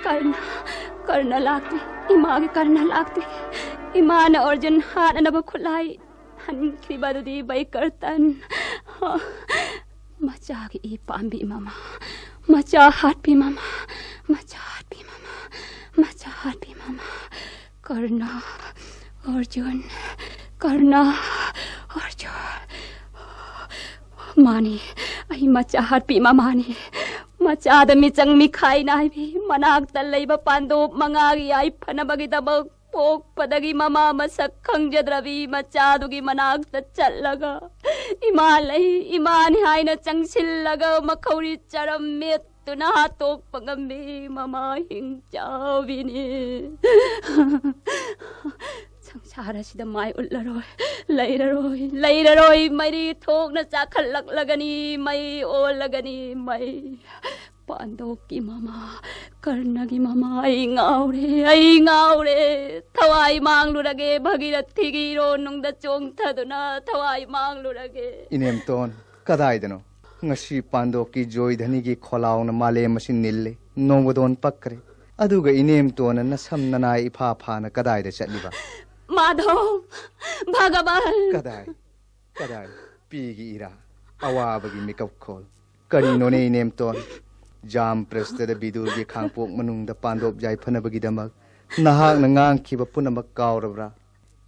ꯀꯔꯅ, ꯀꯔꯅ ꯂꯥꯛꯇ꯭ꯔꯤ, ꯏꯃꯥꯒꯤ ꯀꯔꯅ ꯂꯥꯛꯇ꯭ꯔꯤ꯫ ꯏꯃꯥꯅ ꯑꯔꯖꯨꯟ ꯍꯥꯠꯅꯅꯕ ꯈꯨꯠꯂꯥꯏ ꯍꯟꯈ꯭ꯔꯤꯕꯗꯨꯗꯤ ꯕꯩꯀꯔꯇꯟ꯫ ꯃꯆꯥꯒꯤ ꯏ ꯄꯥꯝꯕꯤ ꯃꯃꯥ, ꯃꯆꯥ ꯍꯥꯠꯄꯤ ꯃꯃꯥ, ꯃꯆꯥ ꯍꯥꯠꯄꯤ ꯃꯃꯥ, ꯃꯆꯥ ꯍꯥꯠꯄꯤ ꯃꯃꯥ꯫ ꯀꯔꯅ, ꯑꯔꯖꯨꯟ, ꯀꯔꯅ, ꯑꯔꯖꯨꯟ꯫ ꯃꯥꯅꯤ, ꯑꯩ ꯃꯆꯥ ꯍꯥꯠꯄꯤ ꯃꯃꯥꯅꯤ꯫ ꯃꯆꯥꯗ ꯃꯤꯆꯪ ꯃꯤꯈꯥꯏ ꯅꯥꯏꯕꯤ, ꯃꯅꯥꯛꯇ ꯂꯩꯕ ꯄꯥꯟꯗꯣꯞ ꯃꯉꯥꯒꯤ ꯌꯥꯏꯐꯅꯕꯒꯤꯗꯃꯛ ꯄꯣꯛꯄꯗꯒꯤ ꯃꯃꯥ ꯃꯁꯛ ꯈꯪꯖꯗ꯭ꯔꯕꯤ ꯃꯆꯥꯗꯨꯒꯤ ꯃꯅꯥꯛꯇ ꯆꯠꯂꯒ, "ꯏꯃꯥ ꯂꯩ, ꯏꯃꯥꯅꯤ" ꯍꯥꯏꯅ ꯆꯪꯁꯤꯜꯂꯒ ꯃꯈꯧꯔꯤ ꯆꯔꯝ ꯃꯦꯠ ꯇꯨꯅ ꯍꯥꯠꯇꯣꯛꯄ ꯉꯝꯕꯤ ꯃꯃꯥ ꯍꯤꯡꯆꯥꯕꯤꯅꯤ꯫ ꯁꯪꯁꯥꯔ ꯑꯁꯤꯗ ꯃꯥꯏ ꯎꯠꯂꯔꯣꯏ, ꯂꯩꯔꯔꯣꯏ, ꯂꯩꯔꯔꯣꯏ꯫ ꯃꯩꯔꯤ ꯊꯣꯛꯅ ꯆꯥꯛꯈꯠꯂꯛꯂꯒꯅꯤ, ꯃꯩ ꯑꯣꯜꯂꯒꯅꯤ, ꯃꯩ꯫ ꯄꯥꯟꯗꯣꯞꯀꯤ ꯃꯃꯥ, ꯀꯔꯅꯒꯤ ꯃꯃꯥ, ꯑꯩ ꯉꯥꯎꯔꯦ, ꯑꯩ ꯉꯥꯎꯔꯦ꯫ ꯊꯋꯥꯏ ꯃꯥꯡꯂꯨꯔꯒꯦ, ꯚꯒꯤꯔꯊꯤꯒꯤ ꯏꯔꯣꯟꯅꯨꯡꯗ ꯆꯣꯡꯊꯗꯨꯅ ꯊꯋꯥꯏ ꯃꯥꯡꯂꯨꯔꯒꯦ꯫ ꯏꯅꯦꯝꯇꯣꯟ, ꯀꯗꯥꯏꯗꯅꯣ? ꯉꯁꯤ ꯄꯥꯟꯗꯣꯞꯀꯤ ꯖꯣꯏꯙꯅꯤꯒꯤ ꯈꯣꯂꯥꯎꯅ ꯃꯥꯂꯦꯝ ꯑꯁꯤ ꯅꯤꯜꯂꯦ, ꯅꯣꯡꯃꯗꯣꯟ ꯄꯛꯈ꯭ꯔꯦ꯫ ꯑꯗꯨꯒ ꯏꯅꯦꯝꯇꯣꯟꯅ ꯅꯁꯝ ꯅꯅꯥꯏ ꯏꯐꯥ ꯐꯥꯅ ꯀꯗꯥꯏꯗ ꯆꯠꯂꯤꯕ? ꯃꯥꯙꯧ, ꯚꯒꯕꯟ! ꯀꯗꯥꯏ? ꯀꯗꯥꯏ? ꯄꯤꯒꯤ ꯏꯔꯥ, ꯑꯋꯥꯕꯒꯤ ꯃꯤꯀꯞꯈꯣꯜ꯫ ꯀꯔꯤꯅꯣꯅꯦ ꯏꯅꯦꯝꯇꯣꯟ? ꯖꯥꯝ ꯄ꯭ꯔꯦꯁꯇꯗ ꯕꯤꯗꯨꯔꯒꯤ ꯈꯥꯡꯄꯣꯛ ꯃꯅꯨꯡꯗ ꯄꯥꯟꯗꯣꯞ ꯌꯥꯏꯐꯅꯕꯒꯤꯗꯃꯛ ꯅꯍꯥꯛꯅ ꯉꯥꯡꯈꯤꯕ ꯄꯨꯝꯅꯃꯛ ꯀꯥꯎꯔꯕ꯭ꯔꯥ?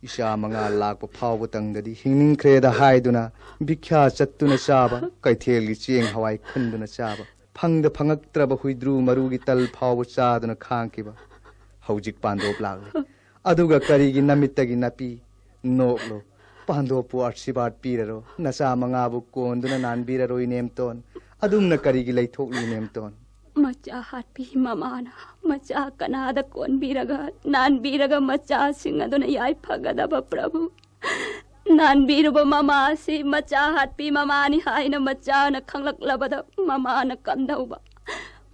ꯏꯆꯥ ꯃꯉꯥ ꯂꯥꯛꯄ ꯐꯥꯎꯕꯇꯪꯗꯗꯤ ꯍꯤꯡꯅꯤꯡꯈ꯭ꯔꯦꯗ ꯍꯥꯏꯗꯨꯅ ꯚꯤꯈ꯭ꯌꯥ ꯆꯠꯇꯨꯅ ꯆꯥꯕ, ꯀꯩꯊꯦꯜꯒꯤ ꯆꯦꯡ ꯍꯋꯥꯏ ꯈꯨꯟꯗꯨꯅ ꯆꯥꯕ, ꯐꯪꯗ ꯐꯪꯉꯛꯇ꯭ꯔꯕ ꯍꯨꯏꯗ꯭ꯔꯨ ꯃꯔꯨꯒꯤ ꯇꯜ ꯐꯥꯎꯕ ꯆꯥꯗꯨꯅ ꯈꯥꯡꯈꯤꯕ꯫ ꯍꯧꯖꯤꯛ ꯄꯥꯟꯗꯣꯞ ꯂꯥꯛꯂꯦ꯫ ꯑꯗꯨꯒ ꯀꯔꯤꯒꯤ ꯅꯃꯤꯠꯇꯒꯤ ꯅꯥꯄꯤ? ꯅꯣꯛꯂꯣ꯫ ꯄꯥꯟꯗꯣꯞꯄꯨ ꯑꯥꯁꯤꯔꯕꯥꯗ ꯄꯤꯔꯔꯣ꯫ ꯅꯆꯥ ꯃꯉꯥꯕꯨ ꯀꯣꯟꯗꯨꯅ ꯅꯥꯟꯕꯤꯔꯔꯣ ꯏꯅꯦꯝꯇꯣꯟ꯫ ꯑꯗꯨꯝꯅ ꯀꯔꯤꯒꯤ ꯂꯩꯊꯣꯛꯂꯤ ꯏꯅꯦꯝꯇꯣꯟ? ꯃꯆꯥ ꯍꯥꯠꯄꯤ ꯃꯃꯥꯅ ꯃꯆꯥ ꯀꯅꯥꯗ ꯀꯣꯟꯕꯤꯔꯒ ꯅꯥꯟꯕꯤꯔꯒ ꯃꯆꯥꯁꯤꯡ ꯑꯗꯨꯅ ꯌꯥꯏꯐꯒꯗꯕ ꯄ꯭ꯔꯚꯨ? ꯅꯥꯟꯕꯤꯔꯨꯕ ꯃꯃꯥ ꯑꯁꯤ ꯃꯆꯥ ꯍꯥꯠꯄꯤ ꯃꯃꯥꯅꯤ ꯍꯥꯏꯅ ꯃꯆꯥꯅ ꯈꯪꯂꯛꯂꯕꯗ ꯃꯃꯥꯅ ꯀꯝꯗꯧꯕ?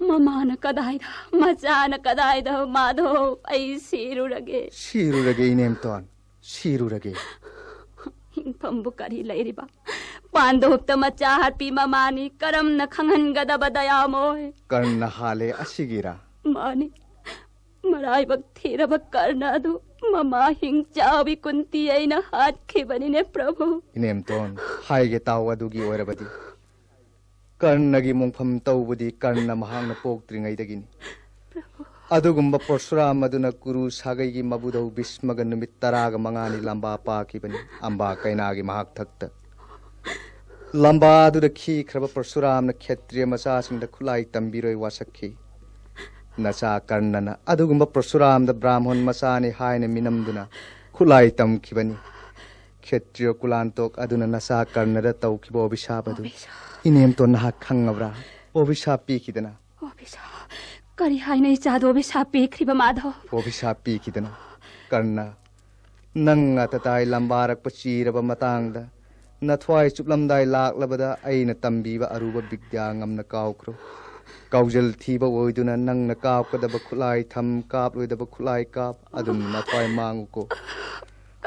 ꯃꯃꯥꯅ ꯀꯗꯥꯏꯗ? ꯃꯆꯥꯅ ꯀꯗꯥꯏꯗ? ꯃꯥꯙꯧ, ꯑꯩ ꯁꯤꯔꯨꯔꯒꯦ꯫ ꯁꯤꯔꯨꯔꯒꯦ ꯏꯅꯦꯝꯇꯣꯟ, ꯁꯤꯔꯨꯔꯒꯦ꯫ ꯍꯤꯡꯐꯝꯕꯨ ꯀꯔꯤ ꯂꯩꯔꯤꯕ? ꯄꯥꯟꯗꯣꯞꯇ ꯃꯆꯥ ꯍꯥꯠꯄꯤ ꯃꯃꯥꯅꯤ ꯀꯔꯝꯅ ꯈꯪꯍꯟꯒꯗꯕ ꯗꯌꯥꯃꯣꯏ? ꯀꯔꯝꯅ ꯍꯥꯜꯂꯦ ꯑꯁꯤꯒꯤꯔꯥ? ꯃꯥꯅꯤ꯫ ꯃꯔꯥꯏꯕꯛ ꯊꯤꯔꯕ ꯀꯔꯅ ꯑꯗꯨ ꯃꯃꯥ ꯍꯤꯡꯆꯥꯕꯤ ꯀꯨꯟꯇꯤ ꯑꯩꯅ ꯍꯥꯠꯈꯤꯕꯅꯤꯅꯦ ꯄ꯭ꯔꯚꯨ꯫ ꯏꯅꯦꯝꯇꯣꯟ, ꯍꯥꯏꯒꯦ ꯇꯥꯎ, ꯑꯗꯨꯒꯤ ꯑꯣꯏꯔꯕꯗꯤ꯫ ꯀꯔꯅꯒꯤ ꯃꯣꯡꯐꯝ ꯇꯧꯕꯗꯤ ꯀꯔꯅ ꯃꯍꯥꯛꯅ ꯄꯣꯛꯇ꯭ꯔꯤꯉꯩꯗꯒꯤꯅꯤ꯫ ꯑꯗꯨꯒꯨꯝꯕ ꯄꯔꯁꯨꯔꯥꯝ ꯑꯗꯨꯅ ꯀꯨꯔꯨ ꯁꯥꯒꯩꯒꯤ ꯃꯕꯨꯙꯧ ꯚꯤꯁꯃꯒ ꯅꯨꯃꯤꯠ ꯇꯔꯥꯒ ꯃꯉꯥꯅꯤ ꯂꯝꯕꯥ ꯄꯥꯈꯤꯕꯅꯤ ꯑꯝꯕꯥ ꯀꯩꯅꯥꯒꯤ ꯃꯍꯥꯛꯊꯛꯇ꯫ ꯂꯝꯕꯥ ꯑꯗꯨꯗ ꯈꯤꯈ꯭ꯔꯕ ꯄꯔꯁꯨꯔꯥꯝꯅ ꯈꯦꯇ꯭ꯔꯤꯌ ꯃꯆꯥꯁꯤꯡꯗ ꯈꯨꯠꯂꯥꯏ ꯇꯝꯕꯤꯔꯣꯏ ꯋꯥꯁꯛꯈꯤ꯫ ꯅꯆꯥ ꯀꯔꯅꯅ ꯑꯗꯨꯒꯨꯝꯕ ꯄꯔꯁꯨꯔꯥꯝꯗ ꯕ꯭ꯔꯥꯍꯃꯣꯟ ꯃꯆꯥꯅꯤ ꯍꯥꯏꯅ ꯃꯤꯅꯝꯗꯨꯅ ꯈꯨꯠꯂꯥꯏ ꯇꯝꯈꯤꯕꯅꯤ꯫ ꯈꯦꯇ꯭ꯔꯤꯌ ꯀꯨꯂꯥꯟꯇꯣꯛ ꯑꯗꯨꯅ ꯅꯆꯥ ꯀꯔꯅꯗ ꯇꯧꯈꯤꯕ ꯑꯣꯕꯤꯁꯥꯞ ꯑꯗꯨ ꯏꯅꯦꯝꯇꯣꯟ ꯅꯍꯥꯛ ꯈꯪꯉꯕ꯭ꯔꯥ? ꯑꯣꯕꯤꯁꯥꯞ ꯄꯤꯈꯤꯗꯅ꯫ ꯑꯣꯕꯤꯁꯥꯞ? ꯀꯔꯤ ꯍꯥꯏꯅ ꯏꯆꯥꯗ ꯑꯣꯕꯤꯁꯥꯞ ꯄꯤꯈ꯭ꯔꯤꯕ, ꯃꯥꯙꯕ? ꯑꯣꯕꯤꯁꯥꯞ ꯄꯤꯈꯤꯗꯅ꯫ ꯀꯔꯅ, ꯅꯪ ꯑꯇꯇꯥꯏ ꯂꯝꯕꯥꯔꯛꯄ ꯆꯤꯔꯕ ꯃꯇꯥꯡꯗ, ꯅꯊ꯭ꯋꯥꯏ ꯆꯨꯞꯂꯝꯗꯥꯏ ꯂꯥꯛꯂꯕꯗ ꯑꯩꯅ ꯇꯝꯕꯤꯕ ꯑꯔꯨꯕ ꯕꯤꯗ꯭ꯌꯥ ꯉꯝꯅ ꯀꯥꯎꯈ꯭ꯔꯣ꯫ ꯀꯥꯎꯖꯜ ꯊꯤꯕ ꯑꯣꯏꯗꯨꯅ ꯅꯪꯅ ꯀꯥꯞꯀꯗꯕ ꯈꯨꯠꯂꯥꯏ ꯊꯝ, ꯀꯥꯞꯂꯣꯏꯗꯕ ꯈꯨꯠꯂꯥꯏ ꯀꯥꯞ, ꯑꯗꯨꯝ ꯅꯊ꯭ꯋꯥꯏ ꯃꯥꯡꯉꯨꯀꯣ꯫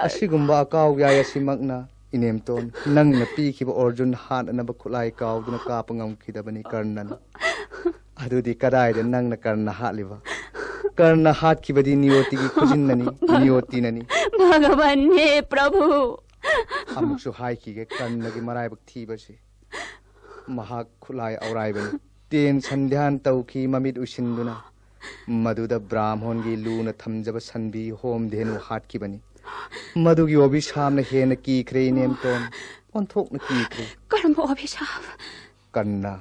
ꯑꯁꯤꯒꯨꯝꯕ ꯑꯀꯥꯎ ꯌꯥꯏ ꯑꯁꯤꯃꯛꯅ, ꯏꯅꯦꯝꯇꯣꯟ, ꯅꯪꯅ ꯄꯤꯈꯤꯕ ꯑꯣꯔꯖꯨꯟ ꯍꯥꯠꯅꯅꯕ ꯈꯨꯠꯂꯥꯏ ꯀꯥꯎꯗꯨꯅ ꯀꯥꯞꯄ ꯉꯝꯈꯤꯗꯕꯅꯤ ꯀꯔꯅꯅ꯫ ꯑꯗꯨꯗꯤ ꯀꯗꯥꯏꯗ ꯅꯪꯅ ꯀꯔꯅ ꯍꯥꯠꯂꯤꯕ? ꯀꯔꯅ ꯍꯥꯠꯈꯤꯕꯗꯤ ꯅꯤꯌꯣꯇꯤꯒꯤ ꯈꯨꯖꯤꯟꯅꯅꯤ, ꯅꯤꯌꯣꯇꯤꯅꯅꯤ꯫ ꯚꯒꯕꯟ, ꯍꯦ ꯄ꯭ꯔꯚꯨ! ꯑꯃꯨꯛꯁꯨ ꯍꯥꯏꯈꯤꯒꯦ, ꯀꯔꯅꯒꯤ ꯃꯔꯥꯏꯕꯛ ꯊꯤꯕꯁꯤ꯫ ꯃꯍꯥꯛ ꯈꯨꯠꯂꯥꯏ ꯑꯧꯔꯥꯏꯕꯅꯤ꯫ ꯇꯦꯟ ꯁꯟꯙ꯭ꯌꯥꯟ ꯇꯧꯈꯤ ꯃꯃꯤꯠ ꯎꯏꯁꯤꯟꯗꯨꯅ꯫ ꯃꯗꯨꯗ ꯕ꯭ꯔꯥꯝꯍꯣꯟꯒꯤ ꯂꯨꯅ ꯊꯝꯖꯕ ꯁꯟꯕꯤ ꯍꯣꯝ ꯙꯦꯅꯨ ꯍꯥꯠꯈꯤꯕꯅꯤ꯫ ꯃꯗꯨꯒꯤ ꯑꯣꯕꯤꯁꯥꯞꯅ ꯍꯦꯟꯅ ꯀꯤꯈ꯭ꯔꯦ, ꯏꯅꯦꯝꯇꯣꯟ꯫ ꯑꯣꯟꯊꯣꯛꯅ ꯀꯤꯈ꯭ꯔꯦ꯫ ꯀꯔꯝꯕ ꯑꯣꯕꯤꯁꯥꯞ? ꯀꯟꯅ,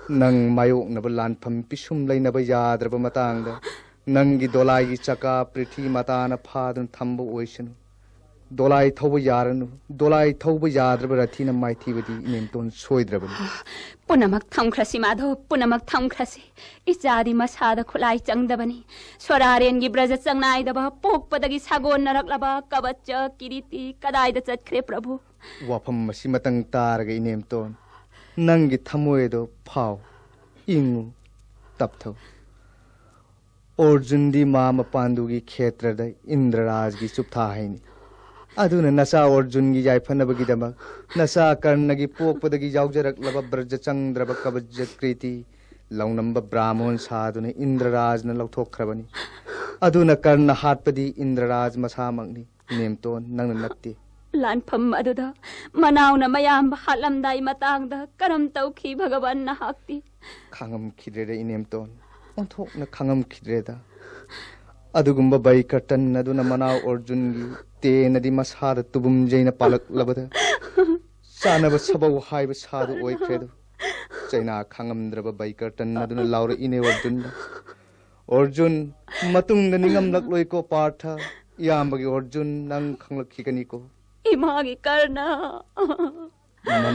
ꯅꯪ ꯃꯥꯌꯣꯛꯅꯕ ꯂꯥꯟꯐꯝ ꯄꯤꯁꯨꯝ ꯂꯩꯅꯕ ꯌꯥꯗ꯭ꯔꯕ ꯃꯇꯥꯡꯗ ꯅꯪꯒꯤ ꯗꯣꯂꯥꯏꯒꯤ ꯆꯀꯥ ꯄ꯭ꯔꯤꯊꯤ ꯃꯇꯥꯅ ꯐꯥꯗꯨꯅ ꯊꯝꯕ ꯑꯣꯏꯁꯅꯨ꯫ ꯗꯣꯂꯥꯏ ꯊꯧꯕ ꯌꯥꯔꯅꯨ꯫ ꯗꯣꯂꯥꯏ ꯊꯧꯕ ꯌꯥꯗ꯭ꯔꯕ ꯔꯊꯤꯅ ꯃꯥꯏꯊꯤꯕꯗꯤ ꯏꯅꯦꯝꯇꯣꯟ ꯁꯣꯏꯗ꯭ꯔꯕꯅꯤ꯫ ꯄꯨꯝꯅꯃꯛ ꯊꯝꯈ꯭ꯔꯁꯤ, ꯃꯥꯙꯕ, ꯄꯨꯝꯅꯃꯛ ꯊꯝꯈ꯭ꯔꯁꯤ꯫ ꯏꯆꯥꯗꯤ ꯃꯁꯥꯗ ꯈꯨꯠꯂꯥꯏ ꯆꯪꯗꯕꯅꯤ꯫ ꯁ꯭ꯋꯔꯥꯔꯦꯟꯒꯤ ꯕ꯭ꯔꯖ ꯆꯪꯅꯥꯏꯗꯕ, ꯄꯣꯛꯄꯗꯒꯤ ꯁꯥꯒꯣꯟꯅꯔꯛꯂꯕ ꯀꯕꯆ ꯀꯤꯔꯤꯇꯤ ꯀꯗꯥꯏꯗ ꯆꯠꯈ꯭ꯔꯦ, ꯄ꯭ꯔꯚꯨ? ꯋꯥꯐꯝ ꯑꯁꯤꯃꯇꯪ ꯇꯥꯔꯒ, ꯏꯅꯦꯝꯇꯣꯟ, ꯅꯪꯒꯤ ꯊꯃꯣꯏ ꯑꯗꯨ ꯐꯥꯎ, ꯏꯪꯉꯨ, ꯇꯞꯊꯧ꯫ ꯑꯣꯔꯖꯨꯟꯗꯤ ꯃꯥ ꯃꯄꯥꯟꯗꯨꯒꯤ ꯈꯦꯇ꯭ꯔꯗ ꯏꯟꯗ꯭ꯔꯔꯥꯖꯒꯤ ꯆꯨꯞꯊꯥ ꯍꯩꯅꯤ꯫ ꯑꯗꯨꯅ ꯅꯆꯥ ꯑꯣꯔꯖꯨꯟꯒꯤ ꯌꯥꯏꯐꯅꯕꯒꯤꯗꯃꯛ ꯅꯆꯥ ꯀꯔꯅꯒꯤ ꯄꯣꯛꯄꯗꯒꯤ ꯌꯥꯎꯖꯔꯛꯂꯕ ꯕ꯭ꯔꯖ ꯆꯪꯗ꯭ꯔꯕ ꯀꯕꯖ ꯀ꯭ꯔꯤꯇꯤ ꯂꯧꯅꯝꯕ ꯕ꯭ꯔꯥꯍꯃꯣꯟ ꯁꯥꯗꯨꯅ ꯏꯟꯗ꯭ꯔꯔꯥꯖꯅ ꯂꯧꯊꯣꯛꯈ꯭ꯔꯕꯅꯤ꯫ ꯑꯗꯨꯅ ꯀꯔꯅ ꯍꯥꯠꯄꯗꯤ ꯏꯟꯗ꯭ꯔꯔꯥꯖ ꯃꯁꯥꯃꯛꯅꯤ꯫ ꯅꯦꯝꯇꯣꯟ, ꯅꯪꯅ ꯅꯠꯇꯦ꯫ ꯂꯥꯟꯐꯝ ꯑꯗꯨꯗ ꯃꯅꯥꯎꯅ ꯃꯌꯥꯝꯕ ꯍꯥꯠꯂꯝꯗꯥꯏ ꯃꯇꯥꯡꯗ ꯀꯔꯝ ꯇꯧꯈꯤ ꯚꯒꯕꯟ ꯅꯍꯥꯛꯇꯤ? ꯈꯥꯡꯉꯝꯈꯤꯗ꯭ꯔꯦꯗ, ꯏꯅꯦꯝꯇꯣꯟ꯫ ꯑꯣꯟꯊꯣꯛꯅ ꯈꯥꯡꯉꯝꯈꯤꯗ꯭ꯔꯦꯗ꯫ ꯑꯗꯨꯒꯨꯝꯕ ꯕꯩꯀꯔꯇꯟ ꯑꯗꯨꯅ ꯃꯅꯥꯎ ꯑꯣꯔꯖꯨꯟꯒꯤ ꯇꯦꯟ ꯑꯗꯤ ꯃꯁꯥꯗ ꯇꯨꯕꯨꯝꯖꯩꯅ ꯄꯥꯜꯂꯛꯂꯕꯗ ꯆꯥꯅꯕ ꯁꯕꯧ ꯍꯥꯏꯕ ꯁꯥꯗꯨ ꯑꯣꯏꯈ꯭ꯔꯦꯗꯣ꯫ ꯆꯩꯅꯥ ꯈꯥꯡꯉꯝꯗ꯭ꯔꯕ ꯕꯩꯀꯔꯇꯟ ꯑꯗꯨꯅ ꯂꯥꯎꯔꯛꯏꯅꯦ ꯑꯣꯔꯖꯨꯟꯗ, "ꯑꯣꯔꯖꯨꯟ, ꯃꯇꯨꯡꯗ ꯅꯤꯡꯉꯝꯂꯛꯂꯣꯏꯀꯣ ꯄꯥꯔꯊ꯫ ꯏꯌꯥꯝꯕꯒꯤ ꯑꯣꯔꯖꯨꯟ ꯅꯪ ꯈꯪꯂꯛꯈꯤꯒꯅꯤꯀꯣ꯫" ꯏꯃꯥꯒꯤ ꯀꯔꯅ꯫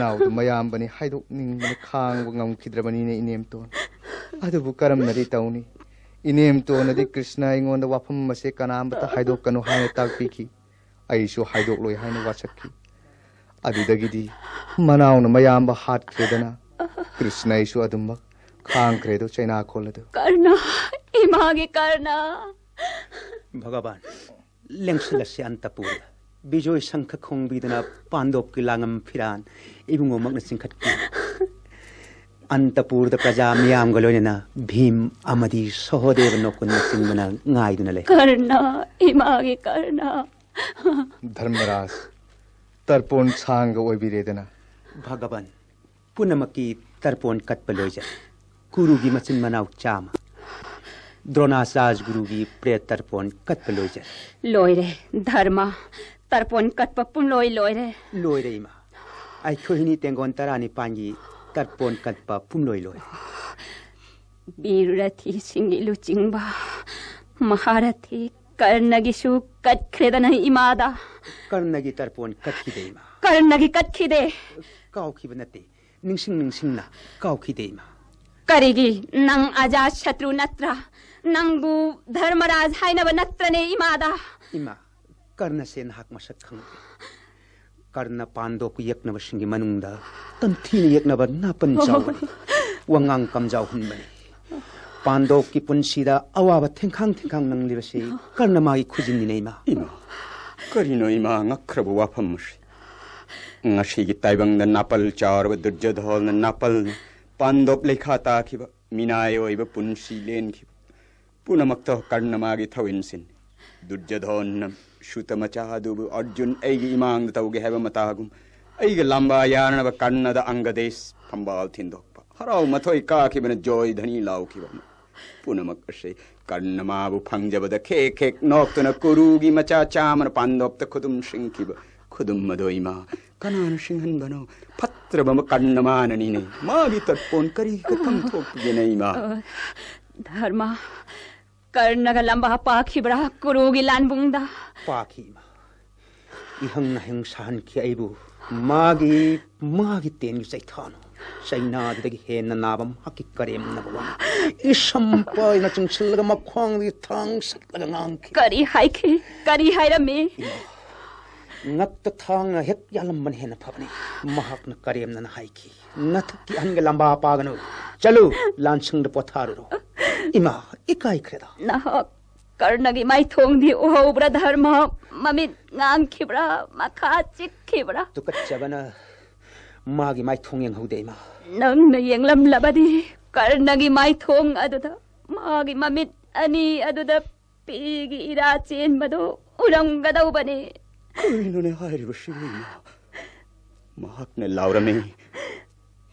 ꯅꯥꯎꯗꯨ ꯃꯌꯥꯝꯕꯅꯤ ꯍꯥꯏꯗꯣꯛꯅꯤꯡꯕꯅ ꯈꯥꯡꯕ ꯉꯝꯈꯤꯗ꯭ꯔꯕꯅꯤꯅꯦ, ꯏꯅꯦꯝꯇꯣꯟ꯫ ꯑꯗꯨꯕꯨ ꯀꯔꯝꯅꯗꯤ ꯇꯧꯅꯤ? ꯏꯅꯦꯝꯇꯣꯟꯅꯗꯤ ꯀ꯭ꯔꯤꯁꯅ ꯑꯩꯉꯣꯟꯗ ꯋꯥꯐꯝ ꯑꯁꯦ ꯀꯅꯥꯝꯇ ꯍꯥꯏꯗꯣꯛꯀꯅꯨ ꯍꯥꯏꯅ ꯇꯥꯛꯄꯤꯈꯤ꯫ ꯑꯩꯁꯨ ꯍꯥꯏꯗꯣꯛꯂꯣꯏ ꯍꯥꯏꯅ ꯋꯥꯁꯛꯈꯤ꯫ ꯑꯗꯨꯗꯒꯤꯗꯤ ꯃꯅꯥꯎꯅ ꯃꯌꯥꯝꯕ ꯍꯥꯠꯈ꯭ꯔꯦꯗꯅ, ꯀ꯭ꯔꯤꯁꯅ ꯑꯩꯁꯨ ꯑꯗꯨꯃꯛ ꯈꯥꯡꯈ꯭ꯔꯦꯗꯣ ꯆꯩꯅꯥꯈꯣꯜ ꯑꯗꯨ꯫ ꯀꯔꯅ, ꯏꯃꯥꯒꯤ ꯀꯔꯅ꯫ ꯚꯒꯕꯥꯟ, ꯂꯦꯡꯁꯤꯜꯂꯁꯤ ꯑꯟꯇꯄꯨꯔꯗ꯫ ꯕꯤꯖꯣꯏ ꯁꯪꯈ ꯈꯣꯡꯕꯤꯗꯨꯅ ꯄꯥꯟꯗꯣꯞꯀꯤ ꯂꯥꯡꯉꯝ ꯐꯤꯔꯥꯟ ꯏꯕꯨꯡꯉꯣꯃꯛꯅ ꯆꯤꯡꯈꯠꯈꯤ꯫ ꯑꯟꯇꯄꯨꯔꯗ ꯄ꯭ꯔꯖꯥ ꯃꯤꯌꯥꯝꯒ ꯂꯣꯏꯅꯅ ꯚꯤꯝ ꯑꯃꯗꯤ ꯁꯍꯣꯗꯦꯕ ꯅꯣꯀꯨꯟꯅꯆꯤꯡꯕꯅ ꯉꯥꯏꯗꯨꯅ ꯂꯩ꯫ ꯀꯔꯅ, ꯏꯃꯥꯒꯤ ꯀꯔꯅ꯫ ꯙꯔꯃꯔꯥꯖ, ꯇꯔꯄꯣꯟ ꯁꯥꯡꯒ ꯑꯣꯏꯕꯤꯔꯦꯗꯅ꯫ ꯚꯒꯕꯟ, ꯄꯨꯝꯅꯃꯛꯀꯤ ꯇꯔꯄꯣꯟ ꯀꯠꯄ ꯂꯣꯏꯖꯔꯦ꯫ ꯀꯨꯔꯨꯒꯤ ꯃꯆꯤꯟ ꯃꯅꯥꯎ ꯆꯥꯝꯃ꯫ ꯗ꯭ꯔꯣꯅꯥꯆꯥꯔ ꯒꯨꯔꯨꯒꯤ ꯄ꯭ꯔꯦ ꯇꯔꯄꯣꯟ ꯀꯠꯄ ꯂꯣꯏꯖꯔꯦ꯫ ꯂꯣꯏꯔꯦ, ꯙꯔꯃ꯫ ꯇꯔꯄꯣꯟ ꯀꯠꯄ ꯄꯨꯝꯂꯣꯏ ꯂꯣꯏꯔꯦ꯫ ꯂꯣꯏꯔꯦ, ꯏꯃꯥ꯫ ꯑꯩꯈꯣꯏ ꯍꯤꯅꯤ ꯇꯦꯡꯒꯣꯟ ꯇꯔꯥꯅꯤꯄꯥꯟꯒꯤ ꯇꯔꯄꯣꯟ ꯀꯠꯄ ꯄꯨꯝꯂꯣꯏ ꯂꯣꯏꯔꯦ꯫ ꯕꯤꯔ ꯔꯊꯤꯁꯤꯡꯒꯤ ꯂꯨꯆꯤꯡꯕ ꯃꯍꯥꯔꯊꯤ ꯀꯔꯅꯒꯤꯁꯨ ꯀꯠꯈ꯭ꯔꯦꯗꯅ ꯏꯃꯥꯗ꯫ ꯀꯔꯅꯒꯤ ꯇꯔꯄꯣꯟ ꯀꯠꯈꯤꯗꯦ, ꯏꯃꯥ꯫ ꯀꯔꯅꯒꯤ ꯀꯠꯈꯤꯗꯦ꯫ ꯀꯥꯎꯈꯤꯕ ꯅꯠꯇꯦ, ꯅꯤꯡꯁꯤꯡ ꯅꯤꯡꯁꯤꯡꯅ ꯀꯥꯎꯈꯤꯗꯦ, ꯏꯃꯥ꯫ ꯀꯔꯤꯒꯤ? ꯅꯪ ꯑꯖꯥ ꯁꯇ꯭ꯔꯨ ꯅꯠꯇ꯭ꯔꯥ? ꯅꯪꯕꯨ ꯙꯔꯃꯔꯥꯖ ꯍꯥꯏꯅꯕ ꯅꯠꯇ꯭ꯔꯅꯦ ꯏꯃꯥꯗ? ꯏꯃꯥ, ꯀꯔꯅꯁꯦ ꯅꯍꯥꯛ ꯃꯁꯛ ꯈꯪꯗꯦ꯫ ꯀꯔꯅ ꯄꯥꯟꯗꯣꯞꯀꯤ ꯌꯦꯛꯅꯕꯁꯤꯡꯒꯤ ꯃꯅꯨꯡꯗ ꯇꯝꯊꯤꯅ ꯌꯦꯛꯅꯕ ꯅꯥꯄꯟ ꯆꯥꯎꯕꯅꯤ꯫ ꯋꯥꯉꯥꯡ ꯀꯝꯖꯥꯎ ꯍꯨꯟꯕꯅꯤ꯫ ꯄꯥꯟꯗꯣꯞꯀꯤ ꯄꯨꯟꯁꯤꯗ ꯑꯋꯥꯕ ꯊꯦꯡꯈꯥꯡ ꯊꯦꯡꯈꯥꯡ ꯅꯪꯂꯤꯕꯁꯤ ꯀꯔꯅ ꯃꯥꯒꯤ ꯈꯨꯖꯤꯟꯅꯤꯅꯦ, ꯏꯃꯥ꯫ ꯏꯃꯥ, ꯀꯔꯤꯅꯣ ꯏꯃꯥ ꯉꯛꯈ꯭ꯔꯕ ꯋꯥꯐꯝ ꯑꯁꯤ? ꯉꯁꯤꯒꯤ ꯇꯥꯏꯕꯪꯗ ꯅꯥꯄꯜ ꯆꯥꯎꯔꯕ ꯗꯨꯔꯖꯣꯙꯣꯟꯅ ꯅꯥꯄꯜꯅ ꯄꯥꯟꯗꯣꯞ ꯂꯩꯈꯥ ꯇꯥꯈꯤꯕ ꯃꯤꯅꯥꯏ ꯑꯣꯏꯕ ꯄꯨꯟꯁꯤ ꯂꯦꯟꯈꯤꯕ ꯄꯨꯝꯅꯃꯛꯇ ꯀꯔꯅ ꯃꯥꯒꯤ ꯊꯧ ꯏꯟꯁꯤꯟ꯫ ꯗꯨꯔꯖꯣꯙꯣꯟꯅ ꯁꯨꯇ ꯃꯆꯥ ꯑꯗꯨꯕꯨ ꯑꯔꯖꯨꯟ ꯑꯩꯒꯤ ꯏꯃꯥꯡꯗ ꯇꯧꯒꯦ ꯍꯥꯏꯕ ꯃꯇꯥꯒꯨꯝ ꯑꯩꯒ ꯂꯥꯝꯕꯥ ꯌꯥꯅꯅꯕ ꯀꯔꯅꯗ ꯑꯪꯒꯗꯦꯁ ꯐꯝꯕꯥꯜ ꯊꯤꯟꯗꯣꯛꯄ, ꯍꯔꯥꯎ ꯃꯊꯣꯏ ꯀꯥꯈꯤꯕꯅ ꯖꯣꯏ ꯙꯅꯤ ꯂꯥꯎꯈꯤꯕ ꯄꯨꯝꯅꯃꯛ ꯑꯁꯤ ꯀꯔꯅ ꯃꯥꯕꯨ ꯐꯪꯖꯕꯗ ꯈꯦꯛ ꯈꯦꯛ ꯅꯣꯛꯇꯨꯅ ꯀꯨꯔꯨꯒꯤ ꯃꯆꯥ ꯆꯥꯝꯃꯅ ꯄꯥꯟꯗꯣꯞꯇ ꯈꯨꯗꯨꯝ ꯁꯤꯡꯈꯤꯕ ꯈꯨꯗꯨꯝ ꯑꯗꯣ ꯏꯃꯥ ꯀꯅꯥꯅ ꯁꯤꯡꯍꯟꯕꯅꯣ? ꯐꯠꯇ꯭ꯔꯕ ꯀꯔꯅ ꯃꯥꯅꯅꯤꯅꯦ꯫ ꯃꯥꯒꯤ ꯇꯠꯄꯣꯟ ꯀꯔꯤ ꯈꯛꯇꯪ ꯊꯣꯛꯄꯒꯦꯅꯦ ꯏꯃꯥ? ꯑ, ꯙꯔꯃ, ꯀꯔꯅꯒ ꯂꯝꯕꯥ ꯄꯥꯛꯈꯤꯕ꯭ꯔꯥ ꯀꯨꯔꯨꯒꯤ ꯂꯥꯟꯕꯨꯡꯗ? ꯄꯥꯛꯈꯤ, ꯏꯃꯥ꯫ ꯏꯍꯪ ꯅꯍꯪ ꯁꯥꯍꯟꯈꯤ ꯑꯩꯕꯨ꯫ ꯃꯥꯒꯤ ꯃꯥꯒꯤ ꯇꯦꯟꯒꯤ ꯆꯩꯊꯥꯅꯣ꯫ ꯆꯩꯅꯥꯗꯨꯗꯒꯤ ꯍꯦꯟꯅ ꯅꯥꯕ ꯃꯍꯥꯛꯀꯤ ꯀꯔꯦꯝꯅꯕ ꯋꯥꯅꯤ꯫ ꯏꯁꯝ ꯄꯥꯏꯅ ꯆꯤꯡꯁꯤꯜꯂꯒ ꯃꯈ꯭ꯋꯥꯡꯗꯒꯤ ꯊꯥꯡ ꯁꯠꯂꯒ ꯉꯥꯡꯈꯤ꯫ ꯀꯔꯤ ꯍꯥꯏꯈꯤ? ꯀꯔꯤ ꯍꯥꯏꯔꯝꯃꯤ? ꯏꯃꯥ, ꯉꯛꯇ ꯊꯥꯡꯅ ꯍꯦꯛ ꯌꯥꯜꯂꯝꯕꯅ ꯍꯦꯟꯅ ꯐꯕꯅꯤ꯫ ꯃꯍꯥꯛꯅ ꯀꯔꯦꯝꯅꯅ ꯍꯥꯏꯈꯤ, "ꯅꯊꯛꯀꯤ ꯑꯍꯟꯒ ꯂꯝꯕꯥ ꯄꯥꯒꯅꯨ꯫ ꯆꯠꯂꯨ, ꯂꯥꯟꯁꯪꯗ ꯄꯣꯊꯥꯔꯨꯔꯣ꯫" ꯏꯃꯥ, ꯏꯀꯥꯏꯈ꯭ꯔꯦꯗ꯫ ꯅꯍꯥꯛ ꯀꯔꯅꯒꯤ ꯃꯥꯏꯊꯣꯡꯗꯤ ꯎꯍꯧꯕ꯭ꯔꯥ ꯙꯔꯃ? ꯃꯃꯤꯠ ꯉꯥꯡꯈꯤꯕ꯭ꯔꯥ? ꯃꯈꯥ ꯆꯤꯛꯈꯤꯕ꯭ꯔꯥ? ꯇꯨꯀꯠꯆꯕꯅ ꯃꯥꯒꯤ ꯃꯥꯏꯊꯣꯡ ꯌꯦꯡꯍꯧꯗꯦ, ꯏꯃꯥ꯫ ꯅꯪꯅ ꯌꯦꯡꯂꯝꯂꯕꯗꯤ ꯀꯔꯅꯒꯤ ꯃꯥꯏꯊꯣꯡ ꯑꯗꯨꯗ, ꯃꯥꯒꯤ ꯃꯃꯤꯠ ꯑꯅꯤ ꯑꯗꯨꯗ ꯄꯤꯒꯤ ꯏꯔꯥ ꯆꯦꯟꯕꯗꯨ ꯎꯔꯝꯒꯗꯧꯕꯅꯤ꯫ ꯀꯔꯤꯅꯣꯅꯦ ꯍꯥꯏꯔꯤꯕꯁꯤꯕꯨ, ꯏꯃꯥ? ꯃꯍꯥꯛꯅ ꯂꯥꯎꯔꯝꯃꯤ,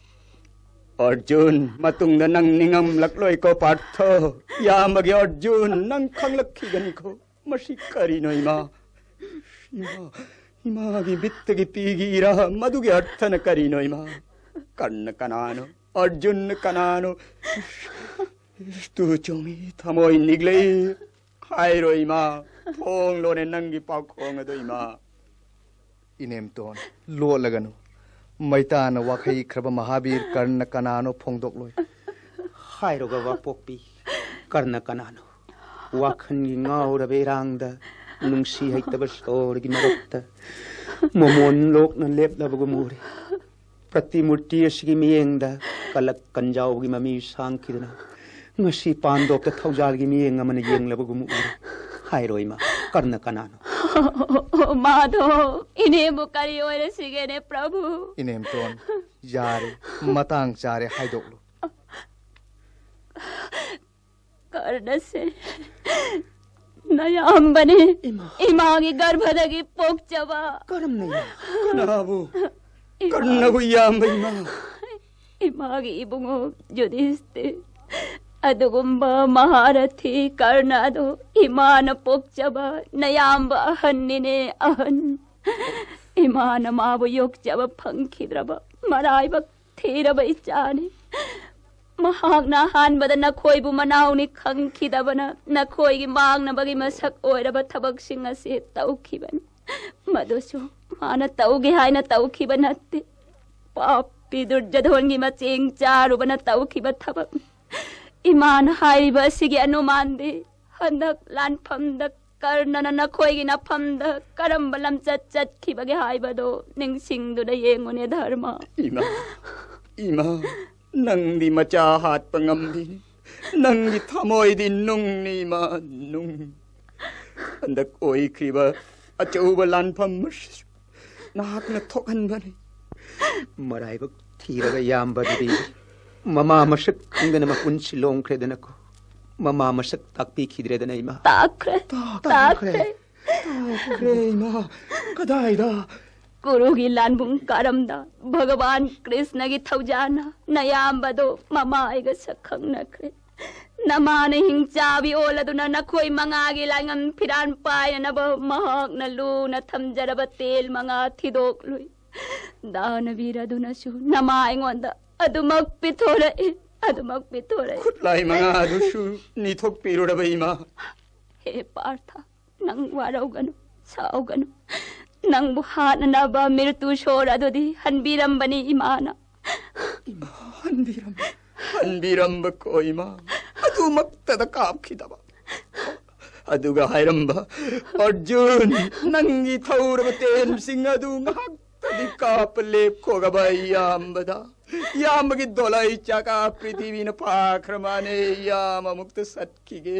"ꯑꯔꯖꯨꯟ, ꯃꯇꯨꯡꯗ ꯅꯪ ꯅꯤꯡꯉꯝꯂꯛꯂꯣꯏꯀꯣ ꯄꯥꯔꯊ꯫ ꯏꯌꯥꯝꯕꯒꯤ ꯑꯔꯖꯨꯟ, ꯅꯪ ꯈꯪꯂꯛꯈꯤꯒꯅꯤꯀꯣ꯫ ꯃꯁꯤ ꯀꯔꯤꯅꯣ, ꯏꯃꯥ? ꯏꯃꯥ, ꯏꯃꯥꯒꯤ ꯃꯤꯠꯇꯒꯤ ꯄꯤꯒꯤ ꯏꯔꯥ, ꯃꯗꯨꯒꯤ ꯑꯔꯊꯅ ꯀꯔꯤꯅꯣ, ꯏꯃꯥ? ꯀꯔꯅ ꯀꯅꯥꯅꯣ? ꯑꯔꯖꯨꯟꯅ ꯀꯅꯥꯅꯣ? ꯏꯁ, ꯏꯁ, ꯇꯨ ꯆꯣꯡꯉꯤ, ꯊꯃꯣꯏ ꯅꯤꯛꯂꯛꯏ꯫ ꯍꯥꯏꯔꯣ, ꯏꯃꯥ, ꯐꯣꯡꯂꯣꯅꯦ ꯅꯪꯒꯤ ꯄꯥꯎꯈꯣꯡ ꯑꯗꯣ, ꯏꯃꯥ꯫" ꯏꯅꯦꯝꯇꯣꯟ, ꯂꯣꯠꯂꯒꯅꯨ꯫ ꯃꯩꯇꯥꯅ ꯋꯥꯈꯩꯈ꯭ꯔꯕ ꯃꯍꯥꯕꯤꯔ ꯀꯔꯅ ꯀꯅꯥꯅꯣ ꯐꯣꯡꯗꯣꯛꯂꯣꯏ꯫ ꯍꯥꯏꯔꯣ, ꯕꯕꯥ ꯄꯣꯛꯄꯤ, ꯀꯔꯅ ꯀꯅꯥꯅꯣ? ꯋꯥꯈꯜꯒꯤ ꯉꯥꯎꯔꯕ ꯏꯔꯥꯡꯗ, ꯅꯨꯡꯁꯤ ꯍꯩꯇꯕ ꯁꯣꯔꯒꯤ ꯃꯔꯛꯇ, ꯃꯣꯃꯣꯟ ꯂꯣꯛꯅ ꯂꯦꯞꯂꯕꯒꯨꯝ ꯎꯔꯦ꯫ ꯄ꯭ꯔꯇꯤꯃꯨꯔꯇꯤ ꯑꯁꯤꯒꯤ ꯃꯤꯠꯌꯦꯡꯗ ꯀꯂꯛ ꯀꯟꯖꯥꯎꯒꯤ ꯃꯃꯤ ꯁꯥꯡꯈꯤꯗꯨꯅ, ꯉꯁꯤ ꯄꯥꯟꯗꯣꯞꯇ ꯊꯧꯖꯥꯜꯒꯤ ꯃꯤꯠꯌꯦꯡ ꯑꯃꯅ ꯌꯦꯡꯂꯕꯒꯨꯝ ꯎꯔꯦ꯫ ꯍꯥꯏꯔꯣ, ꯏꯃꯥ, ꯀꯔꯅ ꯀꯅꯥꯅꯣ? ꯃꯥꯙꯣ, ꯏꯅꯦꯕꯨ ꯀꯔꯤ ꯑꯣꯏꯔꯁꯤꯒꯦꯅꯦ, ꯄ꯭ꯔꯚꯨ? ꯏꯅꯦꯝꯇꯣꯟ, ꯌꯥꯔꯦ, ꯃꯇꯥꯡ ꯆꯥꯔꯦ, ꯍꯥꯏꯗꯣꯛꯂꯨ꯫ ꯀꯔꯅꯁꯦ ꯅꯌꯥꯝꯕꯅꯦ꯫ ꯏꯃꯥ꯫ ꯏꯃꯥꯒꯤ ꯒꯔꯚꯗꯒꯤ ꯄꯣꯛꯆꯕ꯫ ꯀꯔꯝꯅ, ꯏꯃꯥ? ꯀꯅꯥꯕꯨ? ꯏꯃꯥ꯫ ꯀꯔꯅꯕꯨ ꯏꯌꯥꯝꯕ, ꯏꯃꯥ? ꯏꯃꯥꯒꯤ ꯏꯕꯨꯡꯉꯣ ꯌꯨꯙꯤꯁꯇꯤꯔ꯫ ꯑꯗꯨꯒꯨꯝꯕ ꯃꯍꯥꯔꯊꯤ ꯀꯔꯅ ꯑꯗꯨ ꯏꯃꯥꯅ ꯄꯣꯛꯆꯕ ꯅꯌꯥꯝꯕ ꯑꯍꯟꯅꯤꯅꯦ, ꯑꯍꯟ꯫ ꯏꯃꯥꯅ ꯃꯥꯕꯨ ꯌꯣꯛꯆꯕ ꯐꯪꯈꯤꯗ꯭ꯔꯕ ꯃꯔꯥꯏꯕꯛ ꯊꯤꯔꯕ ꯏꯆꯥꯅꯤ꯫ ꯃꯍꯥꯛꯅ ꯑꯍꯥꯟꯕꯗ ꯅꯈꯣꯏꯕꯨ ꯃꯅꯥꯎꯅꯤ ꯈꯪꯈꯤꯗꯕꯅ ꯅꯈꯣꯏꯒꯤ ꯃꯥꯡꯅꯕꯒꯤ ꯃꯁꯛ ꯑꯣꯏꯔꯕ ꯊꯕꯛꯁꯤꯡ ꯑꯁꯤ ꯇꯧꯈꯤꯕꯅꯤ꯫ ꯃꯗꯨꯁꯨ ꯃꯥꯅ ꯇꯧꯒꯦ ꯍꯥꯏꯅ ꯇꯧꯈꯤꯕ ꯅꯠꯇꯦ꯫ ꯄꯥꯄꯤ ꯗꯨꯔꯖꯣꯙꯣꯟꯒꯤ ꯃꯆꯦꯡ ꯆꯥꯔꯨꯕꯅ ꯇꯧꯈꯤꯕ ꯊꯕꯛ꯫ ꯏꯃꯥꯅ ꯍꯥꯏꯔꯤꯕ ꯑꯁꯤꯒꯤ ꯑꯅꯨꯃꯥꯟꯗꯤ ꯍꯟꯗꯛ ꯂꯥꯟꯐꯝꯗ ꯀꯔꯅꯅ ꯅꯈꯣꯏꯒꯤ ꯅꯐꯝꯗ ꯀꯔꯝꯕ ꯂꯝꯆꯠ ꯆꯠꯈꯤꯕꯒꯦ ꯍꯥꯏꯕꯗꯣ ꯅꯤꯡꯁꯤꯡꯗꯨꯅ ꯌꯦꯡꯉꯨꯅꯦ, ꯙꯔꯃ꯫ ꯏꯃꯥ, ꯏꯃꯥ, ꯅꯪꯗꯤ ꯃꯆꯥ ꯍꯥꯠꯄ ꯉꯝꯕꯤꯅꯤ꯫ ꯅꯪꯒꯤ ꯊꯃꯣꯏꯗꯤ ꯅꯨꯡꯅꯤ, ꯏꯃꯥ, ꯅꯨꯡ꯫ ꯍꯟꯗꯛ ꯑꯣꯏꯈ꯭ꯔꯤꯕ ꯑꯆꯧꯕ ꯂꯥꯟꯐꯝ ꯑꯁꯤꯁꯨ ꯅꯍꯥꯛꯅ ꯊꯣꯛꯍꯟꯕꯅꯤ꯫ ꯃꯔꯥꯏꯕꯛ ꯊꯤꯔꯕ ꯏꯌꯥꯝꯕꯗꯨꯗꯤ ꯃꯃꯥ ꯃꯁꯛ ꯈꯪꯗꯅ ꯃꯄꯨꯟꯁꯤ ꯂꯣꯡꯈ꯭ꯔꯦꯗꯅꯀꯣ꯫ ꯃꯃꯥ ꯃꯁꯛ ꯇꯥꯛꯄꯤꯈꯤꯗ꯭ꯔꯦꯗꯅ, ꯏꯃꯥ꯫ ꯇꯥꯛꯈ꯭ꯔꯦ꯫ ꯇꯥꯛꯈ꯭ꯔꯦ꯫ ꯇꯥꯛꯈ꯭ꯔꯦ꯫ ꯇꯥꯛꯈ꯭ꯔꯦ, ꯏꯃꯥ꯫ ꯀꯗꯥꯏꯗ? ꯀꯨꯔꯨꯒꯤ ꯂꯥꯟꯕꯨꯡ ꯀꯥꯔꯝꯗ ꯚꯒꯋꯥꯟ ꯀ꯭ꯔꯤꯁꯅꯒꯤ ꯊꯧꯖꯥꯅ ꯅꯌꯥꯝꯕꯗꯣ ꯃꯃꯥꯏꯒ ꯁꯛ ꯈꯪꯅꯈ꯭ꯔꯦ꯫ ꯅꯃꯥꯅ ꯍꯤꯡꯆꯥꯕꯤ ꯑꯣꯜꯂꯗꯨꯅ ꯅꯈꯣꯏ ꯃꯉꯥꯒꯤ ꯂꯥꯏꯉꯝ ꯐꯤꯔꯥꯟ ꯄꯥꯏꯅꯅꯕ ꯃꯍꯥꯛꯅ ꯂꯨꯅ ꯊꯝꯖꯔꯕ ꯇꯦꯜ ꯃꯉꯥ ꯊꯤꯗꯣꯛꯂꯨꯏ꯫ ꯗꯥꯅꯕꯤꯔ ꯑꯗꯨꯅꯁꯨ ꯅꯃꯥ ꯑꯩꯉꯣꯟꯗ ꯑꯗꯨꯃꯛ ꯄꯤꯊꯣꯔꯛꯏ, ꯑꯗꯨꯃꯛ ꯄꯤꯊꯣꯔꯛꯏ꯫ ꯈꯨꯠꯂꯥꯏ ꯃꯉꯥ ꯑꯗꯨꯁꯨ ꯅꯤꯊꯣꯛꯄꯤꯔꯨꯔꯕ, ꯏꯃꯥ꯫ ꯍꯦ ꯄꯥꯔꯊ, ꯅꯪ ꯋꯥꯔꯧꯒꯅꯨ, ꯁꯥꯎꯒꯅꯨ꯫ ꯅꯪꯕꯨ ꯍꯥꯠꯅꯅꯕ ꯃꯤꯔꯇꯨ ꯁꯣꯔ ꯑꯗꯨꯗꯤ ꯍꯟꯕꯤꯔꯝꯕꯅꯤ ꯏꯃꯥꯅ꯫ ꯏꯃꯥ, ꯍꯟꯕꯤꯔꯝꯕ, ꯍꯟꯕꯤꯔꯝꯕ ꯀꯣ, ꯏꯃꯥ꯫ ꯑꯗꯨꯃꯛꯇꯗ ꯀꯥꯞꯈꯤꯗꯕ꯫ ꯑꯗꯨꯒ ꯍꯥꯏꯔꯝꯕ, "ꯑꯔꯖꯨꯟ, ꯅꯪꯒꯤ ꯊꯧꯔꯕ ꯇꯦꯟꯁꯤꯡ ꯑꯗꯨ ꯉꯥꯏꯍꯥꯛꯇꯗꯤ ꯀꯥꯞꯄ ꯂꯦꯞꯈꯣꯒꯕ ꯏꯌꯥꯝꯕꯗ꯫ ꯏꯌꯥꯝꯕꯒꯤ ꯗꯣꯂꯩ ꯆꯥꯛꯀ ꯄ꯭ꯔꯤꯊꯤꯕꯤꯅ ꯐꯥꯈ꯭ꯔ ꯃꯥꯅꯦ, ꯏꯌꯥꯝꯕ ꯑꯃꯨꯛꯇ ꯆꯠꯈꯤꯒꯦ"꯫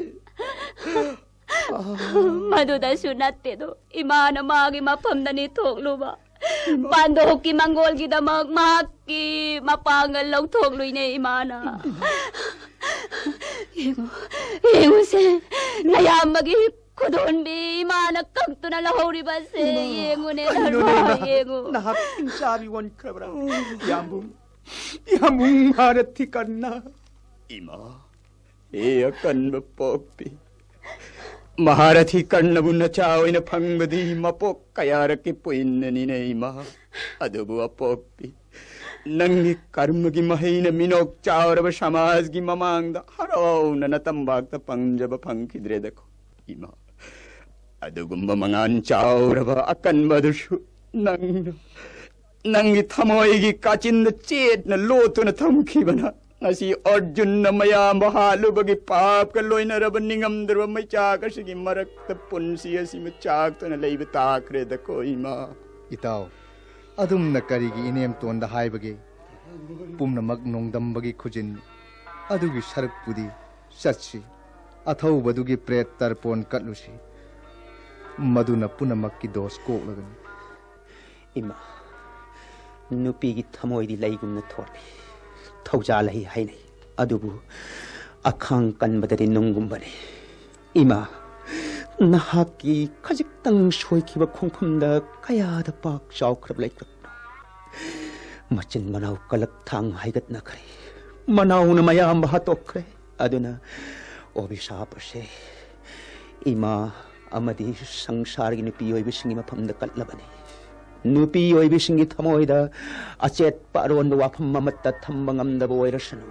ꯃꯗꯨꯗꯁꯨ ꯅꯠꯇꯦꯗꯣ, ꯏꯃꯥꯅ ꯃꯥꯒꯤ ꯃꯐꯝꯗꯅꯤ ꯊꯣꯛꯂꯨꯕ꯫ ꯄꯥꯟꯗꯣꯞꯀꯤ ꯃꯪꯒꯣꯜꯒꯤꯗꯃꯛ ꯃꯍꯥꯛꯀꯤ ꯃꯄꯥꯡꯒꯜ ꯂꯧꯊꯣꯛꯂꯨꯏꯅꯦ ꯏꯃꯥꯅ꯫ ꯌꯦꯡꯉꯨ, ꯌꯦꯡꯉꯨꯁꯦ, ꯅꯌꯥꯝꯕꯒꯤ ꯈꯨꯗꯣꯟꯕꯤ ꯏꯃꯥꯅ ꯀꯛꯇꯨꯅ ꯂꯧꯍꯧꯔꯤꯕꯁꯦ꯫ ꯏꯃꯥ, ꯌꯦꯡꯉꯨꯅꯦ, ꯀꯩꯅꯣꯅꯦ, ꯙꯔꯃ, ꯅꯍꯥꯛ, ꯌꯦꯡꯉꯨ꯫ ꯅꯍꯥꯛ ꯍꯤꯡꯆꯥꯕꯤ ꯑꯣꯟꯈ꯭ꯔꯕ꯭ꯔꯥ? ꯌꯥꯝꯕꯨꯡ, ꯌꯥꯝꯕꯨꯡ ꯃꯍꯥꯔꯊꯤ ꯀꯔꯅ꯫ ꯏꯃꯥ, ꯍꯦ ꯑꯀꯟꯕ ꯄꯣꯛꯄꯤ, ꯃꯍꯥꯔꯊꯤ ꯀꯔꯅꯕꯨ ꯅꯆꯥ ꯑꯣꯏꯅ ꯐꯪꯕꯗꯤ ꯃꯄꯣꯛ ꯀꯌꯥꯔꯛꯀꯤ ꯄꯨꯏꯟꯅꯅꯤꯅꯦ ꯏꯃꯥ꯫ ꯑꯗꯨꯕꯨ ꯑꯄꯣꯛꯄꯤ, ꯅꯪꯒꯤ ꯀꯔꯃꯒꯤ ꯃꯍꯩꯅ ꯃꯤꯅꯣꯛ ꯆꯥꯎꯔꯕ ꯁꯃꯥꯖꯒꯤ ꯃꯃꯥꯡꯗ ꯍꯔꯥꯎꯅ ꯅꯇꯝꯕꯥꯛꯇ ꯄꯪꯖꯕ ꯐꯪꯈꯤꯗ꯭ꯔꯦꯗꯀꯣ ꯏꯃꯥ꯫ ꯑꯗꯨꯒꯨꯝꯕ ꯃꯉꯥꯟ ꯆꯥꯎꯔꯕ ꯑꯀꯟꯕ ꯑꯗꯨꯁꯨ ꯅꯪꯅ ꯅꯪꯒꯤ ꯊꯃꯣꯏꯒꯤ ꯀꯥꯆꯤꯟꯗ ꯆꯦꯠꯅ ꯂꯣꯠꯇꯨꯅ ꯊꯝꯈꯤꯕꯅ ꯉꯁꯤ ꯑꯔꯖꯨꯟꯅ ꯃꯌꯥꯝꯕ ꯍꯥꯠꯂꯨꯕꯒꯤ ꯄꯥꯞꯀ ꯂꯣꯏꯅꯔꯕ ꯅꯤꯡꯉꯝꯗ꯭ꯔꯕ ꯃꯩꯆꯥꯛ ꯑꯁꯤꯒꯤ ꯃꯔꯛꯇ ꯄꯨꯟꯁꯤ ꯑꯁꯤꯃ ꯆꯥꯛꯇꯨꯅ ꯂꯩꯕ ꯇꯥꯈ꯭ꯔꯦꯗꯀꯣ, ꯏꯃꯥ꯫ ꯏꯇꯥꯎ, ꯑꯗꯨꯝꯅ ꯀꯔꯤꯒꯤ ꯏꯅꯦꯝꯇꯣꯟꯗ ꯍꯥꯏꯕꯒꯦ? ꯄꯨꯝꯅꯃꯛ ꯅꯣꯡꯗꯝꯕꯒꯤ ꯈꯨꯖꯤꯟ ꯑꯗꯨꯒꯤ ꯁꯔꯨꯛꯄꯨꯗꯤ ꯆꯠꯁꯤ, ꯑꯊꯧꯕꯗꯨꯒꯤ ꯄ꯭ꯔꯦꯠ ꯇꯔꯄꯣꯟ ꯀꯠꯂꯨꯁꯤ, ꯃꯗꯨꯅ ꯄꯨꯝꯅꯃꯛꯀꯤ ꯗꯣꯁ ꯀꯣꯛꯂꯒꯅꯤ꯫ ꯏꯃꯥ, ꯅꯨꯄꯤꯒꯤ ꯊꯃꯣꯏꯗꯤ ꯂꯩꯒꯨꯝꯅ ꯊꯣꯠꯂꯤ, ꯊꯧꯖꯥꯜ ꯂꯩ ꯍꯥꯏꯅꯩ, ꯑꯗꯨꯕꯨ ꯑꯈꯥꯡ ꯀꯟꯕꯗꯗꯤ ꯅꯨꯡꯒꯨꯝꯕꯅꯤ꯫ ꯏꯃꯥ, ꯅꯍꯥꯛꯀꯤ ꯈꯖꯤꯛꯇꯪ ꯁꯣꯏꯈꯤꯕ ꯈꯣꯡꯐꯝꯗ ꯀꯌꯥꯗ ꯄꯥꯛ ꯆꯥꯎꯈ꯭ꯔꯕ ꯂꯩꯀ꯭ꯔꯛꯅꯣ꯫ ꯃꯆꯤꯟ ꯃꯅꯥꯎ ꯀꯂꯛ ꯊꯥꯡ ꯍꯥꯏꯒꯠꯅꯈ꯭ꯔꯦ, ꯃꯅꯥꯎꯅ ꯃꯌꯥꯝꯕ ꯍꯥꯠꯇꯣꯛꯈ꯭ꯔꯦ꯫ ꯑꯗꯨꯅ ꯑꯣꯕꯤꯁꯥꯞ ꯑꯁꯦ ꯏꯃꯥ ꯑꯃꯗꯤ ꯁꯪꯁꯥꯔꯒꯤ ꯅꯨꯄꯤ ꯑꯣꯏꯕꯁꯤꯡꯒꯤ ꯃꯐꯝꯗ ꯀꯠꯂꯕꯅꯤ꯫ ꯅꯨꯄꯤ ꯑꯣꯏꯕꯤꯁꯤꯡꯒꯤ ꯊꯃꯣꯏꯗ ꯑꯆꯦꯠꯄ ꯑꯔꯣꯟꯕ ꯋꯥꯐꯝ ꯑꯃꯠꯇ ꯊꯝꯕ ꯉꯝꯗꯕ ꯑꯣꯏꯔꯁꯅꯨ꯫